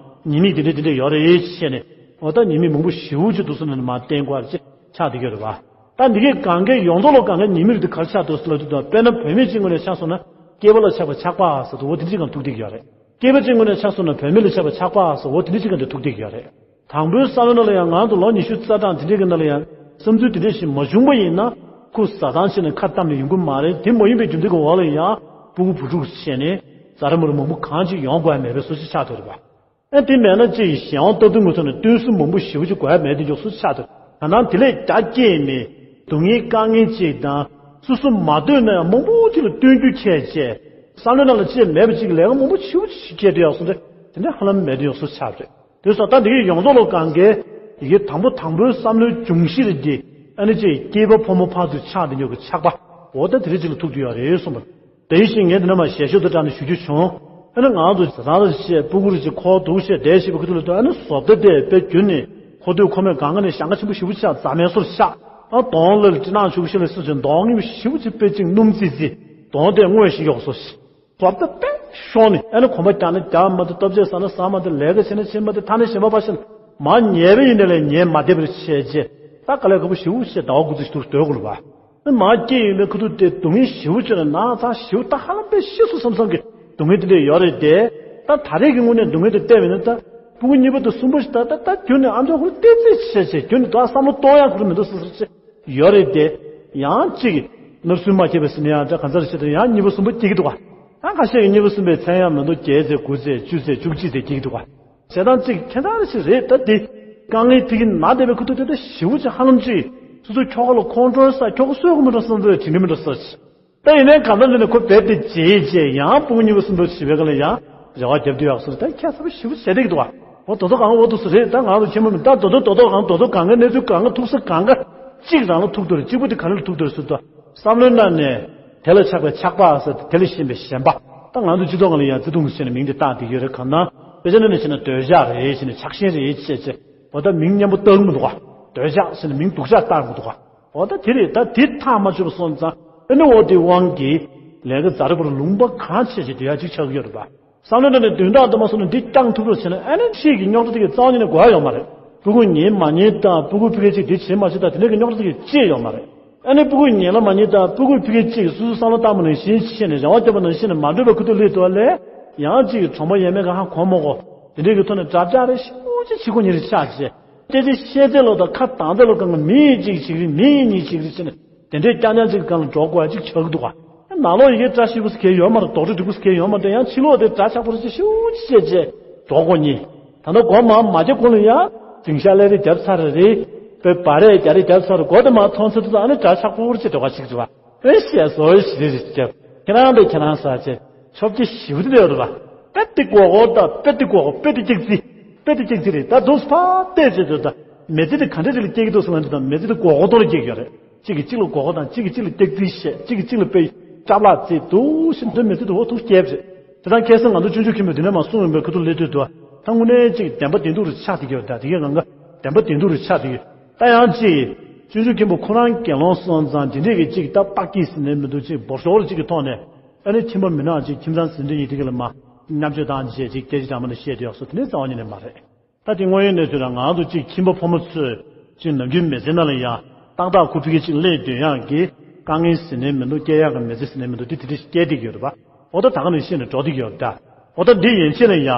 ཉེས་དམིགས་དེ་འདྲའི་དེ་འདྲའི་ཡོད་རེད་བྱས་ནས་འོ་ད་ཉེས་དམིགས་མང་པོ་ཞེ་པོ་ཅིག་འདུག་སོང་ན་མ་བསྟན་དགོས་རེད་ཅེས་ཆགས་བསྡད་ཀྱི་ཡོད་རེད་བ། ད་འདི་གའི་གང་གའི་ཡོངས་རྫོགས་ལ་གང་གའི་ཉེས་དམིགས་དེ་ག་རེ་ཆགས་འདུག་ཟེར་ལབ་དུས་ད་དཔེར་ན་བུད་མེད་ཅིག་ངོས་ནས་ཆགས་སོང་ན་སྐྱེས་པ་ལ་ཆགས་པའི་ཆགས་པ་ཟེར་དུས་འོ་དེ་འདྲ་ཅིག་གང་ཐུག་བསྡད་ཀྱི་ཡོད་རེད། སྐྱེས་པ་ཅིག་ངོས་ནས་ཆགས་སོང་ན་བུད་མེད་ལ་ཆགས་པའི་ཆགས་པ་ཟེར་འོ་དེ་འདྲ་ཅིག་གང་དེ་ཐུག་བསྡད་ཀྱི་ཡོད་རེད། དང་པོའི་བསམ་བློ་ནང་ལ་ཡང་ང་ཚོ་ལོ་ཉི་ཤུ་རྩ་གྲངས་དེ་འདྲའི་གི་ནང་ལ་ཡང་བསམ་ཚུལ་དེ་འདྲ་ཞིག་མ་བྱུང་པ་ཡིན་ན་ཁོ་བཟའ་ཚང་བྱས་ནས་ཁ་བཏམས་ནས་ཡོང་གི་མ་རེད། དེ་མ་ཡིན་པའི་རྒྱུ་མཚན་གྱི་འོག་ལ་ཡང་སྤུ་གུ་བུ་ཕྲུག་བྱས་ནས་ཛ་དྲག་མོ་རུ་མང་པོ་གང་ཅིག་ཡོང་དགོས་ཡ་མེད་པའི་བཟོ་ཞིག་ཆགས་བསྡད་རེད་པ། ཨ་དེ་མེད་ན་ཅིག་གཞན་དབང་སྟབས་བསྟུན་གྱི་ཐོག་ནས་བསྟུན་གསོལ་མང་པོ་ཞེ་པོ་ཅིག་དགོས་ཡ་མེད་དེ་མགྱོགས་སུ་ཆགས་འདུག་ད་ནང་དེ་ལས་རྒྱ་སྐྱེས་ནས་སྡུག་བསྔལ་དཀའ་ངལ་ཅིག་དང་སོ་སོ་མ་འདོད་ན་ཡང་མང་པོ་ཅིག་ལ་བསྟུན་རྒྱུ་ཁྱད་བྱས་བསམ་བློའི་ནང་ལ་ཅིག་མེད་པ་ཅིག་ལས་ཀ་མང་པོ་ཞེ་པོ་ཅིག་སྐྱེས་བསྡད་ཡོད་སོང་དེ་དེ་འདྲ་ཧ་ལམ་མེད་དེ་མགྱོགས་སུ་ཆགས་རེད། དེ་སོགས་ད་འདི་གའི་ཡོངས་རྫོགས་ལ་གང་གའི་ཡི་གེ་དང་པོ་དང་པོའི་བསམ་བློའི་འབྱུང་གཞི་རེད་འདི་ཨ་ནི་ཅིག་སྐྱེས་པ་ཕོ་མོ་ཕར་ཚུར་ཆགས་བསྡད་ཡོད་ཀྱི་ཆགས་པ་འོ་ད་དེ་རིགས་ཅིག་ལ་ཐུག་བསྡད་ཡོད་རེད་གསུངས་པ། དེ་བཞིན་ངས་འདི་ནས་མ་ཞལ་ཤོད་དུ་དྲངས་ནས་ཞུ་རྒྱུ་བྱུང་། ཨ་ནི་ང་ཚོ་བཟའ་ཚང་རེ་བྱས་སྤུ་གུ་རེ་བྱས་ཁོག་སྡུག་བྱས་བསྡད་བཞིན་པའི་ཁུ་ཐུག་ལ་ལྟོས་ཨ་ནི་བཟོ་ལྟ་དེ་དཔེ་རྒྱུན་ནས་ཁོ་ཐུག་ཁོ་མོས་གང་ག་ནས་ཞེང་ཁ་ཆེན་པོ་ཞེ་པོ་ཆགས་རྫ་མའི་སོར་ཆགས་ཨ་གདོང་ལ་སྤྲིན་ནག་ཆུ་བོ་ཤིན་ལ་སྲིད་ཅིང་གདོང་ངེས་པོ་ཞེ་པོ་ཅིག་དཔེ་ཅིག་སྣུམ་ཙི་ཙི་གདོང་དེ་སྔོ་ཞིག་གཡོགས་སོ་ཞིག་བཟོ་ལྟ་དཔེ་ཤོང་ནས་ཨ་ནི་གོམ་པ་རྒྱག་ན་རྒྱག་མ་ཐུབ་སྟོབས་ཆེ་ཟ་ན་ཟ་མ་ཐུབ་ལས་ཀ་བྱེད་ན་བྱེད་མ་ཐུབ་ཐ་ན་གཞན་པ་པ་ཤིན་མ་ཉལ་བ་ཡིན་ནའི་ལས་ཉལ་མ་བདེ་བར་བྱས་རྗེས་ད་དཀའ་ལས་ཁག་པོ་ཞེ་པོ་བྱས་ཟླ་བ་དགུ་ཙམ་ཞིག་འདུག་སྡོད་དགོས་ལ་བ། མ་སྐྱེས་ཡོད་མེད་ཁུ་ཐུག་དེ་སྡུག་བསྔལ་ཞེ་པོ་བྱུང་ན་ན་ཚ་ཞེ་པོ་ད་ཧ་ལམ་པས་ཤི་སོང་བསམ་བསམ་གི་སྡུག་བསྔལ་དེ་འདྲས་ཡོད་རེད་དེ། ད་ད་རེས་ཀྱི་དངོས་གནས་སྡུག་བསྔལ་དེ་བལྟས་པ་ཡིན་ན་ད་སྤུ་གུ་གཉིས་པ་དང་གསུམ་པ་ཞིག་ད་ད་ད་རྒྱུན་ནས་ཨ་མཆོག་ཁོ་བལྟས་ཚེ་བྱས་བྱས་རྒྱུན་ནས་ད་བསམ་བློ་གཏོང་ཡག་ཁོ་མི་འདུག་སོ་སོར་ཆེ་ཡོད་རེད་དེ། ཡང་གཅིག་གིས་ནར་སུན་མ་སྐྱེས་པ་ཟིན་ཡང་ད་གང་ཚར་བྱེད་དུ་ཡང་གཉིས་པ་གསུམ་པ་སྐྱེ་གི་འདུག་ག་ད་ཁ་ཤས་ཀྱིས་གཉིས་པ་གསུམ་པའི་མཚན་ཡང་མི་འདུག་བརྒྱད་ཚེ་དགུ་ཚེ་བཅུ་ཚེ་བཅུ་གཅིག་ཚེ་སྐྱེ་གི་འདུག་ག་བྱས་ཙང་གཅིག་ཁྱད་མཚར་ཞིག་རེད། ད་འདི་དཀའ་ངལ་དེ་གི་ན་བསྡད་པའི་ཁུ་ཐུག་དེ་ད་ཞེ་པོ་ཅིག་ཧ་ལམ་ཅིག་སོ་སོ་ཁྱོ་ག་ལ་ཁོང་ཁྲོ་ས་ཁྱོ་ག་གསོད་དགོས་མི་འགྲོ་བསམ་ཚོད་དྲན་གི་མི་འགྲོ་ས་ཅིག་ད་ཡིན་ནའི་གང་ལྟར་འདི་ནས་ཁོ་རྦད་དེ་བརྗེད་བྱས་ཡང་སྤུ་གུ་གཉིས་པ་གསུམ་པ་བྱེད་པའི་སྒང་ལ་ཡང་རེ་བ་རྒྱབ་དུས་ཡག་སོ་རེད། ད་ཁྱད་མཚར་པོ་ཞེ་པོ་བྱས་བསྡད་ཀྱི་འདུག་ག་འོ་དོ་དོ་གང་འོ་དོ་སུ་རེད། ད་ང་ཚོ་ཁྱིམ་མི་མི་ད་དོ་དོ་དོ་དོ་གང་དོ་དོ་གང་ག་གནས་ཚུལ་གང་ག་ཐུག་ས་གང་ག་གཅིག་རང་ལ་ཐུག་དོ་རེད། གཅིག་པོ་དེ་ག་རེ་ལ་ཐུག་དོ་རེད་ཟེར་དུས་བསམ་བློའི་ནང་ནས་དེ་ལ་ཆགས་པའི་ཆགས་པ་ཟེར་ཏེ་དེ་ལ་ཞེན་པའི་ཞེན་པ། ད་ང་ཚོ་སྤྱི་ཚོགས་ནང་ལ་ཡང་བརྩེ་དུང་ཟེར་ནས་མིང་དེ་བཏགས་བསྡད་ཡོད་རེད། གང་ན་དཔེ་ཆ་ནང་ནས་བྱས་ན་འདོད་ཆགས་རེད་ཟེར་ནས་ཆགས་ཞེན་རེད་ཅེས་བྱས་འོ་ད་མིང་མཉམ་པོ་བཏགས་མི་འདུག་ག་འདོད་ཆགས་ཟེར་ནས་མིང་སྡུག་ཆགས་བཏགས་མི་འདུག་ག་འོ་ད་དེ་རེད། ད་དེ་ཐག་མ་ཆོད་པ་སོང་ཙང་ཨ་ནི་འོ་དེའི་དབང་གིས་ལས་ཀ་ཛ་དྲག་པོ་ལུང་པ་གང་བྱས་བྱས་སྡོད་ཡག་ཅིག་ཆགས་ཀྱི་ཡོད་རེད་པ། བསམ་བློ་ནང་ནས་དོན་དག་དུ་མ་སོང་ན་འདི་བསྐྱང་ཐུབ་རོགས་བྱས་ན་ཨ་ནི་ཕྱིས་ཀྱི་རྙོག་དྲ་དེ་གའི་རྩ་བ་ཉིད་ནས་གོ་ཡ་ཡོད་མ་རེད། སྤུ་གུ་ཉལ་མ་ཉལ་དང་སྤུ་གུ་ཕ་གི་གཅིག་འདི་བྱེད་མ་བྱེད་དང་དེ་འདྲ་གི་རྙོག་དྲ་དེ་གའི་ཅི་ཡོད་མ་རེད། ཨ་ནི་སྤུ་གུ་ཉལ་ལ་མ་ཉལ་དང་སྤུ་གུ་ཕ་གི་གཅིག་སོ་སོ་བསམ་བློ་བཏང་བ་ནང་བཞིན་བྱས་ནས་རེ་བ་བརྒྱབ་པ་ནང་བཞིན་ནས་མ་འགྲུབ་པའི་ཁུ་ཐུག་སླེབས་ཐུབ་པ་ལས་ཡང་གཅིག་གི་གྲོང་པ་ཡས་མས་ག་ཧ་གོ་མ་གོ་དེ་འདྲའི་གི་ཐོག་ནས་དྲ་རྒྱ་རེ་ཞེ་པོ་ཅིག་བྱེད་སྒོ་ཉེ་རེ་ཆགས་བྱས། སྐད་ཆ་བཤད་ཚད་ལོ་དང་ཁ་གདངས་ཚད་ལོ་གང་ག་མི་གཅིག་བྱེད་ཀྱི་རེད། མི་གཉིས་བྱེད་ཀྱི་རེད་ཟེར་ནས་དེ་འདྲའི་རྐྱང་རྐྱང་ཅིག་སྒང་ལ་འགྲོ་དགོས་ཡ་ཅིག་ཆགས་ཀྱི་འདུག་ག་ནང་ལོགས་ཡི་གེ་བཀྲ་ཤིས་པོ་ཟེར་མཁན་ཡོད་མ་རེད། རྡོག་ཁྲེ་འབྲས་བུ་ཟེར་མཁན་ཡོད་མ་རེད། ཡང་ཕྱི་ལོགས་དེ་དྲ་ཆག་པོ་རེ་ཅིག་ཤུགས་ཆེ་བྱས་འགྲོ་དགོས་ཉེ། ད་ནི་སྒོ་མ་མ་རྒྱག་གོང་ལ་ཡང་འཛིང་ཤག་ལས་རེ་བརྒྱབ་ཚར་རེད། པའི་བ་རས་རྒྱ་རེ་བརྒྱབ་ཚར་རེད། སྒོ་དེ་མ་མཐོང་ཚར་དུས་ཨ་ནི་དྲ་ཆག་པོ་རེ་ཅིག་འགྲོ་ག་ཅིག་རེད་བ། ཨེ་ཤེས་སོ་ཞི་རེ་རེ་བརྒྱབ། ཁྱེད་རང་དེ་ཁྱེད་རང་ཟ་བྱས་ཆོབ་ཀྱི་ཞིབ་དེ་ཡོད་རེད་བ། པེ་ཏི་གོ་གོ་ད་པེ་ཏི་གོ་གོ་པེ་ཏི་ཀྱག་ཙི། པེ་ཏི་ཀྱག་ཙི་རེད། ད་དུང་ཕ་ཏེ་ཅེ་དུ་ད། མི་ཚེ་དེ་ག་འདྲ་ཞིག་ལ་སྐྱེལ་གྱི་འདུག་ཟེར་ན་འདི་དང་མི་ཚེ་དེ་མགོ་སྐོར་ཐོག་ལ་སྐྱེལ་གྱི་ཡོད་རེད། གཅིག་གིས་གཅིག་ལ་མགོ་སྐོར་དང་གཅིག་གིས་གཅིག་ལ་སྟེག་རྩིས་བཤད། གཅིག་གིས་གཅིག་ལ་དཔེ་སྐྲབ་ལག་རྩེད་འདུག་ཤིན་ཏུ་མི་ཚེ་དེ་འོ་ཐུག་སྐྱེལ་བ་རེད། དེ་དང་ཁ་སང་ང་ཚོ་སྤྱོད་འཇུག་མཁན་པོས་འདི་ནས་མར་གསུངས་ཡོང་པའི་ཁ་ཐུག་སླེབས་དུས་དུ་ད་དངོས་གནས་གཅིག་བདེན་པ་བདེན་སྡུག་རུ་ཆགས་བསྡད་ཀྱི་ཡོད། ད་དེ་གའི་ང་ག་བདེན་པ་བདེན་སྡུག་རུ་ཆགས་བསྡད་ཀྱི་ཡོད། ད་ཡང་གཅིག་སྤྱོད་འཇུག་མཁན་པོ་ཁོ་རང་དགེ་སློང་སོང་ཙང་དེ་འདྲས་ཀྱི་གཅིག་ད་པག་ཀི་ཟེར་ནས་མི་འདུག་གཅིག་འབོར་ཤོར་གཅིག་གི་ཐོག་ནས་ཨ་ནི་ཁྱིམ་པ་མི་ནག་གཅིག་ཁྱིམ་ཚང་ཟིན་བྲིས་ཡིན་དེ་ག་ལ་མ་མཉམ་སྤྱོད་བཏང་བྱས་གཅིག་སྐད་ཆ་དྲང་མོ་ནས་བཤད་དེ་ཡོད་སོ་དེ་ནས་རྩ་བ་ཉིད་ནས་མ་རེད། ད་དེ་དངོས་ཡོད་གནས་ཚུལ་ལ་ང་ཚོ་གཅིག་ཁྱིམ་པ་ཕོ་མོ་ཚོས་གཅིག་ནམ་རྒྱུན་མི་ཚེ་ནང་ལ་ཡང་ཏག་ཏག་ཁུ་ཕི་གི་གཅིག་སླེབས་སྡོད་ཡག་གི་དཀའ་ངལ་ཟེར་ནས་མི་འདུག་སྐྱེལ་ཡག་གི་མི་ཚེ་ཟེར་ནས་མི་འདུག་དེ་དེ་འདྲ་ཞིག་སྐྱེལ་བསྡད་ཀྱི་ཡོད་རེད་པ། འོ་ད་ད་ག་ནང་བཞིན་ནས་འགྲོ་བསྡད་ཀྱི་ཡོད་རེད་ད། འོ་ད་འདི་ཡན་ཆད་ལ་ཡང་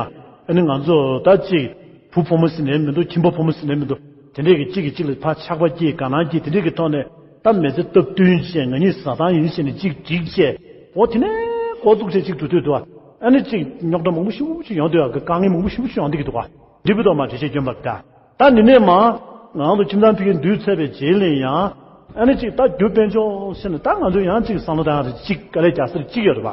ཨ་ནི་ང་ཚོ་ད་གཅིག་བུ་ཕོ་མོ་ཟེར་ནས་མི་འདུག་ཁྱིམ་པ་ཕོ་མོ་ཟེར་ནས་མི་འདུག་དེ་འདྲས་ཀྱི་གཅིག་གིས་གཅིག་ལ་ཕར་ཆགས་པ་སྐྱེས་དགའ་སྣང་སྐྱེས་དེ་འདྲས་ཀྱི་ཐོག་ནས་ད་མི་ཚེ་སྟབས་བསྟུན་བྱས་ང་གཉིས་བཟའ་ཚང་ཡིན་བྱས་ནས་གཅིག་འགྲིག་བྱས་འོ་དེ་ནས་འགོ་བཙུགས་བྱས་གཅིག་འགྲོ་དུས་འདུག་ཨ་ནི་གཅིག་རྙོག་དྲ་མང་པོ་ཞེ་པོ་ཅིག་ཡོང་དུས་ཨ་དཀའ་ངལ་མང་པོ་ཞེ་པོ་ཅིག་ཡོང་བསྡད་ཀྱི་འདུག་འདི་བུ་དང་མ་འགྲེལ་བཤད་སྐྱོན་པར་ད། ད་འདི་ནས་མ་ང་རང་ཚོ་ཁྱིམ་ཚང་ཕ་གིར་འདུས་ཚར་བའི་རྗེས་ལ་ཡང་ཨ་ནི་གཅིག་ད་རྒྱུ་དཔལ་འབྱོར་ཟེར་ནས་ད་ང་ཚོ་ཡང་གཅིག་བསམ་བློ་བཏང་ཡག་རེ་གཅིག་དཀའ་ལས་རྒྱག་ས་རེ་གཅིག་ཡོད་རེད་པ།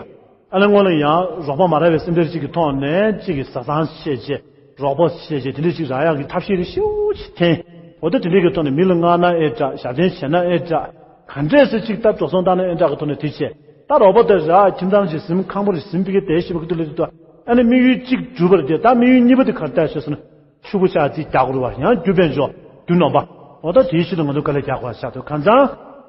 ཨ་ནི་སྔོན་ལ་ཡང་རོགས་པ་མ་རག་པའི་སེམས་ཁྲལ་གཅིག་གི་ཐོག་ནས་གཅིག་གི་བཟའ་ཚང་བཤད་བྱས་རོགས་པ་བཤད་བྱས་དེ་འདྲ་གཅིག་རག་ཡག་གི་ཐབས་ཤེས་རེ་ཤུགས་ཆེ་འཐེན། འོ་ད་དེ་འདྲ་གི་ཐོག་ནས་མི་ལ་མངགས་ན་ཨེ་དྲག་ཞབས་བརྟན་བྱས་ན་ཨེ་དྲག་ག་འདྲས་སེ་གཅིག་ད་འགྲོ་སོང་བཏང་ན་ཨེ་དྲག་གི་ཐོག་ནས་དེ་བྱས་ད་རོགས་པ་དེ་རག་ཁྱིམ་ཚང་ཞིག་ཟིན་ཁང་པ་རེ་ཟིན་པའི་གི་དེ་ཞེས་པ་གི་དུ་ལས་དུ་ཨ་ནི་དམིགས་ཡུལ་གཅིག་འགྲུབ་པ་རེད་དེ་ད་དམིགས་ཡུལ་གཉིས་པ་དེ་ག་རེ་ལྟ་ཞེས་སོང་ན། ཕྱུག་པོ་ཆགས་རྩིས་རྒྱག་དགོས་རེད་བ། ཡང་རྒྱུ་དཔལ་འབྱོར་རྒྱུ་ནོམ་པ། འོ་ད་དེའི་ཆེད་དུ་ང་ཚོ་དཀའ་ལས་རྒྱག་དགོས་ཆགས་འདུག་གང་ལྟར་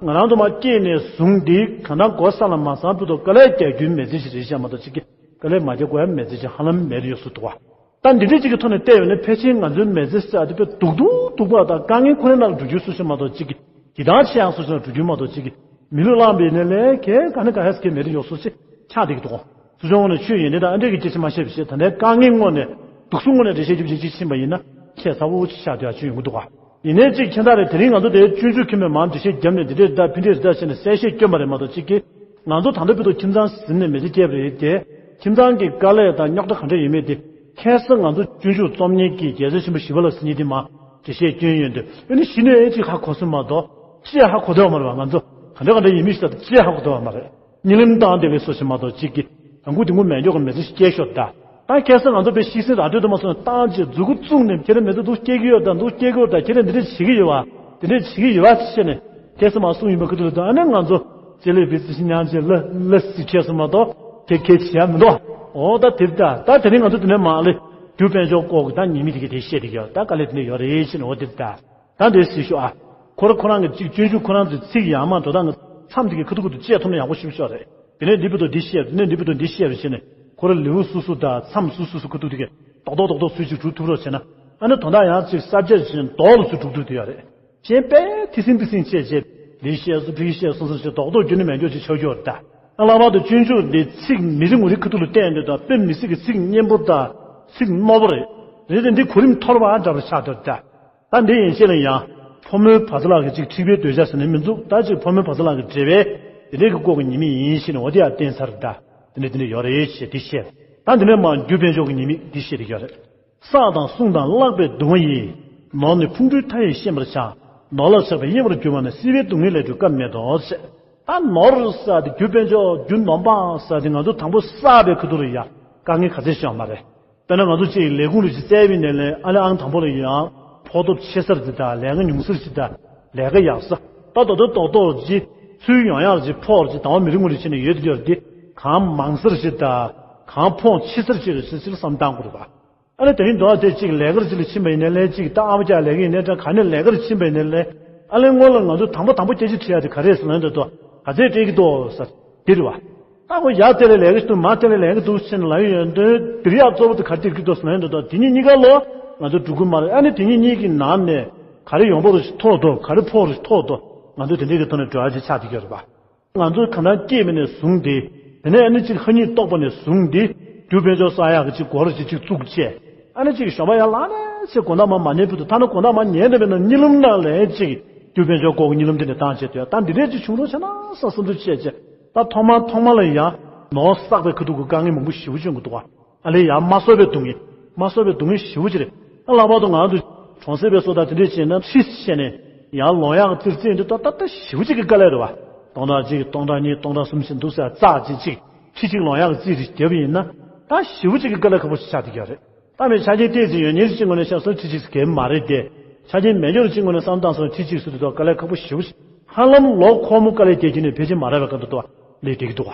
ང་རང་ཚོ་མ་སྐྱེས་ནས་བཟུང་སྟེ་གང་ལྟར་སྒོ་ས་ལ་མ་སོང་བར་དུ་དཀའ་ལས་རྒྱག་རྒྱུའི་མི་ཚེ་ཞིག་རེད་བཤད་མ་གཏོགས་ཅིག་གི་དཀའ་ལས་མ་རྒྱག་དགོས་ཡ་མི་ཚེ་ཞིག་ཧ་ལམ་མེད་རེད་ཡོད་སུ་འདུག་བ། ད་འདི་འདྲའི་ཅིག་གི་ཐོག་ནས་བལྟས་ཡོང་ན་ཕལ་ཆེར་ང་ཚོའི་མི་ཚེ་ཟེར་ཡ་དེ་དཔེ་སྡུག་སྡུག་སྡུག་པ་དང་དཀའ་ངལ་ཁོ་ནའི་ནང་འགྲོ་རྒྱུ་སུ་ཞིག་མ་གཏོགས་ཅིག་གི་ཡི་དྭགས་ཆེ་ཡང་སུ་ཞིག་ལ་འགྲོ་རྒྱུ་མ་གཏོགས་ཅིག་གི་མི་ལུས་བླངས་པའི་ནས་ལས་ཁེ་ག་ནས་ག་ཧེ་སི་ཁེ་མེད་རེད་ཡོད་སུ་ཞིག་ཆགས་བསྡད་ཀྱི་འདུག་སུ་ཆུང་ངོ་ནས་ཆོས་ཡིན་ནི་དང་ཨ་འདྲས་ཀྱི་སྐྱེ་ཕྱི་མ་ཤེས་པ་ཞིག་ད་ལྟའི་དཀའ་ངལ་ངོ་ནས་སྡུག་སུ་ངོ་ནས་འགྲེལ་བཤད་རྒྱབ་བྱེད་ཅིག་ཕྱིན་པ་ཡིན་ན་ཁྱད་མཚར་པོ་ཅིག་ཆགས་བསྡད་ཡ་ཅིག་ཡོང་གི་འདུག་ག་ཡིན་ནའི་ཅིག་ཁྱེད་རང་རེ་དེ་རིང་ང་ཚོ་དེའི་སྤྱོད་འཇུག་ཁྱིམ་པའི་མང་འགྲེལ་བཤད་བརྒྱབ་ནས་འདི་འདྲས་ད་ཕི་འདྲས་ད་བྱས་ནས་གསལ་བཤད་སྐྱོན་པ་རེད་མ་གཏོགས་ཅིག་གིས་ང་ཚོ་ད་ལྟ་བར་དུ་ཁྱིམ་ཚང་ཟིན་ནས་མི་ཚེ་སྐྱེལ་བ་རེད་དེ་ཁྱིམ་ཚང་གི་དཀའ་ལས་དང་རྙོག་དྲ་ག་འདྲས་ཡིན་མིན་དེ་ཁ་སང་ང་ཚོ་སྤྱོད་འཇུག་རྩོམ་མཁན་གྱི་རྒྱལ་སྲས་ཆེན་པོ་ཞི་བ་ལྷ་ཟེར་མཁན་དེ་མང་འགྲེལ་བཤད་སྐྱོན་ཡོད་འདུག་ཨ་ནི་གཞི་ནས་ཨེ་ཅིག་ཧ་གོ་སོང་མ་གཏོགས་ཅི་ཡང་ཧ་གོ་བསྡད་པ་མ་རེད་བ། ང་ཚོ་ག་འདྲས་ག་འདྲས་ཡིན་མིན་ཞིག་ད་ཅི་ཡང་ཧ་གོ་བསྡད་པ་མ་རེད། གཉིད་ལམ་བཏང་བསྡད་པའི་བཟོ་ཞིག་མ་གཏོགས་གཅིག་གིས་ལམ་ཁུག་དེ་ངུ་མེད་མགྱོགས་ཀྱི་མི་ཚེ་ཞིག་སྐྱེལ་ཤོག་ད། ད་ཁ་སང་ང་ཚོ་དཔེ་ཤི་གསོན་ར་སྤྲོད་དུ་མ་སོང་ན་བཏང་བྱས་མཛུ་གུ་བཙུགས་ནས་ཁྱེད་རང་མི་ཚེ་འདུག་སྐྱེལ་གྱི་ཡོད་ད་འདུག་སྐྱེལ་གྱི་ཡོད་ད་ཁྱེད་རང་འདི་འདྲས་བྱེད་ཀྱི་ཡོད་བ། འདི་འདྲས་བྱེད་ཀྱི་ཡོད་བ་ཞེས་ནས་ཁ་སང་མ་གསུངས་ཡིན་པ་ཁུ་ཐུག་ལ་ད་ཨ་ནི་ང་ཚོ་རྩེ་ལེ་བི་ཙི་ཤི་ཉང་ཅེ་ལ་ལ་སི་ཁྱེད་སོང་མ་གཏོགས་དེ་ཁྱེད་བྱེད་ཡ་མི་འདུག་འོ་ད་དེ་ད་ད་དེ་རིང་ང་ཚོ་དེ་ནས་མ་ལེ་རྒྱུ་དཔལ་འབྱོར་སྐོར་གྱི་ད་ཉེས་མིང་དེ་ག་དེ་བཤད་དེ་གི་ཡོད་ད་དཀའ་ལས་དེ་འདྲས་ཡོད་རེད་ཞེས་ནས་འོ་དེ་ད། ད་འདིར་གཟིགས་ཤོག་ཨ། ཁོ་ར་ཁོ་རང་གི་གཅིག་སྤྱོད་འཇུག་ཁོ་རང་ཚོའི་ཚིག་ཡར་མར་འགྲོ་སྟངས་ཀྱི་མཚམས་དེ་གའི་ཁ་ཐུག་ཁ་ཐུག་བཅད་ཐུབ་ན་ཡག་པོ་ཞེ་པོ་ཅིག་རེད། དེ་ནས་འདི་བར་དུ་འདི་བཤད་དེ་ནས་འདི་བར་དུ་འདི་བཤད་པ་བྱས་ནས་ཁོ་ར་ལེའུ་སོ་སོ་དང་མཚམས་སོ་སོ་སོ་ཁ་ཐུག་དེ་གའི་རྡོག་རྡོག་རྡོག་རྡོག་ཚུལ་གཅིག་གྲུབ་ཐུབ་རོགས་བྱས་ན་ཨ་ནི་དོན་དག་ཡང་གཅིག་ས་བཅད་བྱས་ནས་རྡོག་ལ་ཚུལ་གྲུབ་ཐུབ་དེ་ཡོད་རེད། གཞན་དཔེ་ཐི་སིང་ཐི་སིང་བྱས་བྱས་འདི་བཤད་སོ་འདི་བཤད་སོ་སོ་བྱས་རྡོག་རྡོག་རྒྱུ་ནི་མེད་འཇོག་ཅིག་ཆགས་ཀྱི་ཡོད་རེད་ད། ཨ་ལྷག་པར་དུ་སྤྱོད་འཇུག་འདི་ཚིག་མི་རེ་ངོ་རེ་ཁ་ཐུག་ལ་བལྟས་འདོད་དང་དཔེ་མི་སྲིད་ཀྱི་ཚིག་སྙན་པོ་དང་ཚིག་རྣོ་པོ་རེད། རེད་དེ་འདི་གོ་རིམ་འཐོར་བ་འདྲ་པོ་ཆགས་འདུག་ད། ད་འདི་ཡན་ཆད་ལ་ཡང་ཕོ་མོའི་བར་མཚམས་ལ་གི་ཅིག་འཁྲིག་པའི་འདོད་ཆགས་ཟེར་ནས་མི་འདུག་ད་ཅིག་ཕོ་མོའི་བར་མཚམས་ལ་གི་འབྲེལ་བའི་དེ་འདྲའི་གི་སྐོར་གྱི་ཉེས་དམིགས་ཡིན་ཞེས་ནས་འོ་དེ་ཡང་བསྟན་ཚར་ད། དེ་འདྲ་དེ་འདྲ་ཡོད་རེད་ཞེས་འདི་བཤད། ད་འདི་ནས་མར་རྒྱུ་དཔལ་འབྱོར་གྱི་ཉེས་དམིགས་འདི་བཤད་དེ་ཡོད་རེད། བསགས་དང་བསྲུང་དང་བརླག་པའི་སྡུག་བསྔལ་ཡིས། ནོར་ནི་ཕུང་ཁྲོལ་མཐའ་ཡས་ཤེས་པར་བྱ། ནོར་ལ་ཆགས་པས་གཡེང་བར་འགྱུར་བ་ནི། སྲིད་པའི་སྡུག་བསྔལ་ལས་གྲོལ་སྐབས་མེད་དོ་ཞེས། ད་ནོར་ཟེར་དེ་རྒྱུ་དཔལ་འབྱོར་རྒྱུ་ནོམ་པ་ཟེར་དེ་ང་ཚོ་དང་པོ་བསགས་པའི་ཁ་ཐུག་ལ་ཡ་དཀའ་ངལ་ག་ཚད་ཤོར་མ་རེད། དཔེར་ན་ང་ཚོ་གཅིག་ལས་ཁུངས་རེ་ཞིག་བཙལ་བའི་ནས་ལས་ཨ་ལས་ཨང་དང་པོ་ལ་ཡང་ཕོགས་ཐོབ་ཆེ་སར་ཅིག་དང་ལས་ཀ་ཉུང་སར་ཅིག་དང་ལས་ཀ་ཡག་ས་ད་རྡོག་རྡོག་རྡོག་རྡོག་ཅིག་ཚུར་ཡོང་ཡག་ཅིག་ཕོགས་ཅིག་དང་པོ་མི་རེ་ངོ་རེ་ཕྱིན་ནས་ཡོད་དེ་ཡོད་དེ་གང་མང་སར་ཅིག་དང་གང་ཕོགས་ཆེ་སར་ཅིག་རེད་ཟེར་ཅིག་བསམ་བཏང་དགོས་རེད་པ། ཨ་ནི་དེ་རིང་འདུག་ཨ་དེ་གཅིག་ལས་ཀར་གཅིག་ལ་ཕྱིན་པ་ཡིན་ནའི་ལས་གཅིག་ད་ཨ་མ་ཅག་ལས་ཀ་ཡིན་ནའི་འདྲ་ག་ནས་ལས་ཀར་ཕྱིན་པ་ཡིན་ནའི་ལས་ཨ་ལས་སྔོན་ལ་ང་ཚོ་དང་པོ་དང་པོ་སྐད་ཆ་དྲིས་ཡ་དེ་ག་རེད་ཟེར་ན་འདི་ཏོ་ག་ཚད་སྤྲད་ཀྱི་འདུག་ཟེར་འདི་རེད་བ། ད་ཁོ་ཡར་དེ་ལས་ལས་ཀ་ཞིག་འདུག་མར་དེ་ལས་ལས་ཀ་འདུག་ཟེར་ནས་ལབ་ཡོང་དུས་འདིར་ཡ་གཙོ་བོ་དེ་ག་རེ་སྤྲད་ཀྱི་འདུག་ཟེར་ན་འདི་ཏོ་དེ་གཉིས་གཉིས་ཀ་ལོ་ང་ཚོ་འགྲོ་གི་མ་རེད། ཨ་ནི་དེ་གཉིས་གཉིས་ཀྱི་ནང་ནས་ག་རེ་ཡོང་འབབ་རུ་ཞིག་ཐོག་ཏུ་ག་རེ་ཕོག་རུ་ཞིག་ཐོག་ཏུ་ང་ཚོ་དེ་འདྲའི་གི་ཐོག་ནས་འགྲོ་ཡ་ཅིག་ཆགས་བསྡད་ཀྱི་ཡོད་རེད་བ། ང་ཚོའི་གང་ལྟར་སྐྱེས་པ་ནས་བཟུང་སྟེ། དེ་ནས་ཨ་ནི་གཅིག་ཧ་ཉིད་རྟོགས་པ་ནས་བཟུང་སྟེ། རྒྱུ་དཔལ་འབྱོར་བསགས་ཡག་གི་གཅིག་སྒོ་ར་གཅིག་གཅིག་བཙུགས་བྱས། ཨ་ནི་གཅིག་ཞོགས་པ་ཡར་ལངས་ནས་ཚེ་དགོང་དག་མ་མ་ཉལ་བར་དུ་ཐ་ན་དགོང་དག་མ་ཉལ་འདོད་པས་ན་གཉིད་ལམ་ནང་ལ་གཅིག་རྒྱུ་དཔལ་འབྱོར་སྐོར་གྱི་གཉིད་ལམ་དེ་འདྲ་བཏང་བྱས་དུས་ད་འདི་འདྲས་ཅིག་བྱུང་རོགས་བྱས་ན་བསམ་བསམ་ཚུལ་བྱས་བྱས། ད་ཐོག་མར་ཐོག་མར་ལ་ཡང་ནོར་བསགས་པའི་ཁ་ཐུག་གི་དཀའ་ངལ་མང་པོ་ཞེ་པོ་བྱུང་གི་འདུག་བ། ཨ་ལས་ཡང་མ་གསོག་པའི་སྡུག་བསྔལ། མ་གསོག་པའི་སྡུག་བསྔལ་ཞེ་པོ་ཅིག་རེད། ཨ་ལྷག་པར་དུ་ང་ཚོ་གྲོང་གསེབ་པའི་སོ་ད་དེ་འདྲས་བྱས་ན་ཁྲིས་བྱས་ནས་ཡར་ལོང་ཡག་རྩིར་རྩིས་འདི་ཏོག་ཏག་ཏག་ཞེ་པོ་ཅིག་གི་དཀའ་ལས་རེད་བ། སྟོང་ཕྲག་གཅིག་སྟོང་ཕྲག་གཉིས་སྟོང་ཕྲག་གསུམ་ཞིག་འདུག་ཟེར་རྩག་ཅིག་ཅིག་ཁྲི་གཅིག་ལོང་ཡག་རྩིས་རེ་བརྒྱབ་པ་ཡིན་ན་ད་ཞེ་པོ་ཅིག་གི་དཀའ་ལས་ཁག་པོ་ཞིག་ཆགས་བསྡད་ཀྱི་རེད། ད་མི་ཆ་རྐྱེན་ཏོག་ཙམ་ཡོད་མཁན་ཞིག་ངོས་ནས་བཤད་སོང་ཁྲི་གཅིག་གལ་མ་རེད་དེ། ཆ་རྐྱེན་མེད་སྦྱོར་གཅིག་ངོས་ནས་བསམ་བཏང་སོང་ན་ཁྲི་གཅིག་སུ་དུ་དོ་དཀའ་ལས་ཁག་པོ་ཞེ་པོ་ཞིག་ཧ་ལམ་ལོ་འཁོར་མོ་དཀའ་ལས་རྒྱག་གི་ནས་ཕལ་ཆེར་མ་རག་པའི་སྐབས་དུ་དོ་ལས་འགྲིག་གི་འདུག་ག་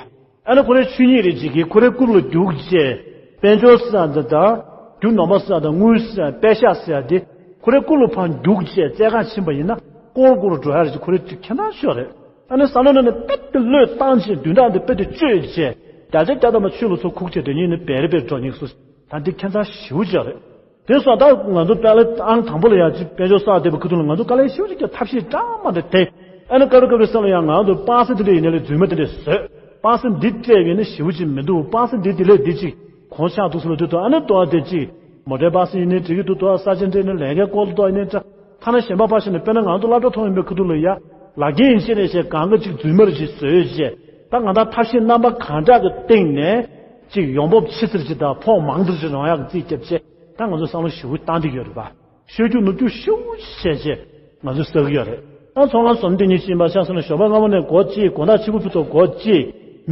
ཨ་ནི་ཁོ་རའི་ཆོས་ཉིད་རེ་གཅིག་གིས་ཁོ་རའི་རྐུབ་ལ་རྒྱུགས་བྱས། དཔལ་འབྱོར་ཟེར་ཡ་འདི་དང་། རྒྱུ་ནོར་མ་ཟེར་ཡ་དང་། དངུལ་ཟེར་ཡ། པད་ཤག་ཟེར་ཡ་འདི་ཁོ་རའི་རྐུབ་ལ་ཕར་རྒྱུགས་བྱས་བཙལ་ག་ཕྱིན་པ་ཡིན་ན་ཀོར་ཀོར་འགྲོ་ཡ་རེ་གཅིག་ཁོ་རའི་གཅིག་ཁྱད་མཚར་ཤོས་རེད། ཨ་ནི་བསམ་བློ་ནང་ནས་དཔེ་དེ་བློས་བཏང་བྱས་བདུན་ཕྲག་འདི་དཔེ་དེ་བཅོས་བྱས་བརྒྱ་ཆ་བརྒྱ་ཐམ་པ་ཆོས་ལ་ཚོགས་ཁུག་བྱས་དོན་གཉིས་ནི་བེ་རི་བེ་འགྲོ་སྙིང་སུ། ད་འདི་ཁྱད་མཚར་ཞེ་པོ་ཅིག་རེད། དེ་སོང་ད་ང་ཚོ་དཔལ་ལ་ཨང་དང་པོ་ལ་ཡང་ཅིག་དཔལ་འབྱོར་བསགས་བསྡད་པའི་ཁུ་ཐུག་ལ་ང་ཚོ་དཀའ་ལས་ཞེ་པོ་ཅིག་ཀྱང་ཐབས་ཤེས་བཀྲ་མ་འདི་དེ། ཨ་ནི་སྐབས་རེ་སྐབས་རེ་སེམས་ལ་ཡང་ང་ཚོ་པ་སེ་དེ་འདྲ་ཡིན་ནའི་ལས་རྫུན་མ་དེ་འདྲ་བཟོས། པ་སེ་འདི་སྤྲད་པས་ནི་ཞེ་པོ་ཅིག་མི་འདུག་པ་སེ་འདི་དེ་ལས་འདི་ཅིག་གོང་ཆག་འདུག་སེ་ལ་དུས་དོ་ཨ་ནི་ཏོ་ཨ་དེ་ཅིག་མོ་ཊའི་པ་སེ་ཡིན་ནའི་འགྲིག་གི་འདུག་ཏོ་ཨ་ས་ཆ་འདྲེ་ནི་ལས་ཀའི་སྐོར་ལ་ཏོ་ཨ་ཡིན་ནའི་འདྲ། ཐ་ན་གཞན་པ་ཕར་ཕྱིན་ནས་དཔེར་ན་ང་ཚོ་སློབ་གྲྭ་མཐོ་རིམ་པའི་ཁུ་ཐུག་ལ་ཡ། ལག་འཁྱེར་ཡིན་ཕྱིན་ནས་བྱས་གང་ག་ཅིག་རྫུན་མ་རེ་ཞིག་བཟོས་བྱས། ད་ང་ད་ཐབས་ཤེས་རྣམ་པ་གང་དྲག་གི་སྟེང་ནས། ཅིག་ཡོང་འབབ་ཆེ་ཙམ་ཞིག་དང་ཕོགས་མང་ཙམ་ཞིག་རང་ཡག་གི་རྩིས་བརྒྱབ་བྱས། ད་ང་ཚོ་བསམ་བློ་ཞེ་པོ་བཏང་བསྡད་ཡོད་རེད་པ། ཤོད་རྒྱུ་ནུབ་རྒྱུ་ཞེ་པོ་བྱས་བྱས་ང་ཚོ་བསགས་ཀྱི་ཡོད་རེད། ད་ཚོང་ཁང་ཟོམ་དེ་ཉིད་ཕྱིན་པ་ཆ་སོང་ན་ཞོགས་པ་སྔ་མོ་ནས་སྒོ་གཅིག་དགོང་དག་ཕྱི་པོ་ཕུ་ཐོག་སྒོ་གཅིག་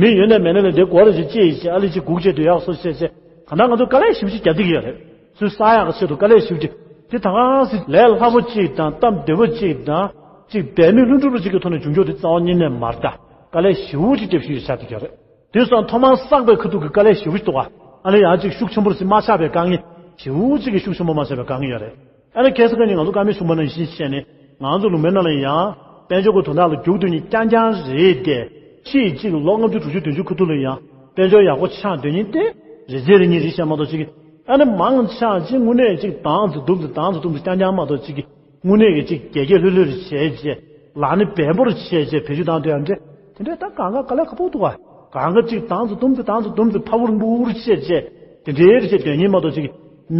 མི་ཡོད་ནས་མེད་ནས་ལས་དེ་སྒོ་རེ་ཞིག་གཅིག་བྱས་ཨ་ལི་ཅིག་སྒུག་བྱས་སྡོད་ཡག་སོ་བྱས་བྱས་གང་ལྟར་ང་ཚོ་དཀའ་ལས་ཞེ་པོ་ཅིག་རྒྱག་བསྡད་ཀྱི་ཡོད་རེད། ཚུར་བསགས་ཡག་གི་ཆེད་དུ་དཀའ་ལས་ཞེ་པོ་ཅིག་དེ་ད་གང་སྲིད་ལས་སླ་པོ་གཅིག་དང་སྟབས་བདེ་པོ་གཅིག་དང་། གཅིག་འབད་མེད་ལྷུན་གྲུབ་པ་གཅིག་གི་ཐོག་ནས་འབྱུང་ཕྱོགས་དེ་རྩ་བ་ཉིད་ནས་མ་རེད། ད་དཀའ་ལས་ཞེ་པོ་ཅིག་རྒྱབ་ཤུལ་ཡོད་ཆགས་བསྡད་ཀྱི་ཡོད་རེད། དེ་སོང་ཐོག་མར་བསགས་པའི་ཁ་ཐུག་གི་དཀའ་ལས་ཞེ་པོ་ཞིག་འདུག་ག་ཨ་ནི་ཡང་གཅིག་ཤུགས་ཆེན་པོ་ཞིག་མ་ཆགས་པའི་དཀའ་ངལ་ཞེ་པོ་གཅིག་གི་ཤུགས་ཆེན་པོ་མ་ཆགས་པའི་དཀའ་ངལ་ཡོད་རེད། ཨ་ནི་ཁ་སང་ཁ་ཉིན་ང་ཚོ་བཀའ་མོལ་གསུངས་པ་ནང་བཞིན་བྱས་ནས་ང་ཚོ་ལུང་པའི་ནང་ལ་ཡང་དཔལ་འབྱོར་གྱི་དོན་དག་ལ་རྒྱུགས་དོན་གཉིས་རྐྱང་རྐྱང་རེད་དེ། ཕྱིས་གཅིག་ལོ་ལྔ་བཅུ་དྲུག་ཅུ་བདུན་ཅུ་ཁ་ཐུག་ལ་ཡང་དཔལ་འབྱོར་ཡག་པོ་ཆགས་དོན་གཉིས་དེ་རེ་རེ་རེ་གཉིས་རེ་བཤད་མ་གཏོགས་གཅིག་གི་ཨ་ནི་མང་ཆགས་གཅིག་དངོས་གནས་གཅིག་དང་ཚོ་དུམ་ཚོ་དང་ཚོ་དུམ་ཚོ་རྐྱང་རྐྱང་མ་གཏོགས་གཅིག་གི་དངོས་གནས་ཀྱི་ཅིག་རྒྱལ་རྒྱལ་ལྷོད་ལྷོད་རེ་བྱས་རྗེས་ལག་ནི་བེམ་པོ་རེ་བྱས་རྗེས་བེད་སྤྱོད་བཏང་དུས་ཡང་འདྲེ། དེ་འདྲས་ད་གང་ག་དཀའ་ལས་ཁག་པོ་འདུག་ག་གང་ག་ཅིག་དང་ཚོ་དུམ་ཚོ་དང་ཚོ་དུམ་ཚོ་ཕ་བུར་འབུར་བྱས་རྗེས་དེ་འདྲའི་རེ་བྱས་དོན་གཉིས་མ་གཏོགས་ཅིག་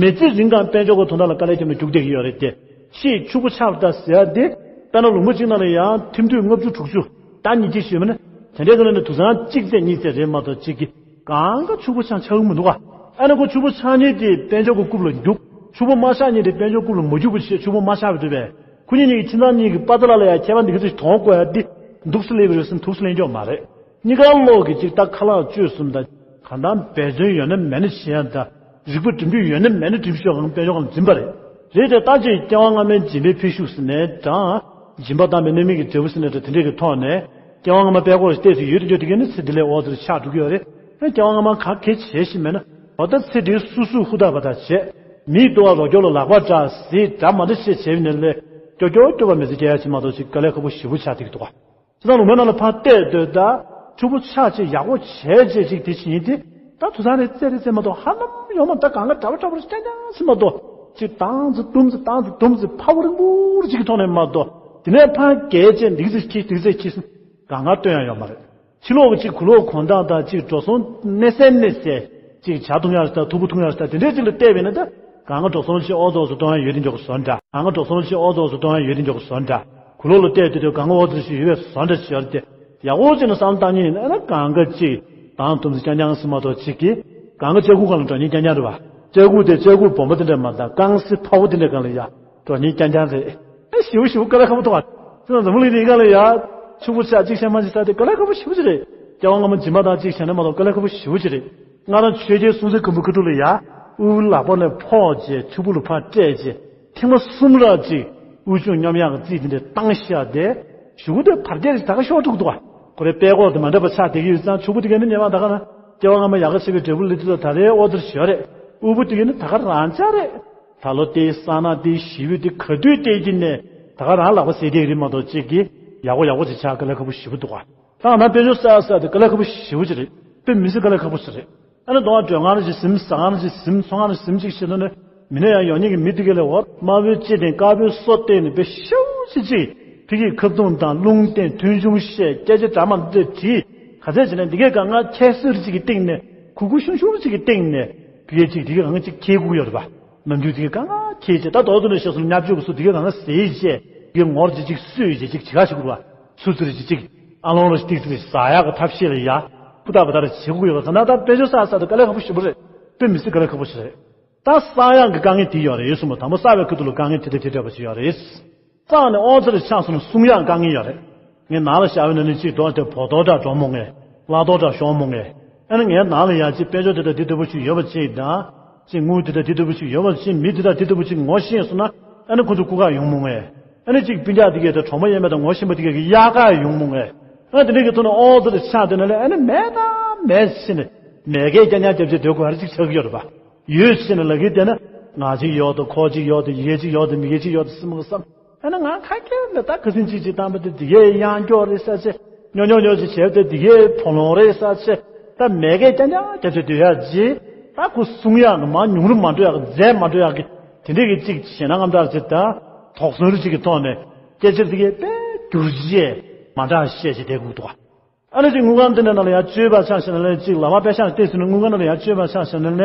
མི་ཚེ་རིང་གང་དཔལ་འབྱོར་གྱི་དོན་དག་ལ་དཀའ་ལས་བརྒྱབ་ནས་རྒྱུག་བསྡད་ཀྱི་ཡོད་རེད་དེ། ཕྱིས་ཕྱུག་པོ་ཆགས་པ་ཟེར་ཡ་དེ་དཔེར་ན་ལུང་པ་གཅིག་ནང་ལ་ཡང་ཐིམ་དུས་ལྔ་བཅུ་དྲུག་ཅུ་ད་ཉིས་བརྒྱ་ཞུས་པ་ན་དེ་འདྲའི་ག་ལ་ནི་དུ་སང་གཅིག་ཚེ་གཉིས་ཚེ་རེད་མ་གཏོགས་ཅིག་གི་གང་ག་ཕྱུག་པོ་ཆགས་ཆགས་ཀྱི་མི་འདུག་ག་ཨ་ནི་ཁོ་ཕྱུག་པོ་ཆགས་ཉིན་དེ་དཔལ་འབྱོར་གྱི་རྐུབ་ལ་རྒྱུག་ཕྱུག་པོ་མ་ཆགས་ཉིན་དེ་དཔལ་འབྱོར་རྐུབ་ལ་མ་རྒྱུག་པ་བྱས་ཕྱུག་པོ་མ་ཆགས་པ་འདུག་པས། ཁོ་གཉིས་གཉིས་ཀྱི་ཁྱིམ་ཚང་གཉིས་ཀྱི་པ་ཏ་ལ་ལ་ཡང་ཁྱད་པར་འདི་ག་ཚོད་ཞིག་མཐོང་དགོས་ཡ་འདི་འདུག་སེ་སླེབས་པ་རེད་ཟེར་ནས་ཐུགས་སུ་ལེན་རྒྱུ་མ་རེད། གཉིས་ཀ་ལོག་གི་གཅིག་ད་ཁ་ལག་བཅོས་གསུམ་དང་གང་ལྟར་འབད་བརྩོན་ཡོད་ན་མེད་ན་བྱེད་ཡ་དང་རིག་པ་སྒྲིམ་རྒྱུ་ཡོད་ན་མེད་ན་སྒྲིམ་ཤོག་གང་དཔལ་འབྱོར་གང་འཛིན་པ་རེད། རེད་དེ་ད་ཅིག་སྐྱེ་བ་སྔ་མའི་སྦྱིན་པའི་འཕེལ་ཤུགས་ཟེར་ནས་དང་། སྦྱིན་པ་བཏང་བའི་གནད་མིག་གི་འབྲས་བུ་ཟེར་ནས་དེ་འདྲས་ཀྱི་ཐོག་ནས་སྐྱེ་བ་སྔ་མ་དཔལ་འཁོར་ཞིག་བལྟས་ཚེ་ཡོད་དུ་འགྱོ་དེ་གས་ནི་ཚེ་འདི་ལས་ཨོ་ཙི་རེ་ཆགས་འགྲོ་གི་ཡོད་རེད། ཨ་སྐྱེ་བ་སྔ་མ་ག་གེ་བྱས་ཤིག་མེད་ན་འོ་ད་ཚེ་འདིའི་སུ་སུ་ཧུར་ཐག་པ་དང་བྱས། མིའི་ལྟོ་བ་རོ་སྐྱོར་ལ་ལག་པ་འདྲ་ཟིག་འདྲ་མ་འདྲ་བྱས་བྱས་པ་ནས་ལས་སྐྱོ་སྐྱོ་སྐྱོ་བ་མི་ཚེ་སྐྱེལ་ཡ་ཅིག་མ་གཏོགས་ཅིག་དཀའ་ལས་ཁག་པོ་ཞེ་པོ་ཆགས་བསྡད་ཀྱི་འདུག་ག་སྤྱིར་བཏང་ལུང་པའི་ནང་ལ་ཕར་བལྟས་སྡོད་ད་ཕྱུག་པོ་ཆགས་ཅིག་ཡག་པོ་བྱས་རྗེས་ཅིག་དེ་བྱེད་ཡིན་དེ་ད་དུ་ཚང་རེ་རྩེ་རེ་རྩེ་མ་གཏོགས་ཧ་ལམ་ཡོང་མ་ད་གང་ག་འདྲ་པོ་འདྲ་པོ་རེ་རྐྱང་རྐྱང་ཞིག་མ་གཏོགས་ཅིག་དང་ཚོ་དུམ་ཚོ་དང་ཚོ་དུམ་ཚོ་ཕ་བུ་རིང་པོ་རེ་ཅིག་གི་ཐོག་ནས་མ་གཏོགས་དེ་ནས་ཕར་རྒྱལ་ཅན་འདི་གི་ཚེ་ཁྱི་འདི་གི་ཚེ་ཁྱི་གང་ག་སྟོན་ཡ་ཡོད་མ་རེད། ཕྱི་ལོགས་ཀྱི་གཅིག་གུ་ལོག་གོང་ཐང་དང་གཅིག་འགྲོ་སོང་གནས་སའི་གནས་སའི་གཅིག་ཇ་འཐུང་ཡག་རེད་ད་ཐུག་པ་འཐུང་ཡག་རེད་ད་དེ་འདྲའི་གཅིག་ལ་བལྟས་པས་ན་ད་གང་ག་འགྲོ་སོང་ཆེ་ཨོ་ཙོ་ཙོ་གཏོང་ཡག་ཡོད་དེ་འཇོག་གི་བཟོ་འདྲ་གང་ག་འགྲོ་སོང་ཆེ་ཨོ་ཙོ་ཙོ་གཏོང་ཡག་ཡོད་དེ་འཇོག་གི་བཟོ་འདྲ་གུ་ལོག་ལ་བལྟས་དུས་དུས་གང་ག་ཨོ་ཙོ་ཞིག་ཡོད་པའི་བཟོ་འདྲ་ཞིག་ཡོད་རེད་དེ་ཡག་པོ་བྱས་ནས་བསམ་བློ་བཏང་ཉིན་ཨ་ན་གང་ག་གཅིག་དང་དུམ་ཚོ་རྐྱང་རྐྱང་སི་མ་གཏོགས་གཅིག་གིས་གང་ག་ལྕགས་སྒུག་སྒང་ལ་འགྲོ་ཉིན་རྐྱང་རྐྱང་རེད་བ། ལྕགས་སྒུག་དེ་ལྕགས་སྒུག་སྦོམ་པ་དེ་འདྲ་མ་དང་རྐང་སི་ཕ་བོ་དེ་འདྲ་སྒང་ལ་ཡ་འགྲོ་ཉིན་རྐྱང་རྐྱང་རེད། ཨེ་ཞེ་པོ་ཞེ་པོ་དཀའ་ལས་ཁག་པོ་འདུག་ཨ། ཁྱེད་རང་འཛམ་བུ་གླིང་འདིའི་སྒང་ལ་ཡ། ཕྱུག་པོ་ཆགས་གཅིག་བྱས་མ་གཅིག་བྱས་དེ་དཀའ་ལས་ཁག་པོ་ཞེ་པོ་ཅིག་རེད། སྐྱེ་བ་སྔ་མ་སྦྱིན་པ་བཏང་གཅིག་བྱས་ན་མ་གཏོགས་དཀའ་ལས་ཁག་པོ་ཞེ་པོ་ཅིག་རེད། སྔར་ཆོས་རྒྱལ་སྲོང་བཙན་སྒམ་པོའི་ཁ་ཐུག་ལ་ཡ། དབུལ་པོའི་ལག་པ་ནས་ཕོག་རྗེས་ཕྱུག་པོ་ལ་ཕར་སྤྲད་རྗེས། ཐེངས་མ་གསུམ་ར་གཅིག་དབུལ་ཕྱུག་སྙོམས་ཡག་གི་རྩིས་དེ་འདྲ་བཏང་ཤག་དེ། གཞུག་གུ་དེ་བར་ཆད་ཅིག་ད་ག་ཤོར་འདུག་འདུག་ཨ། ཁོ་རའི་དཔལ་འཁོར་དེ་མ་འདྲ་བ་ཆགས་བསྡད་ཀྱི་ཡོད་ཙང་ཕྱུག་པོ་དེ་གས་ནི་སྔོན་མ་ད་ག་ན། སྐྱེ་བ་སྔ་མ་ཡག་ག་བྱས་པའི་འབྲས་བུ་ལས་དུས་ད་ད་རེས་ཨོ་ཙི་ཞོར་རེད། དབུལ་པོ་དེ་གས་ནི་ད་ག་རང་ཆ་རེད། ད་ལོ་དེའི་ས་ན་དེའི་ཞི་བའི་དེ་ག་དུས་བལྟས་ཀྱི་ནས་ད་ག་རང་ལག་པ་ཟས་བསྡད་ཀྱི་རེད་མ་གཏོགས་གཅིག་གིས་ཡག་པོ་ཡག་པོ་ཅིག་ཆགས་དཀའ་ལས་ཁག་པོ་ཞེ་པོ་འདུག་ག་ད་ང་དང་དཔལ་འབྱོར་བསགས་བསགས་དེ་དཀའ་ལས་ཁག་པོ་ཞེ་པོ་ཅིག་རེད། དཔེ་མི་སྲིད་དཀའ་ལས་ཁག་པོ་ཞིག་རེད། ཨ་ནི་གདོང་བ་སྒྲོལ་མཁར་ཅིག་ཟིན་ཟ་ཁང་ཅིག་ཟིན་ཚོང་ཁང་ཅིག་ཟིན་ཅིག་བྱེད་དོན་ནི་མི་ནས་ཡང་ཡོང་མཁན་གྱི་མི་དེ་གས་ལས་འོ་དམར་པོའི་ལྕེ་སྟེང་དཀར་པོའི་སོ་བསྟན་ནས་དཔེ་ཤུགས་ཅིག་ཅིག་ཕ་གིའི་ཁ་བརྡུང་དང་རླུང་བསྟན་མཐུན་ཆུང་བཤད་སྐད་ཆ་འདྲ་མ་འདྲ་དྲིས་ག་ཚད་བྱས་ན་འདི་གས་གང་ང་ཁྱད་གསོད་ཅིག་གི་སྟེང་ནས་གུ་གུ་ཤུང་ཤུང་ཅིག་གི་སྟེང་ནས་ཕ་གིའི་ཅིག་འདི་གས་གང་ང་ཅིག་ཁྱེད་སྒུག་ཡོད་རེད་པ། ནམ་རྒྱུན་དེ་གས་གང་ང་ཁྱེད་ཅེས་ད་རྡོག་ཏུ་ནས་བཤད་སོང་ན་བརྙས་བཅོས་ཀྱི་སུ་དེ་གས་གང་ང་ཟེར་ཅེས་དེ་གས་ངོར་ཅིག་ཅིག་སུས་ཅིག་ཅིག་བྱེད་ག་ཞིག་དགོས་པ། ཚུར་ཚུར་ཅིག་ཅིག་ཨ་ལོང་ར་ཏིག་ཏིག་ཟ་ཡག་གི་ཐབས་ཤེས་ལ་ཡ། ཕུ་ཐག་པ་ད་ར་བྱེད་དགོས་ཡོད་པ་ད་ན་ད་དཔལ་འབྱོར་བསགས་བསགས་ད་དཀའ་ལས་ཁག་པོ་ཞེ་པོ་རེད། དཔེ་མི་སྲིད་དཀའ་ལས་ཁག་པོ་ཞིག་རེད། ད་བསགས་ཡག་གི་དཀའ་ངལ་དེ་ཡོད་རེད་གསུངས་པ་དང་པོ་བསགས་པའི་ཁུལ་དུ་ལ་དཀའ་ངལ་དེ་འདྲ་དེ་འདྲ་བ་ཞིག་ཡོད་རེད། བསགས་ནས་ཨོ་ཙི་རེ་ཆགས་སོང་ན་སྲུང་ཡག་དཀའ་ངལ་ཡོད་རེད། ངས་ནང་ལ་བཞག་ཡོད་ན་ནི་གཅིག་རྡོ་དེ་བོ་རྡོག་འདྲ་འགྲོ་མོ་ངས། གླ་རྡོག་འདྲ་ཤོང་མོ་ངས། ཨ་ནི་ངའི་ནང་ལ་ཡ་གཅིག་དཔལ་འབྱོར་དེ་འདྲ་དེ་འདྲ་བོ་ཞིག་ཡོད་པ་གཅིག་དང་། གཅིག་དངུལ་དེ་འདྲ་དེ་འདྲ་བོ་ཞིག་ཡོད་པ་གཅིག་མི་དེ་འདྲ་དེ་འདྲ་བོ་ཞིག་ངོ་ཤེས་སོང་ན། ཨ་ནི་ཁོ་ཚོ་སྐུ་ཁག་ཡོང་མོང་ངས། ཨ་ནི་གཅིག་སྤུན་ཀྱག་དེ་གས་དང་གྲོགས་མོ་ཡས་མས་དང་ངོ་ཤེས་པ་དེ་གས་ཀྱི་གཡག་ཁག་ཡོང་མོང་ངས། ཨ་དེ་འདྲ་གི་ཐོག་ནས་ཨོ་ཙི་རེ་ཆགས་དེ་ན་ལས་ཨ་ནི་མེད་དང་མེད་ཕྱིན་ནས་མེད་མཁན་རྐྱང་རྐྱང་རྒྱབ་བྱས་སྡོད་དགོས་ཨ་རེ་གཅིག་ཆགས་ཀྱི་ཡོད་རེད་པ། ཡོད་ཕྱིན་ནས་ལབ་ཀྱི་བསྡད་ན་ང་གཅིག་ཡོད་དང་ཁོ་གཅིག་ཡོད་དང་ཡེ་གཅིག་ཡོད་དང་མི་གེ་གཅིག་ཡོད་དང་སྲིན་མོ་གི་བསམ། ཨ་ནི་ང་ཁ་སྐད་ལ་ད་ཁ་སང་གཅིག་གཅིག་བཏང་པ་དེ་དེ་གས་གཡང་སྐྱོག་རེད་ས་ཆེ། ཉོ་ཉོ་ཉོ་ཅིག་བྱས་ཏེ་དེ་གས་ཕོ་ལོང་རེད་ས་ཆེ། ད་མེད་མཁན་རྐྱང་རྐྱང་རྒྱབ་བྱས་སྡོད་ཡག་ཅིག་ད་ཁོ་གསུང་ཡག་གི་མར་ཉུང་རུ་མ་འགྲོ་ཡག་གི་རྫས་མ་འགྲོ་ཡག་གི་དེ་འདྲས་ཀྱི་གཅིག་ཞེད་སྣང་དངངས་སྐྲག་ཅིག་དང་དོགས་ཟོན་རེ་ཅིག་གི་ཐོག་ནས་སྐད་ཆ་དེ་གས་དཔེ་བསྒྱུར་བཅོས་མ་འདྲ་བཤད་བྱས་བསྡད་དགོས་འདུག་ག་ཨ་ནི་ཅིག་དངུལ་ཁང་འདི་ནས་ནང་ལ་ཡར་བཅོས་པ་ཆགས་ཤིང་ནང་ལ་ཅིག་ལག་པ་པེ་ཤག་བལྟས་ཟིན་ན་དངུལ་ཁང་ནང་ལ་ཡར་བཅོས་པ་ཆགས་ཤིང་ནང་ལ་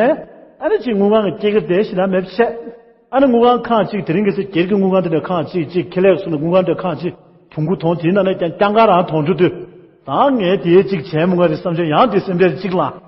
ཨ་ནི་ཅིག་དངུལ་ཁང་གི་སྐྱེད་ཀ་དེ་ཞིག་ལ་མེད་བྱས། ཨ་ནི་དངུལ་ཁང་ཁག་ཅིག་དེ་རིང་གི་ཚེ་སྒེར་གྱི་དངུལ་ཁང་འདི་ནས་ཁག་ཅིག་ཅིག་ཁེ་ལས་སོང་ནས་དངུལ་ཁང་འདི་ཁག་ཅིག་བོང་ཀུ་དོང་དེའི་ནང་ནས་ཀྱང་རྐྱང་ཀ་རང་དོང་འགྲོ་དུས། ད་ངས་དེའི་ཅིག་བྱས་མོ་ག་རེ་བསམ་བྱས་ཡང་དེ་སེམས་ཁྲལ་ཅིག་ལངས།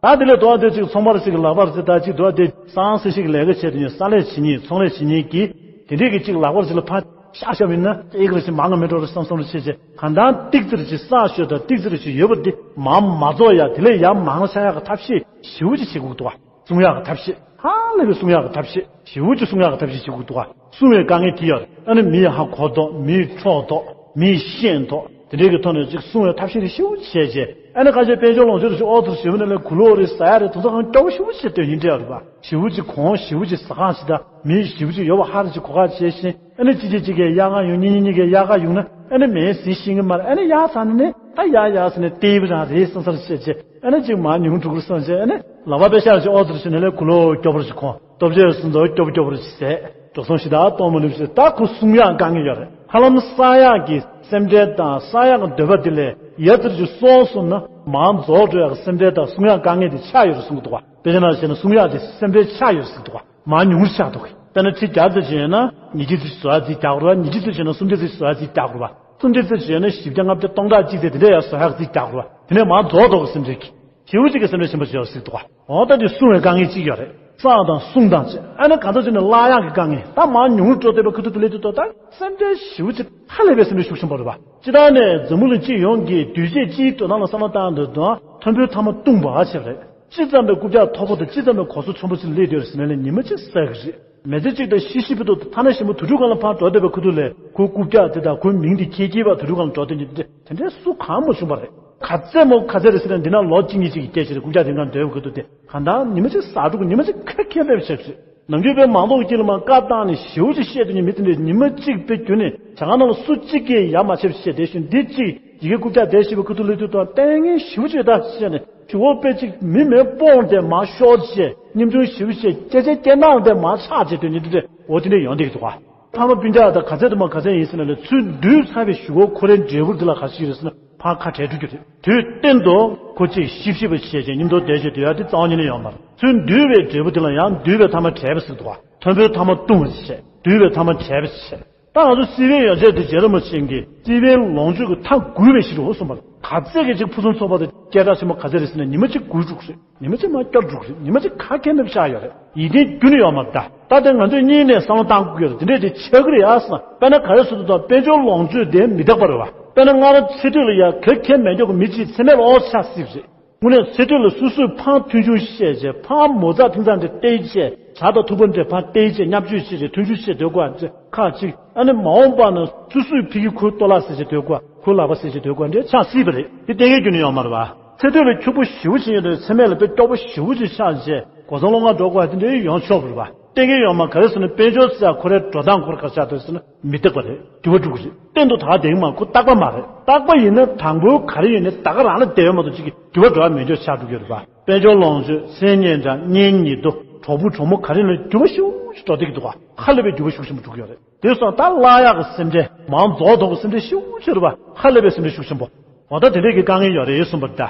ད་དེ་ལས་དོ་བ་དེ་ཅིག་ཚོང་པ་རེ་ཞིག་གི་ལག་པར་ཚེ་ད་ཅིག་དོ་བ་དེ་སང་སེ་ཞིག་གི་ལས་ཀ་བྱས་དུས་ནས་ས་ལས་བྱེད་ཉིན་ཚོང་ལས་བྱེད་ཉིན་གྱི་དེ་འདྲས་ཀྱི་ཅིག་ལག་པར་ཅིག་ལ་ཕར་ཤག་ཤག་མིན་ན་ཨེ་ག་རེ་ཞིག་མང་ང་མི་འགྲོ་རེ་བསམ་བསམ་རེ་བྱས་བྱས་གང་ལྟར་ཏིག་ཙི་རེ་ཅིག་བསགས་ཤོག་དང་ཏིག་ཙི་རེ་ཅིག་ཡོད་པ་འདི་མང་མ་རྫོགས་ཡ་དེ་ལས་ཡར་མང་ཆགས་ཡག་གི་ཐབས་ཤེས་ཞེ་པོ་ཅིག་བྱེད་དགོས་འདུག་བ། སྲུང་ཡག་གི་ཐབས་ཤེས་ཧ་ལས་པའི་སྲུང་ཡག་གི་ཐབས་ཤེས་ཞེ་པོ་ཅིག་སྲུང་ཡག་གི་ཐབས་ཤེས་བྱེད་དགོས་འདུག་བ། སྲུང་བའི་དཀའ་ངལ་དེ་ཡོད་རེད། ཨ་ནི་མིའི་ཧ་གོ་ཐོག་མིའི་འཕྲོག་ཐོག་མིའི་ཤེས་ཐོག་དེ་འདྲའི་གི་ཐོག་ནས་ཅིག་སྲུང་བའི་ཐབས་ཤེས་རེ་ཞེ་པོ་བྱས་རྗེས་ཨ་ནི་ཁ་ཤས་དཔལ་འབྱོར་ལོངས་སྤྱོད་རེ་ཞིག་ཨོ་ཐུར་ཞེ་པོ་ནས་ལས་གུ་ལོག་རེ་ཟ་ཡ་རེ་དེ་ཚོ་གང་སྐྱོ་པོ་ཞེ་པོ་ཅིག་སྟོན་ཡིན་འདྲ་ཡོད་རེད་པ། ཞེ་པོ་ཅིག་གོང་ཞེ་པོ་ཅིག་ཟ་ཁང་ཞིག་དང་མིའི་ཞེ་པོ་ཅིག་ཡོད་པ་ཧ་རེ་ཅིག་གོ་ཁ་བྱས་ཤིང་ཨ་ནི་གཅིག་གཅིག་གཅིག་གིས་གཡག་ག་ཡོང་གཉིས་གཉིས་གཉིས་ཀས་གཡག་ག་ཡོང་ན་ཨ་ནི་མེད་ཟིན་ཤེས་ཀྱི་མ་རེད། ཨ་ནི་ཡག་ཚང་ནས་ད་ཡག་ཡག་ཟེར་ནས་ལྟེ་བའི་རང་རེད་བསམ་ས་རེ་བྱས་རྗེས་ཨ་ནི་ཅིག་མར་ཉུང་འགྲོ་གི་རེད་བསམ་རྗེས་ཨ་ནི་ལག་པ་དཔེ་ཤག་ཅིག་ཨོ་ཐུར་ཞིག་ནས་ལས་གུ་ལོག་སྐྱོ་པོ་ཞིག་གོང་ལྟོ་ཆས་སུ་འཛོལ་སྐྱོ་པོ་སྐྱོ་པོ་ཞིག་ཟས་འགྲོ་སོང་ཞིག་ད་གཏོང་མ་ནུས་ཞེས་ད་ཁོ་སྲུང་ཡག་དཀའ་ངལ་ཡོད་རེད། ཧ་ལམ་བསགས་ཡག་གི་སེམས་ཁྲལ་དང་བསགས་ཡག་གི་འདོད་པ་དེ་ལས་ཡ་ཙིར་ཅིག་སོང་སོང་ན་མང་རྫོགས་འགྲོ་ཡག་གི་སེམས་ཁྲལ་དང་སྲུང་ཡག་དཀའ་ངལ་དེ་ཆགས་ཡོད་རེད་གསུང་གི་འདུག་བ། དཔེ་ཆ་ནང་བཤད་ན་སྲུང་ཡག་དེ་སེམས་ཁྲལ་ཆགས་ཡོད་རེད་གསུང་གི་འདུག་བ། མང་ཉུང་རུ་ཆགས་འདུག་དཔེར་ན་ཁྲི་བརྒྱ་ཙམ་བྱས་ན་ཉིས་བརྒྱ་ཙམ་བཟོ་ཡག་རྩིས་རྒྱག་དགོས་རེད་བ། ཉིས་བརྒྱ་ཙམ་བྱས་ན་སུམ་བརྒྱ་ཙམ་བཟོ་ཡག་རྩིས་རྒྱག་དགོས་རེད་བ། སུམ་བརྒྱ་ཙམ་བྱས་ན་བཞི་བརྒྱ་ལྔ་བརྒྱ་སྟོང་ཕྲག་གཅིག་ཙམ་དེ་འདྲ་ཡང་བཟོ་ཡག་རྩིས་རྒྱག་དགོས་རེད་བ། དེ་ནས་མང་རྫོགས་ཐོག་གི་སེམས་ཁྲལ་གྱིས་ཞེ་པོ་ཅིག་གི་སེམས་ཁྲལ་ཆེན་པོ་བྱས་པ་ཞིག་འདུག་བ། འོ་ད་དེ་སྲུང་བའི་དཀའ་ངལ་གཅིག་ཡོད་རེད། བསགས་དང་སྲུང་དང་བཅས་ཨ་ནི་གང་ཐུབ་བྱས་ནས་བརླག་ཡག་གི་དཀའ་ངལ་ད་མང་ཉུང་རུ་འགྲོ་བསྡད་པའི་ཁ་ཐུག་ཏུ་སླེབས་དུས་ད་སེམས་ཁྲལ་ཞེ་པོ་ཅིག་ཧ་ལས་པའི་སེམས་ཁྲལ་ཤུགས་ཆེན་པོ་རེད་བ། སྤྱིར་བཏང་ནས་འཛམ་བུ་གླིང་སྤྱི་ཡོངས་ཀྱི་དུས་ཆེན་སྤྱིའི་འགྲོ་སྟངས་ལ་བསམ་བློ་བཏང་དུས་ད་མཐོན་པོའི་ཐ་མ་བཏུང་བ་ཆེ་བ་རེད། ཅི་ཙམ་པའི་རྐུབ་བཀྱག་མཐོ་པོ་དང་ཅི་ཙམ་པའི་གོ་ས་ཆེན་པོ་ཅིག་སླེབས་བསྡད་ཡོད་རེད་ཟེར་ན་ལས་ཉི་མ་གཅིག་ཟ་གི་རེད། མི་ཚེ་གཅིག་དང་ཤི་ཤི་ཕི་ཐོག་ཐ་ན་ཞིམ་པོ་དུར་ཁྲོད་སྒང་ལ་ཕར་འགྲོ་བསྡད་པའི་ཁུ་ཐུག་ལས་ཁོའི་རྐུབ་བཀྱག་དེ་དང་ཁོའི་མིང་དེ་ཁྱེད་ཀྱིས་པ་དུར་ཁྲོད་སྒང་ལ་འགྲོ་བསྡད་མཁན་དེ་འདྲ་སུ་གང་མ་བྱུང་བ་རེད། ག་ཚད་མོ་ག་ཚད་རེད་ཟེར་ན་འདི་ན་ལོ་གཅིག་གཉིས་གཅིག་གི་སྐད་ཆ་རེད། རྐུབ་བཀྱག་དེ་སྒང་འགྲོ་བའི་ཁུ་ཐུག་དེ་གང་ལྟར་ཉི་མ་གཅིག་ཟ་འགྲོ་གི་ཉི་མ་གཅིག་ཁ་ཁྱེར་མེད་པ་བྱས་ཤིག་ནམ་རྒྱུན་དཔེ་མང་ཚོགས་ཀྱི་དཀྱིལ་ལ་མར་བཀའ་བཏང་ནས་ཞེ་པོ་ཅིག་བཤད་དུས་ནི་མི་དེ་འདྲས་ཉི་མ་གཅིག་དཔེ་རྒྱུན་ནས་བྱ་དགའ་ནང་ལ་སུ་གཅིག་གིས་ཡ་མ་བྱས་པ་བཤད་བསྡད་ཤིང་འདི་གཅིག་ཡི་གེ་རྐུབ་བཀྱག་དེ་ཞེ་པོ་ཁུ་ཐུག་ལ་དུས་དང་ལྟས་ངན་ཞེ་པོ་ཅིག་ད་བཤད་ནས། ཇུ་བོ་དཔེ་གཅིག་མི་མེད་སྤོང་དེ་མ་ཤོར་བྱས་སྙེམ་ཆུང་ཞེ་པོ་བྱས་སྐད་ཆ་སྐད་ནག་དེ་མ་ཆགས་བྱས་དོན་ཉིད་དེ་འོ་དེ་འདྲ་ཡོང་བསྡད་ཀྱི་འདུག་ག་ཕ་མ་སྤུན་ཀྱག་དང་ག་ཚད་དུ་མ་ག་ཚད་ཡིན་ཟེར་ན་ལས་ཚུར་འདུས་ཚར་བའི་གཞུག་གུ་ཁོ་རའི་འབྲས་བུ་འདི་ལ་ག་ཞིག་རེད་ཟེར་ན་ཕར་ཁ་བྲལ་འགྲོ་རྒྱུ་རེད། དུས་གཏན་དུ་ཁོ་གཅིག་ཤི་ཤི་བ་བྱས་བྱས་མཉམ་དུ་བསྡད་བྱས་སྡོད་ཡ་དེ་རྩ་བ་ཉིད་ནས་ཡོང་མ་རེད། ཚུར་འདུས་པའི་འབྲས་བུ་འདི་ལ་ཡང་འདུས་པའི་ཐ་མ་བྲལ་བ་ཟེར་འདུག་ག་མཐོན་པོའི་ཐ་མ་ལྟུང་བ་བྱས་འདུས་པའི་ཐ་མ་བྲལ་བ་བྱས། ད་ང་ཚོ་སྲིད་པའི་ཡོ་བྱད་དེ་རྗེ་རིན་པོ་ཆེ་གིས་སྲིད་པའི་ལོངས་སྤྱོད་ཀྱི་མཐའ་འགུལ་བའི་གཞི་རུ་གསུངས་པ་རེད། ག་ཚད་ཀྱི་ཅིག་ཕུན་སུམ་ཚོགས་པ་དེ་སྐད་གྲགས་ཆེན་པོ་ག་ཚད་རེད་ཟེར་ན་ཉི་མ་གཅིག་འགུལ་འགྲོ་གི་རེད། ཉི་མ་གཅིག་མར་སྐྱོར་འགྲོ་གི་རེད། ཉི་མ་གཅིག་ཁ་ཁྱེར་མེད་པ་ཆགས་ཡོད་རེད། ཡིད་བརྟན་རྒྱུན་ནས་ཡོད་མ་རེད། ད་ད་ལྟ་ང་ཚོས་གཉིས་ནས་བསམ་བློ་བཏང་དགོས་ཀྱི་རེད། དེ་འདྲས་དེ་ཆགས་ཀྱི་རེད་ཨ་སང་། དཔེར་ན་ག་རེ་ཟེར་དུས་ད་དཔལ་འབྱོར་ལོངས་སྤྱོད་དེ་མི་རྟག་པ་རེད་བ། དཔེར་ན་སྔ་རབས་ཚེ་སྟོད་ལ་ཡ་ག་ཁྱེར་མེད་མཁན་གྱི་མི་གཅིག་ཚེ་སྨད་ལ་ཨོ་ཆགས་སྲིད་པ་རེད། དངོས་གནས་ཚེ་སྟོད་ལ་སོ་སོས་ཕངས་མཐོང་ཆུང་བཤད་བྱས་ཕངས་མོ་རྩ་ཐིང་ཚང་འདྲ་བལྟས་བྱས་ཇ་དང་ཐུག་པ་འདྲ་ཕར་བལྟས་བྱས་བརྙས་བཅོས་བྱས་བྱས་མཐོང་ཆུང་བཤད་སྡོད་དགོས་ཁག་ཅིག་ཨ་ནི་མ་འོངས་པ་ན་སོ་སོས་ཕ་གི་ཁོའི་ལྟོ་ལག་ཟེར་བྱས་སྡོད་དགོས་ཁོའི་ལག་པ་ཟེར་བྱས་སྡོད་དགོས་འདྲ་ཆགས་སྲིད་པ་རེད། དེ་གཏན་འཁེལ་རྒྱུ་ནི་ཡོད་མ་རེད་བ། ཚེ་སྟོད་ལ་ཕྱུག་པོ་ཞེ་པོ་ཅིག་ཡོད་དུས་ཚེ་སྨད་ལ་དཔེ་སྐྱོ་པོ་ཞེ་པོ་ཅིག་ཆགས་བྱས་སྒོ་ཚང་ལོང་ག་འགྲོ་དགོས་དེ་འདྲའི་ཡོང་ཆོག་པ་རེད་བ། གཏན་འཁེལ་ཡོད་མ་ག་རེ་ཟེར་ན་དཔལ་འབྱོར་ཟེར་ཁོ་རའི་འགྲོ་སྟངས་ཁོ་ར་ག་རེ་ཆགས་འདུག་ཟེར་ན། མི་རྟག་པ་རེད། འགྱུར་བ་འགྲོ་གི་རེད། གཏན་དུ་ད་ག་བསྡད་ཀྱི་མ་རེད། ཁོ་རྟག་པ་མ་རེད། རྟག་པ་ཡིན་ན་དང་པོའི་ག་རེ་ཡོད་ནའི་ད་ག་རང་ལ་བསྡད་ཡོད་མ་གཏོགས་ཅིག་གི་འགྱུར་བ་འགྲོ་བ་མེད་འཇོག་ཆགས་འགྲོ་གི་རེད་པ། དཔལ་འབྱོར་ལོངས་སྤྱོད་མཚན་སྙན་གྲགས་གཉེན་ཉེ་དུ་གྲོགས་པོ་གྲོགས་མོ་ག་རེ་ཡིན་ནའི་འགྱུར་བ་ཤུགས་ཆེ་འགྲོ་བསྡད་ཀྱི་འདུག་ག་ཧ་ལས་པའི་འགྱུར་བ་ཤུགས་ཆེན་པོ་འགྲོ་གི་ཡོད་རེད། དེ་སོང་ད་བརླག་ཡག་གི་སེམས་ཁྲལ་མང་རྫོགས་ཐོག་གི་སེམས་ཁྲལ་ཤུགས་ཆེ་རེད་པ། ཧ་ལས་པའི་སེམས་ཁྲལ་ཤུགས་ཆེན་པོ། འོ་ད་དེ་འདྲས་ཀྱི་དཀའ་ངལ་ཡོད་རེད་གསུངས་པ་རེད་ད།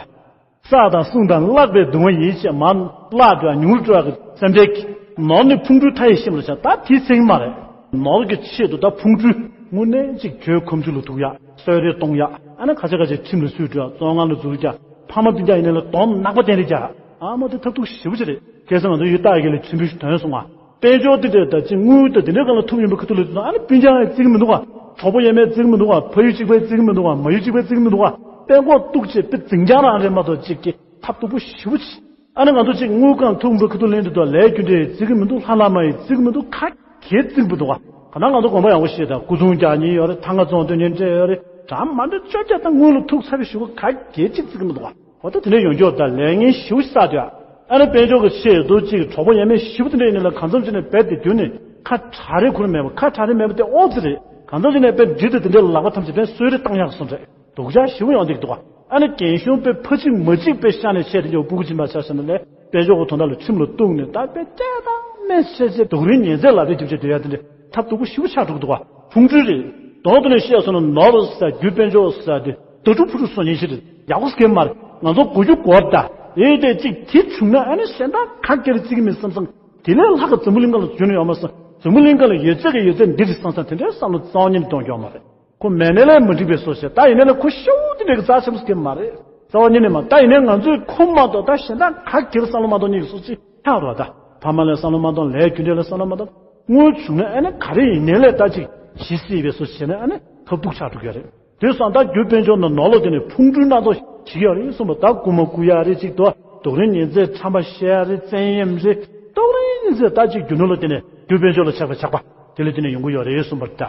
བསགས་དང་བསྲུང་དང་བརླག་པའི་སྡུག་བསྔལ་ཡིན་ཞེས་མར་བརླག་འགྲོ་ཉུང་རུ་འགྲོ་ཡག་གི་སེམས་ཁྲལ་གྱིས། ནོར་ནི་ཕུང་ཁྲུལ་མཐའ་ཡས་ཤིང་ལ་བྱ། ད་དེའི་ཚིག་མ་རེད། ནོར་གྱི་ཆེད་དུ་ད་ཕུང་ཁྲུལ་དངོས་གནས་ཅིག་གྱོད་ཁོམ་ཆུ་ལ་ཐུག་ཡག་གསོད་རེས་གཏོང་ཡག་ཨ་ན་ཁ་ཤས་ཁ་ཤས་ཁྲིམས་ལ་སུས་འགྲོ་ཡག་བཙོན་ཁང་ལ་འཛུལ་ཡག་ཕ་མ་སྤུན་ཀྱག་ཡིན་ནའི་ལ་གདོང་ནག་པོ་བསྟན་རེས་རྒྱག་ཨ་མ་དེ་ཐབས་སྡུག་ཞེ་པོ་ཅིག་རེད། ཁ་སང་ང་ཚོ་ཡུལ་སྟག་གི་ལ་ཆེན་པོ་ཞིག་ཐོན་སོང་ང་། དཔལ་འབྱོར་འདི་འདྲ་ད་ཅིག་དངུལ་དང་འདི་འདྲའི་སྒང་ལ་ཐུག་ཡོང་པའི་ཁ་ཐུག་ལ་ཨ་ནི་སྤུན་ཀྱག་ཡང་བརྩི་གི་མི་འདུག་ག་གྲོགས་པོ་ཡས་མས་བརྩི་གི་མི་འདུག་ག་ཕ་ཡུལ་གཅིག་པ་བརྩི་གི་མི་འདུག་ག་མ་ཡུལ་གཅིག་པ་བརྩི་གི་མི་འདུག་ག་དཔལ་འཁོར་གཏུགས་བྱས་དཔེ་འཛིང་རྐྱང་རང་རེད་མ་གཏོགས་ཅིག་གི་ཐབས་སྡུག་པོ་ཞེ་པོ་ཅིག་ཨ་ནི་ང་ཚོ་ཅིག་དངུལ་ཁང་ཐུག་འབོད་ཁ་ཐུག་ལེན་དུས་དོ་ལས་རྒྱུ་འབྲས་བརྩི་གི་མི་འདུག་ལྷ་བླ་མ་ཡིས་བརྩི་གི་མི་འདུག་ཁ་གྱེས་བརྩི་གི་མི་འདུག་ག་ག་ན་ང་ཚོ་དགོན་པ་ཡག་པོ་ཞིག་དང་སྐུ་གདུང་རྒྱག་མཁན་ཡོད་རེད། ཐང་ག་བཙོང་སྡོད་མཁན་འདྲ་ཡོད་རེད། གྲངས་མ་འདྲ་བཅོ་བརྒྱད་དང་སྔོན་ལ་ཐུག་ཚར་བའི་གཞུག་གུ་ག་གེ་གཅིག་བརྩི་གི་མི་འདུག་བ། འོ་ད་དེ་འདྲ་ཡོང་རྒྱུ་ད་ལས་ངན་ཞེ་པོ་ཞིག་བསགས་དུས། ཨ་ནི་དཔལ་འབྱོར་གྱི་ཆེད་དུ་གཅིག་གྲོགས་པོ་ཡས་མས་ཞེ་པོ་དེ་འདྲ་ཡིན་ན་ལ། གང་འཚམ་ཅིག་ནས་རྦད་དེ་རྒྱུན་ནས་ཁ་གྲག་རེས་ཁུར་མེད་པ། ཁ་གྲག་རེས་མེད་པ་དེ་ཨོ་ཙི་རེད། གང་འཚམ་ཅིག་ནས་རྦད་འགྲིག་དེ་དེ་འདྲའི་ལག་པ་ཐམས་ཅད་རྦད་གསོལ་རས་བཏང་ཡག་སོང་རེད། སྡུག་ཅག་ཞེ་པོ་ཡོང་བསྡད་འདུག་ག་ཨ་ནི་རྒན་གཞོན་དཔེ་ཕ་གཅིག་མ་གཅིག་དཔེ་ཤ་ནས་ཆད་དེ་འཇོག་སྤུ་གུ་སྦྱིན་པ་ཆ་བཞག་ན་ལས། དཔལ་འབྱོར་གྱི་དོན་དག་ལ་ཁྲིམས་ལ་གཏུགས་ནས་ད་དཔེ་སྐྱེས་དང་སྨན་ཆད་ཆད་སྡུག་རུས་ཉེན་ཚད་ལག་ལེན་རྒྱབ་བྱས་སྡོད་ཡ་དེ་འདྲ་ཐབས་སྡུག་པོ་ཞེ་པོ་ཆགས་འགྲོ་གི་འདུག་ག་ཕུང་སྤྲུལ་རེད། དོན་དུ་ནས་བཤད་སོང་ན་ནོར་ཟེར་རྒྱུ་དཔལ་འབྱོར་ཟེར་དེ་ད་དྲུག་ཕུ་དྲུག་སོ་ཉེན་ཆེ་རེད། ཡག་པོ་སྐྱེ་མ་རེད། ང་ཚོ་གོ་རྒྱུ་གོ་ད་ཨེ་དེ་གཅིག་དེ་བྱུང་ན་ཨ་ནི་གཞན་དག་ག་གེར་བརྩི་གི་མིན་བསམ་བསམ། དེ་ལས་ལྷག་གི་འཛམ་བུ་གླིང་ག་ལ་འཇོན་ཡོད་མ་སོང་། འཛམ་བུ་གླིང་ག་ལ་ཡོད་ཚད་ཀྱི་ཡོད་ཚད་འདི་རེད་བསམ་བསམ། དེ་འདྲའི་བསམ་བློ་རྩ་བ་ཉིད་ནས་གཏོང་རྒྱུ་ཡོད་མ་རེད། ཁོ་མེད་ནས་ལས་མ་འགྲིག་པའི་བཟོ་བྱས། ད་ཡིན་ནའི་ལས་ཁོ་ཤ་བོ་དེ་འདྲའི་རྩ་ཆེན་པོ་སྐྱེ་མ་རེད། རྩ་བ་ཉིད་ནས་མ། ད་ཡིན་ནའི་ང་ཚོས་ཁོ་མ་གཏོགས་ད་གཞན་དག་ག་གེར་བསམ་བློ་མ་གཏོང་ནི་གི་སོ་ཅི་ཆགས་རོགས། ད་ཕ་མ་ལ་བསམ་བློ་མ་གཏོང་། ལས་རྒྱུ་འབྲས་ལ་བསམ་བློ་མ་གཏོང་། དངུལ་བྱུང་ན་ཨ་ནི་ག་རེ་ཡིན་ནའི་ལས་ད་ཅིག་ཞི་སྲིད་པའི་བཟོ་བྱས་ན་ཨ་ནི་ཐབས་སྡུག་ཆགས་འགྲོ་གི་རེད། དེ་སང་ད་རྒྱུ་དཔལ་འབྱོར་ནང་ནོར་ལོ་དེ་ནས་ཕུང་སྤྲུལ་སྣ་ཚོགས་ཤིག་ཡོད་རེད་གསུངས་པ། ད་རྐུ་མ་རྐུ་ཡ་རེད་གཅིག་ཏུ། སྡུག་རུས་ཉེན་ཚད་ཁྲམ་པ་བཤད་ཡ་རེད། བཙན་གཡེམ་རེད། སྡུག་རུས་ཉེན་ཚད་ད་ཅིག་རྒྱུ་ནོར་ལ་དེ་ནས་རྒྱུ་དཔལ་འབྱོར་ལ་ཆགས་པའི་ཆགས་པ་དེ་ལས་དེ་ནས་ཡོང་གི་ཡོད་རེད་གསུངས་པ་ད།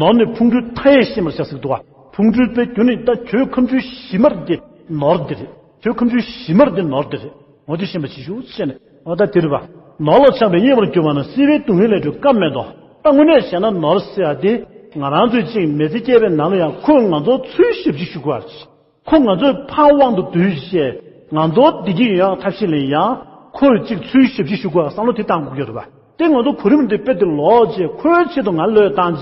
ནོར་ནི་ཕུང་སྤྲུལ་མཐའ་ཡས་ཤེས་མར་བྱ་ཟེར་འདུག་བ། ཕུང་སྤྲུལ་དཔེ་རྒྱུ་ནི་ད་ཁྱོད་ཁམ་ཆུའི་གཞི་མར་འདི་ནོར་འདི་རེད། ཁྱོད་ཁམ་ཆུའི་གཞི་མར་འདི་ནོར་འདི་རེད། ངོ་དེ་ཤེས་པ་ཇི་ཞུ་བྱས་ནས་འོ་ད་དེ་རེད་བ། ནོར་ལ་ཆགས་པའི་གཡེམ་པར་གྱུར་པ་ན། སྲིད་པའི་སྡུག་བསྔལ་ལས་གྲོལ་སྐབས་མེད་དོ། ད་དངོས་གནས་བྱས་ན་ནོར་ཟེར་ཡ་དེ་ང་རང་ཚོའི་གཅིག་མི་ཚེ་སྐྱེལ་བའི་ནང་ལ་ཡང་ཁོས་ང་ཚོར་ཚུལ་ཞབས་ཕྱི་ཞུ་དགོས་པ་རེད། ཁོ་ང་ཚོའི་ཕར་དབང་དུ་བསྡུས་བྱས་ང་ཚོར་བདེ་སྐྱིད་ཡོང་ཡག་ཐབས་ཤེས་ལ་ཡང་ཁོས་གཅིག་ཚུལ་ཞབས་ཕྱི་ཞུ་དགོས་པ་བསམ་བློ་དེ་བཏང་དགོས་ཀྱི་རེད་བ། དེ་ང་ཚོ་གོ་རིམ་དེ་དཔེ་དེ་ལོག་བྱས་ཁོའི་ཆེད་དུ་ང་བློས་བཏང་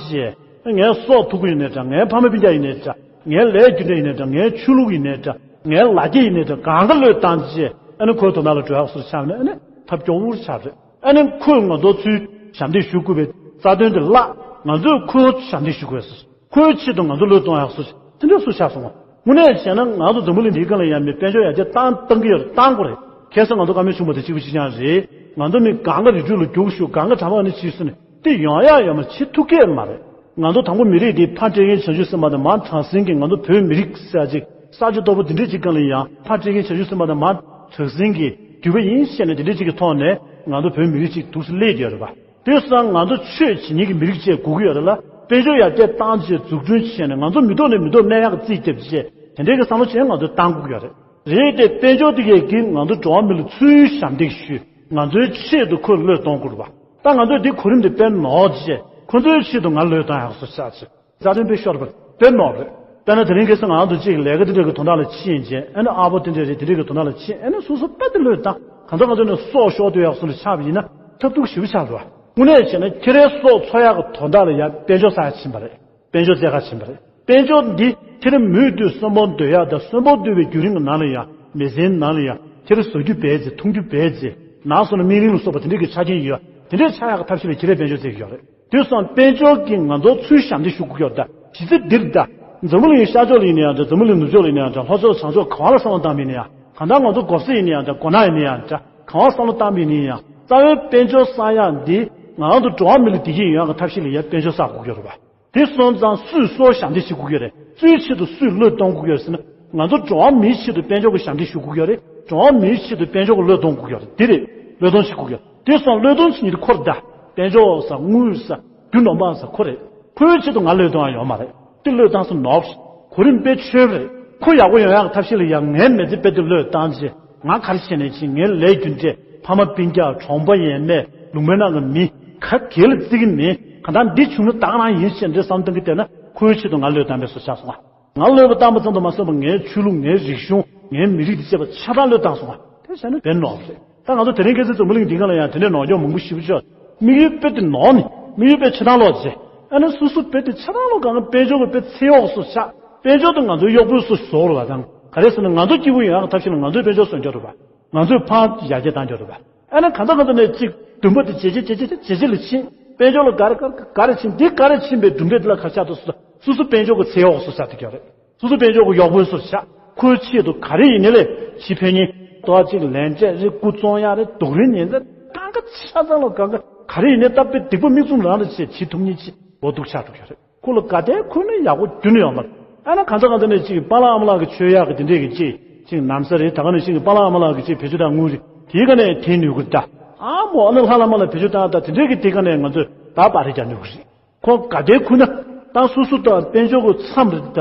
བྱས། ངའི་སྲོག་ཐུག་གི་ཡིན་ནའི་འདྲ། ངའི་ཕ་མ་སྤུན་ཀྱག་ཡིན་ནའི་འདྲ། ངའི་ལས་རྒྱུ་འབྲས་ཡིན་ནའི་འདྲ། ངའི་ཆོས་ལུགས་ཡིན་ནའི་འདྲ། ངའི་ལ་རྒྱ་ཡིན་ནའི་འདྲ། གང་ག་བློས་བཏང་བྱས་ཨ་ནི་ཁོའི་དོན་དག་ལ་འགྲོ་ཡག་སོར་ཆགས་ནས་ཨ་ནི་ཐབས་སྐྱོ་བོར་ཆགས་རེད། ཨ་ནི་ཁོས་ང་ཚོ་ཚུལ་ཞབས་འདེགས་ཞུ་དགོས་པའི་རྩ་དོན་དེ་བརླག་ང་ཚོས་ཁོའི་ཞབས་འདེགས་ཞུ་དགོས་སོ། ཁོའི་ཆེད་དུ་ང་ཚོ་བློས་གཏོང་ཡག་སོ་དེ་འདྲ་སུ་ཆགས་སོང་བ། དངོས་གནས་བྱས་ན་ང་ཚོ་འཛམ་བུ་གླིང་འདིའི་སྒང་ལ་ཡང་མི་དཔལ་འབྱོར་ཡར་རྒྱས་བཏང་བཏང་གི་ཡོད་རེད། བཏང་དགོས་རེད། ཁ་སང་ང་ཚོ་བཀའ་མོལ་བྱུང་བ་དེ་གཅིག་པ་གཅིག་རྐྱང་རེད། ང་ཚོ་མི་གང་ག་རི་ཁྲོད་ལ་རྒྱུགས་ཤོག་གང་ག་གྲྭ་པ་ནི་བྱས་སོང་ནས་དེ་ཡོང་ཡག་ཡོད་མ་རེད། བྱེད་ཐུབ་ཀྱི་མ་རེད། ང་ཚོ་དང་པོ་མི་རིགས་འདི་ཕ་སྤྲེལ་རྒན་བྱང་ཆུབ་སེམས་དཔའ་དང་མ་བྲག་སྲིན་གྱི་ང་ཚོ་བོད་མི་རིགས་ཟེར་ཡ་ཅིག་ས་ཆ་སྟོབས་པོ་འདི་འདྲས་ཅིག་སྒང་ལ་ཡང་ཕ་སྤྲེལ་རྒན་བྱང་ཆུབ་སེམས་དཔའ་དང་མ་བྲག་སྲིན་གྱི་རྒྱུད་པ་ཡིན་ཞེས་ནས་འདི་འདྲས་ཅིག་གི་ཐོག་ནས་ང་ཚོ་བོད་མི་རིགས་ཅིག་འདུག་སེ་སླེབས་ཡོད་རེད་པ། དེ་སང་ང་ཚོ་ཆོས་བྱེད་མཁན་གྱི་མི་རིགས་བཅས་དགོས་ཀྱི་ཡོད་རེད་ལ། དཔལ་འབྱོར་ཡར་རྒྱས་བཏང་བྱས་འཛུགས་སྐྲུན་བྱས་ནས་ང་ཚོ་མི་ཐོག་ནས་མི་ཐོག་གནས་ཡག་གི་རྩིས་རྒྱབ་བྱས་དེ་འདྲའི་གི་བསམ་བློ་བྱས་ང་ཚོ་བཏང་དགོས་ཀྱི་ཡོད་རེད། རེད་དེ་དཔལ་འབྱོར་དེ་གས་ཀྱིས་ང་ཚོ་འགྲོ་བ་མི་ལ་ཚུར་ཞབས་འདེགས་ཞུས། ང་ཚོའི་ཆེད་དུ་ཁོས་བློས་གཏོང་དགོས་རེད་པ། ད་ང་ཚོས་འདི་གོ་རིམ་འདི་དཔེ་ནོར་བྱས་ཁོ་ཚོའི་ཆེད་དུ་ང་བློས་གཏོང་ཡག་སོ་ཆགས་བྱས། རྩ་དོན་དཔེ་ཤོར་བ་དཔེ་ནོར་རེད། དཔེར་ན་དེ་རིང་ཁ་སང་ང་ཚོ་གཅིག་ལས་ཀ་དེ་འདྲ་གི་དོན་དག་ལ་ཕྱིན་རྗེས་ཨ་ནི་ཨ་ཕོ་དེ་འདྲ་རེད། དེ་འདྲ་གི་དོན་དག་ལ་ཕྱིན་ཨ་ནི་སོ་སོ་དཔེ་དེ་བློས་བཏང་། གང་ལྟར་ང་ཚོ་ནས་སྲོག་ཤོར་སྡོད་ཡག་སོ་ལ་ཆགས་པ་ཡིན་ན་ཐབས་སྡུག་ཞེ་པོ་ཆགས་འགྲོ་བ། དངོས་གནས་བྱས་ན་ཁྱེད་རའི་སྲོག་འཚོ་ཡག་གི་དོན་དག་ལ་ཡང་དཔལ་འབྱོར་བསགས་ཡག་ཕྱིན་པ་རེད། དཔལ་འབྱོར་བཙལ་ག་ཕྱིན་པ་རེད། དཔལ་འབྱོར་འདི་ཁྱེད་རང་མུ་མཐུད་གསོན་པོ་སྡོད་ཡག་དང་གསོན་པོ་སྡོད་པའི་བརྒྱུད་རིམ་གྱི་ནང་ལ་ཡང་མི་ཚེའི་ནང་ལ་ཡང་ཁྱེད་རང་བཟོ་རྒྱུ་བས་ཚེ་འཐུང་རྒྱུ་བས་ཚེ་ནང་སོང་ན་སྨན་རིན་ལ་སོགས་པ་དེ་འདྲའི་གི་ཆ་རྐྱེན་ཡོད། དེ་འདྲའི་ཆགས་ཡག་གི་ཐབས་ཤེས་ལ་ཁྱེད་རས་དཔལ་འབྱོར་བཙལ་གྱི་ཡོད་རེད། དུས་སང་དཔལ་འབྱོར་གྱིས་ང་ཚོ་ཚུར་ཞབས་འདེགས་ཞུ་དགོས་ཀྱི་ཡོད་རེད་ད། གཞི་རྩ་འདིར་ད། འཛམ་བུ་གླིང་ཤར་ཕྱོགས་ལ་ཡིན་ན་ཡང་འདྲ། འཛམ་བུ་གླིང་ནུབ་ཕྱོགས་ལ་ཡིན་ན་ཡང་འདྲ། ལྷོ་ཕྱོགས་བྱང་ཕྱོགས་ག་བ་ལ་བསམ་བློ་བཏང་བ་ཡིན་ན་ཡང་། གང་ལྟར་ང་ཚོ་མགོ་སེར་ཡིན་ན་ཡང་འདྲ། མགོ་ནག་ཡིན་ན་ཡང་འདྲ། གང་བ་བསམ་བློ་བཏང་བ་ཡིན་ན་ཡང་རྩ་བའི་དཔལ་འབྱོར་བསགས་ཡག་འདི་ང་རང་ཚོ་འགྲོ་བ་མི་ལ་བདེ་སྐྱིད་ཡོང་ཡག་གི་ཐབས་ཤེས་ལ་ཡང་དཔལ་འབྱོར་བསགས་དགོས་ཀྱི་ཡོད་རེད་པ། དེ་སོང་ཙང་སུས་སོར་ཞབས་འདེགས་ཞུ་དགོས་ཀྱི་རེད། སུའི་ཆེད་དུ་སུས་བློས་གཏོང་དགོས་ཀྱི་རེད་ཟེར་ན། ང་ཚོ་འགྲོ་བ་མིའི་ཆེད་དུ་དཔལ་འབྱོར་གྱི་ཞབས་འདེགས་ཞུ་དགོས་ཀྱི་རེད། འགྲོ་བ་མིའི་ཆེད་དུ་དཔལ་འབྱོར་གྱི་བློས་གཏོང་དགོས་ཀྱི་རེད། དེ་རེད། བློས་གཏོང་བྱེད་དགོས་ཀྱི་རེད། དེ་སོང་བློས་གཏོང་བྱེད་མཁན་དེ་ཁོ་རེད་ད། དཔལ་འབྱོར་ཟེར། དངུལ་ཟེར། རྒྱུ་ནོར་མང་ཟེར་ཁོ་རེད། ཁོའི་ཆེད་དུ་ང་བློས་གཏོང་ཡག་ཡོད་མ་རེད། དེ་བློས་བཏང་ས་ནོར་བ་རེད། གོ་རིམ་དཔེ་འཆོལ་བ་རེད། ཁོ་ཡག་པོ་ཡོང་ཡག་གི་ཐབས་ཤེས་ལ་ཡང་ངའི་མི་ཚེ་དཔེ་དེ་བློས་བཏང་རྗེས་ང་ག་རེ་བྱས་ནས་ཕྱིན། ངའི་ལས་རྒྱུ་འབྲས། ཕ་མ་སྤུན་ཀྱག། གྲོང་པ་ཡས་མས། ལུང་པའི་ནང་གི་མི་ག་གེ་ལ་བརྩི་གི་མིན། གང་ལྟར་འདི་བྱུང་ན་ད་ག་རང་ཡིན་ཞེས་འདྲའི་བསམ་བཏང་གི་བསྡད་ན་ཁོའི་ཆེད་དུ་ང་བློས་བཏང་བའི་བཟོ་ཆགས་སོང་ང་། ང་བློས་བཏང་པ་ཙམ་དུ་མ་ཟད་པར་ངའི་ཆོས་ལུགས། ངའི་རིག་གཞུང་། ངའི་མི་རིགས་འདི་བཅས་པ་ཆ་ཚང་བློས་བཏང་སོང་ང་། དེ་བྱས་ན་དཔེ་ནོར་བ་རེད། ད་ང་ཚོ་དེ་རིང་ཁ་སང་འཛམ་བུ་གླིང་འདི་སྒང་ལ་ཡང་དེ་འདྲའི་ནོར་འཁྱོག་མང་པོ་ཞེ་པོ་ཅིག་དམིགས་ཡུལ་དཔེ་དེ་ནོར་ནས་དམིགས་ཡུལ་དཔེ་ཆ་ཚང་ལོག་བྱས། ཨ་ནི་སོ་སོ་དཔེ་དེ་ཆ་ཚང་ལོག་གང་ག་དཔལ་འབྱོར་གྱི་དཔེ་ཚེ་གཡོག་སོ་ཆགས། དཔལ་འབྱོར་དེ་ང་ཚོའི་གཡོག་པོའི་སོ་བཟོ་རུ་བ་དང་། ག་རེ་ཟེར་ན་ང་ཚོ་སྐྱིད་པོ་ཡོང་ཡག་གི་ཐབས་ཤེས་ལ་ང་ཚོའི་དཔལ་འབྱོར་སོན་རྒྱུ་རེད་པ། ང་ཚོས་ཕར་ཡར་རྒྱས་བཏང་རྒྱུ་རེད་པ། ཨ་ནི་གང་ལྟར་གང་ལྟར་ནས་གཅིག་འདུན་པ་དེ་ཇེ་ཆེ་ཇེ་ཆེ་ཇེ་ཆེ་ལ་ཕྱིན། དཔལ་འབྱོར་ལ་ག་རེ་ག་རེ་ག་རེ་ཕྱིན། འདི་ག་རེ་ཕྱིན་པའི་གྲུབ་འབྲས་དེ་ལ་ག་རེ་ཆགས་འདུག་ཟེར། སོ་སོ་དཔལ་འབྱོར་གྱི་ཚེ་གཡོག་སོ་ཆགས་བསྡད་ཀྱི་ཡོད་རེད། སོ་སོ་དཔལ་འབྱོར་གྱི་གཡོག་པོའི་སོ་ཆགས། ཁོའི་ཆེད་དུ་ག་རེ་ཡིན་ནའི་ལས་ཕྱི་ཕན་གཉིས་ཏོག་ཅིག་ལན་འབྲས་རེད། སྐུ་བཙོང་ཡག་རེད། སྡུག་རུས་ཉེན་ཚད་གང་ག་ཆ་ཚང་ལ་གང་ག་ག་རེ་ཡིན་ནའི་སྟབས་བདེ་སྡིག་པ་མིག་བཙུམ་རང་ལ་བྱེད་བྱེད་ཐུབ་མཁན་ཅིག་འགྲོ་འདུག་ཆགས་འགྲོ་གི་རེད། ཁོ་ལ་དགའ་དད་ཁོ་ནི་ཡག་པོ་རྒྱུན་ནས་ཡོད་མ་རེད། ཨ་ན་གང་ཚ་གང་ཚ་ནས་ཅིག་པཱ་ལགས་ཨ་མ་ལགས་ཀྱི་ཆོས་ཡག་གི་དེ་འདྲས་ཀྱི་ཅིག་ཅིག་ནམ་ས་རེད། ད་ག་ནས་ཅིག་པཱ་ལགས་ཨ་མ་ལགས་ཀྱི་ཅིག་བེད་སྤྱོད་བཏང་དངུལ་རེད། དེའི་ཀ་ནས་དེ་ནུས་ཀྱི་ད། ཨ་མོ་ཨ་ན་ལྷ་བླ་མ་ལ་བེད་སྤྱོད་བཏང་ད་དེ་འདྲས་ཀྱི་དེ་ཀ་ནས་ང་ཚོས་ད་པར་རེ་རྒྱག་ནུས་ཀྱི་རེད། ཁོ་ག་དེ་ཁུ་ན་ད་སོ་སོ་ད་དཔལ་འབྱོར་གྱི་མཚམས་རེད། ད་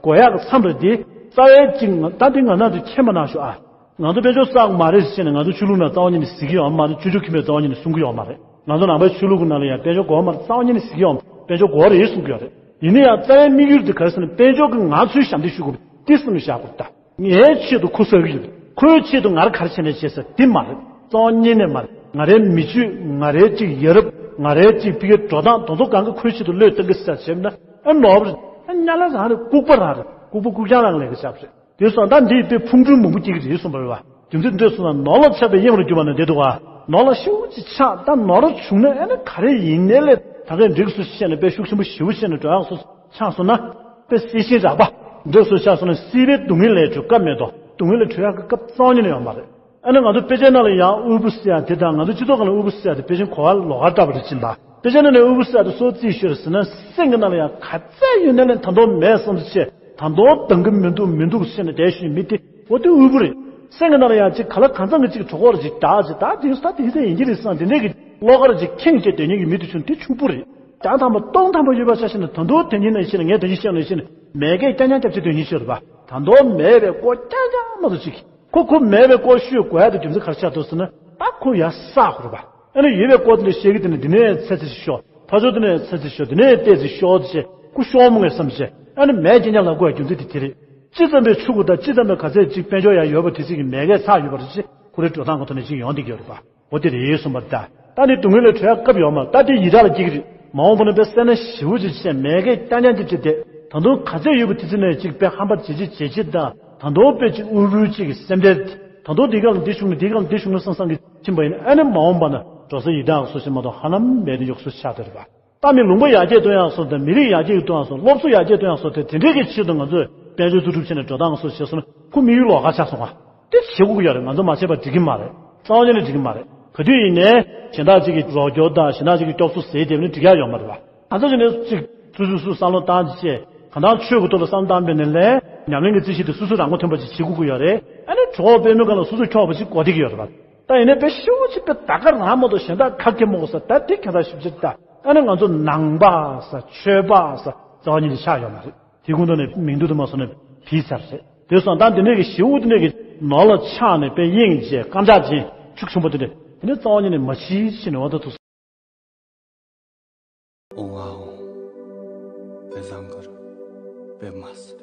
གོ་ཡག་གི་མཚམས་རེད་དེ། རྩ་བའི་གཅིག་ད་དེ་ང་ན་དེ་མཁྱེན་པ་ན་ཤོག་ཨ། ང་ཚོ་དཔལ་འབྱོར་བསགས་མ་རེད་ཟེར་ནས་ང་ཚོ་ཆོས་ལུགས་ནང་རྩ་བ་ཉིད་ནས་གཟིགས་ཀྱི་ཡོད་མ་རེད། ཆོས་བརྒྱུད་ཁྱིམ་པས་རྩ་བ་ཉིད་ནས་གསུང་གི་ཡོད་མ་རེད། ང་ཚོ་ནང་པའི་ཆོས་ལུགས་ཀྱི་ནང་ལ་ཡང་དཔལ་འབྱོར་དགོས་མ་རེད། རྩ་བ་ཉིད་ནས་གཟིགས་ཀྱི་ཡོད་མ་རེད། དཔལ་འབྱོར་དགོས་རེད་གསུང་གི་ཡོད་རེད། ཡིན་ན་ཡང་རྩ་བའི་དམིགས་ཡུལ་དེ་ག་རེ་ཟེར་ན་དཔལ་འབྱོར་གྱི་ང་ཚོའི་ཞབས་འདེགས་ཞུ་དགོས་དེ་སེམས་ལ་བཞག་དགོས་ད། ངའི་ཆེད་དུ་ཁོ་གསོད་ཀྱི་ཡོད། ཁོའི་ཆེད་དུ་ང་ར་ག་རེ་བྱས་ནས་བྱས་ཟེར་དེ་མ་རེད། རྩ་བ་ཉིད་ནས་མ་རེད། ང་རའི་མི་སྤྱོད་ང་རའི་གཅིག་ཡ་རབས་ང་རའི་གཅིག་ཕ་གིའི་འགྲོ་སྟངས་དེ་ཚོ་གང་ག་ཁོའི་ཆེད་དུ་བློས་གཏོང་གི་ཟེར་བྱས་ན་ཨ་ནོར་བ་རེད། ཨ་གཉའ་ལ་རང་རེད། ལྐུགས་པ་རང་རེད། ལྐུགས་པ་ལྐུགས་རྐྱང་རང་ལས་ཀ་བྱ་བ་རེད། དེ་སོང་ད་འདི་དཔེ་ཕུང་ཁྲོལ་མང་པོ་སྐྱེ་གི་རེད་གསུངས་པ་རེད་བ། རྒྱུ་མཚན་འདི་སོང་ན་ནོར་ལ་ཆགས་པའི་གཡེང་རུ་གྱུར་པ་ནི་འདི་འདུག་བ། ནོར་ལ་ཤུགས་ཅིག་ཆགས་ད་ནོར་བྱུང་ན་ཨ་ནི་ག་རེ་ཡིན་ནའི་ལས་ད་གའི་འགྲིག་སུ་བཤད་ནས་དཔེ་ཤུགས་ཆེན་པོ་ཞེ་པོ་བཤད་ནས་འགྲོ་ཡག་སོ་ཆགས་སོང་ན། དཔེ་གསལ་ཤིང་རགས་པ། འདོད་སོ་ཆགས་སོང་ན་སྲིད་པའི་སྡུག་བསྔལ་ལས་གྲོལ་སྐབས་མེད་དོ། སྡུག་བསྔལ་ལས་གྲོལ་ཡག་གི་སྐབས་རྩ་བ་ཉིད་ནས་ཡོད་མ་རེད། ཨ་ནི་ང་ཚོ་དཔེ་ཆའི་ནང་ལ་ཡང་དབུལ་པོ་ཟེར་ཡག་དེ་དང་ང་ཚོ་སྤྱི་ཚོགས་སྒང་ལ་དབུལ་པོ་ཟེར་ཡག་དེ་དཔེ་ཆའི་གོ་བ་ལོགས་ཀ་འདྲ་པོ་རེད་ཕྱིན་པ། དཔེ་ཆའི་ནང་ནས་དབུལ་པོ་ཟེར་ཡག་དེ་སོ་རྩིས་ཤོར་ཟེར་ན་སེམས་ཀྱི་ནང་ལ་ཡང་ག་ཚད་ཡོད་ནའི་ལས་ད་དུང་མེད་བསམ་ཚེ་ཆེ་ད་དུང་འདང་གི་མི་འདུག་མི་འདུག་ཟེར་ནས་བསྡད་ཤི་མི་དེ་འོ་དེ་དབུལ་པོ་རེད། སེམས་ཀྱི་ནང་ལ་ཡང་ཅིག་ག་ལ་གང་འཚམ་གྱི་ཅིག་གྲོད་ཁོག་རེ་ཅིག་ད་ཅིག་ད་དེ་ད་དེ་ཚད་ཡིན་གྱི་རེད་བསམ་དེ་འདྲས་ཀྱི་བློ་དཀར་ཅིག་ཁེངས་བྱས་སྡོད་མཁན་གྱི་མི་དེ་ཚོ་དེ་ཕྱུག་པོ་རེད། བརྒྱ་ཐམ་པ་སྟོང་ཐམ་པ་ཡོད་པ་ཆ་བཞག་ན་ད་དུང་དེ་ཉིད་ནང་བཞིན་ངས་དེ་ཉིད་བཤད་ནང་བཞིན་མེད་མཁན་རྐྱང་རྐྱང་རྐྱབ་བྱས་དེ་ཉིད་ཤོར་བ། ད་དུང་མེད་པའི་སྐོར་རྐྱང་རྐྱང་མ་གཏོགས་ཅིག་ཁོ་ཁོ་མེད་པའི་སྐོར་ཤོད་དགོས་ཡ་དེ་རྒྱུ་མཚན་ག་རེ་ཆགས་འདུག་ཟེར་ན་ད་ཁོ་ཡ་བསགས་དགོས་རེད་པ། ཨ་ནི་ཡོད་པའི་སྐོར་དེ་ལ་བཤད་ཀྱི་དེ་ནི་འདི་ནས་ཚེ་ཚེ་ཞིག་ཤོག་ཕར་ཕྱོགས་དེ་ནས་ཚེ་ཚེ་ཞིག་ཤོག་དེ་ནས་བལྟས་ཚེ་ཤོག་དེ་བྱས་ཁོ་ཤོག་མོ་ངས་བསམ་བྱས་ཨ་ནི་མེད་རྐྱང་རྐྱང་ལབ་དགོས་ཡ་རྒྱུ་མཚན་དེ་དེ་རེད། ཅི་ཙམ་པའི་ཕྱུག་པོ་དང་ཅི་ཙམ་པའི་ག་ཚད་ཅིག་དཔལ་འབྱོར་ཡ་ཡོད་པ་དེ་ཚིག་གི་མེད་མཁན་ཚར་ཡོད་པ་རེད་ཅེ་ཁོ་རའི་འགྲོ་སྟངས་ཁོ་ཐོག་ནས་ཅིག་ཡོང་བསྡད་ཀྱི་ཡོད་རེད་པ། འོ་དེ་རེད་གསུངས་པ་རེད་ད། ད་ནི་སྡུག་བསྔལ་ལས་གྲོལ་ཡག་སྐབས་ཡོད་མ་རེད། ད་དེ་ཡི་དྭགས་ལ་སྐྱེ་གི་རེད། མ་འོངས་པ་ན་དཔེ་སེར་སྣ་ཞེ་པོ་ཅིག་བྱས་མེད་མཁན་རྐྱང་རྐྱང་ཅིག་བྱས་ཏེ་ད་དུང་ག་ཚད་ཡོད་པ་དེ་ཚོ་ནས་ཅིག་དཔེ་ཧམ་པ་བྱེད་ཅིག་བྱེད་ཅིག་དང་ད་དུང་དཔེ་ཅིག་དབུལ་པོའི་ཅིག་གི་སེམས་ཁྲལ་ད་དུང་དེ་ག་ལ་འདི་བྱུང་ན་དེ་ག་ལ་འདི་བྱུང་ན་བསམ་བསམ་གི་ཕྱིན་པ་ཡིན་ན་ཨ་ནི་མ་འོངས་པ་ན་འགྲོ་ས་ཡི་དྭགས་སོགས་ཤིག་མ་གཏོགས་ཧ་ལམ་མེད་དུ་འཇུག་སུ་ཆགས་བསྡད་རེད་པ། ད་མི་ལུང་པ་ཡར་རྒྱས་གཏོང་ཡག་སོགས་དང་མི་རིགས་ཡར་རྒྱས་གཏོང་ཡག་སོགས་སློབ་གསོ་ཡར་རྒྱས་གཏོང་ཡག་སོགས་དེ་དེ་འདྲའི་གི་ཆེད་དུ་ང་ཚོས་དཔལ་འབྱོར་འཛུགས་སྐྲུན་བྱས་ནས་འགྲོ་སྟངས་སོགས་བྱས་སོང་ན་ཁོ་དམིགས་ཡུལ་ལོགས་ཀ་ཆགས་སོང་ང་། དེ་བྱེད་དགོས་ཀྱི་ཡོད་རེད། ང་ཚོ་མ་བྱས་པ་འགྲིག་གི་མ་རེད། རྩ་བ་ཉིད་ནས་འགྲིག་གི་མ་རེད། ག་དུས་ཡིན་ནའི་གཞན་དག་ཅིག་གི་རོགས་སྐྱོར་དང་གཞན་དག་ཅིག་གི་སྐྱོབ་གསོ་ཟེར་དེ་ནི་འགྲིག་ཡག་ཡོད་མ་རེད་པ། ང་ཚོ་ཅིག་ནས་ཅིག་སོ་སོ་སོ་བསམ་བློ་བཏང་ཅིག་བྱས་གང་ལྟར་ཆོས་ཀྱི་ཐོག་ལ་བསམ་བློ་བཏང་པའི་ནས་ལས་ཉམས་ལེན་གྱི་རྩིས་གཞི་དེ་སོ་སོ་རང་མགོ་ཐོན་པ་ཅིག་བྱེད་དགོས་ཀྱི་ཡོད་རེད། ཨ་ནི་གྲོགས་པོ་དཔེ་མེད་གང་ལ་སོ་སོ་འཁྱོག་པ་ཅིག་གོ་བསྡད་ཀྱི་ཡོད་རེད་པ། ད་ཡིན་ནའི་དཔེ་ཤོག་ཅིག་དཔེ་ད་ག་རང་མ་གཏོགས་གཞན་དག་ག་གེ་མ་གོ་ས་ད་དེ་ག་ད་ཞིབ་ཕྱིར་ད་ཨ་ནི་ང་ཚོ་ནང་པ་ས་ཆོས་པ་ས་རྩ་བ་ཉིད་ནས་ཆགས་ཡོད་མ་རེད། དེ་ཀུན་ཏུ་ནས་མིང་དུ་དུ་མ་སོང་ནས་བིས་ཚར་རེད། དེ་སོང་ད་འདི་འདྲས་ཀྱི་ཞེ་པོ་འདི་འདྲས་ཀྱི་ནོར་ལ་ཆགས་ནས་དཔེ་གཡེང་བྱས་རྐང་ཆག་ཅན་ཤུགས་ཆེན་པོ་འདི་འདྲས་དེ་ནས་རྩ་བ་ཉིད་ནས་མ་ཤི་ཤི་ནས་འོ་ད་ཐུག་སོང་། ཨོང་ཨ་ཨོང་། བེ་བཟང་གར་བེ་མ་སི།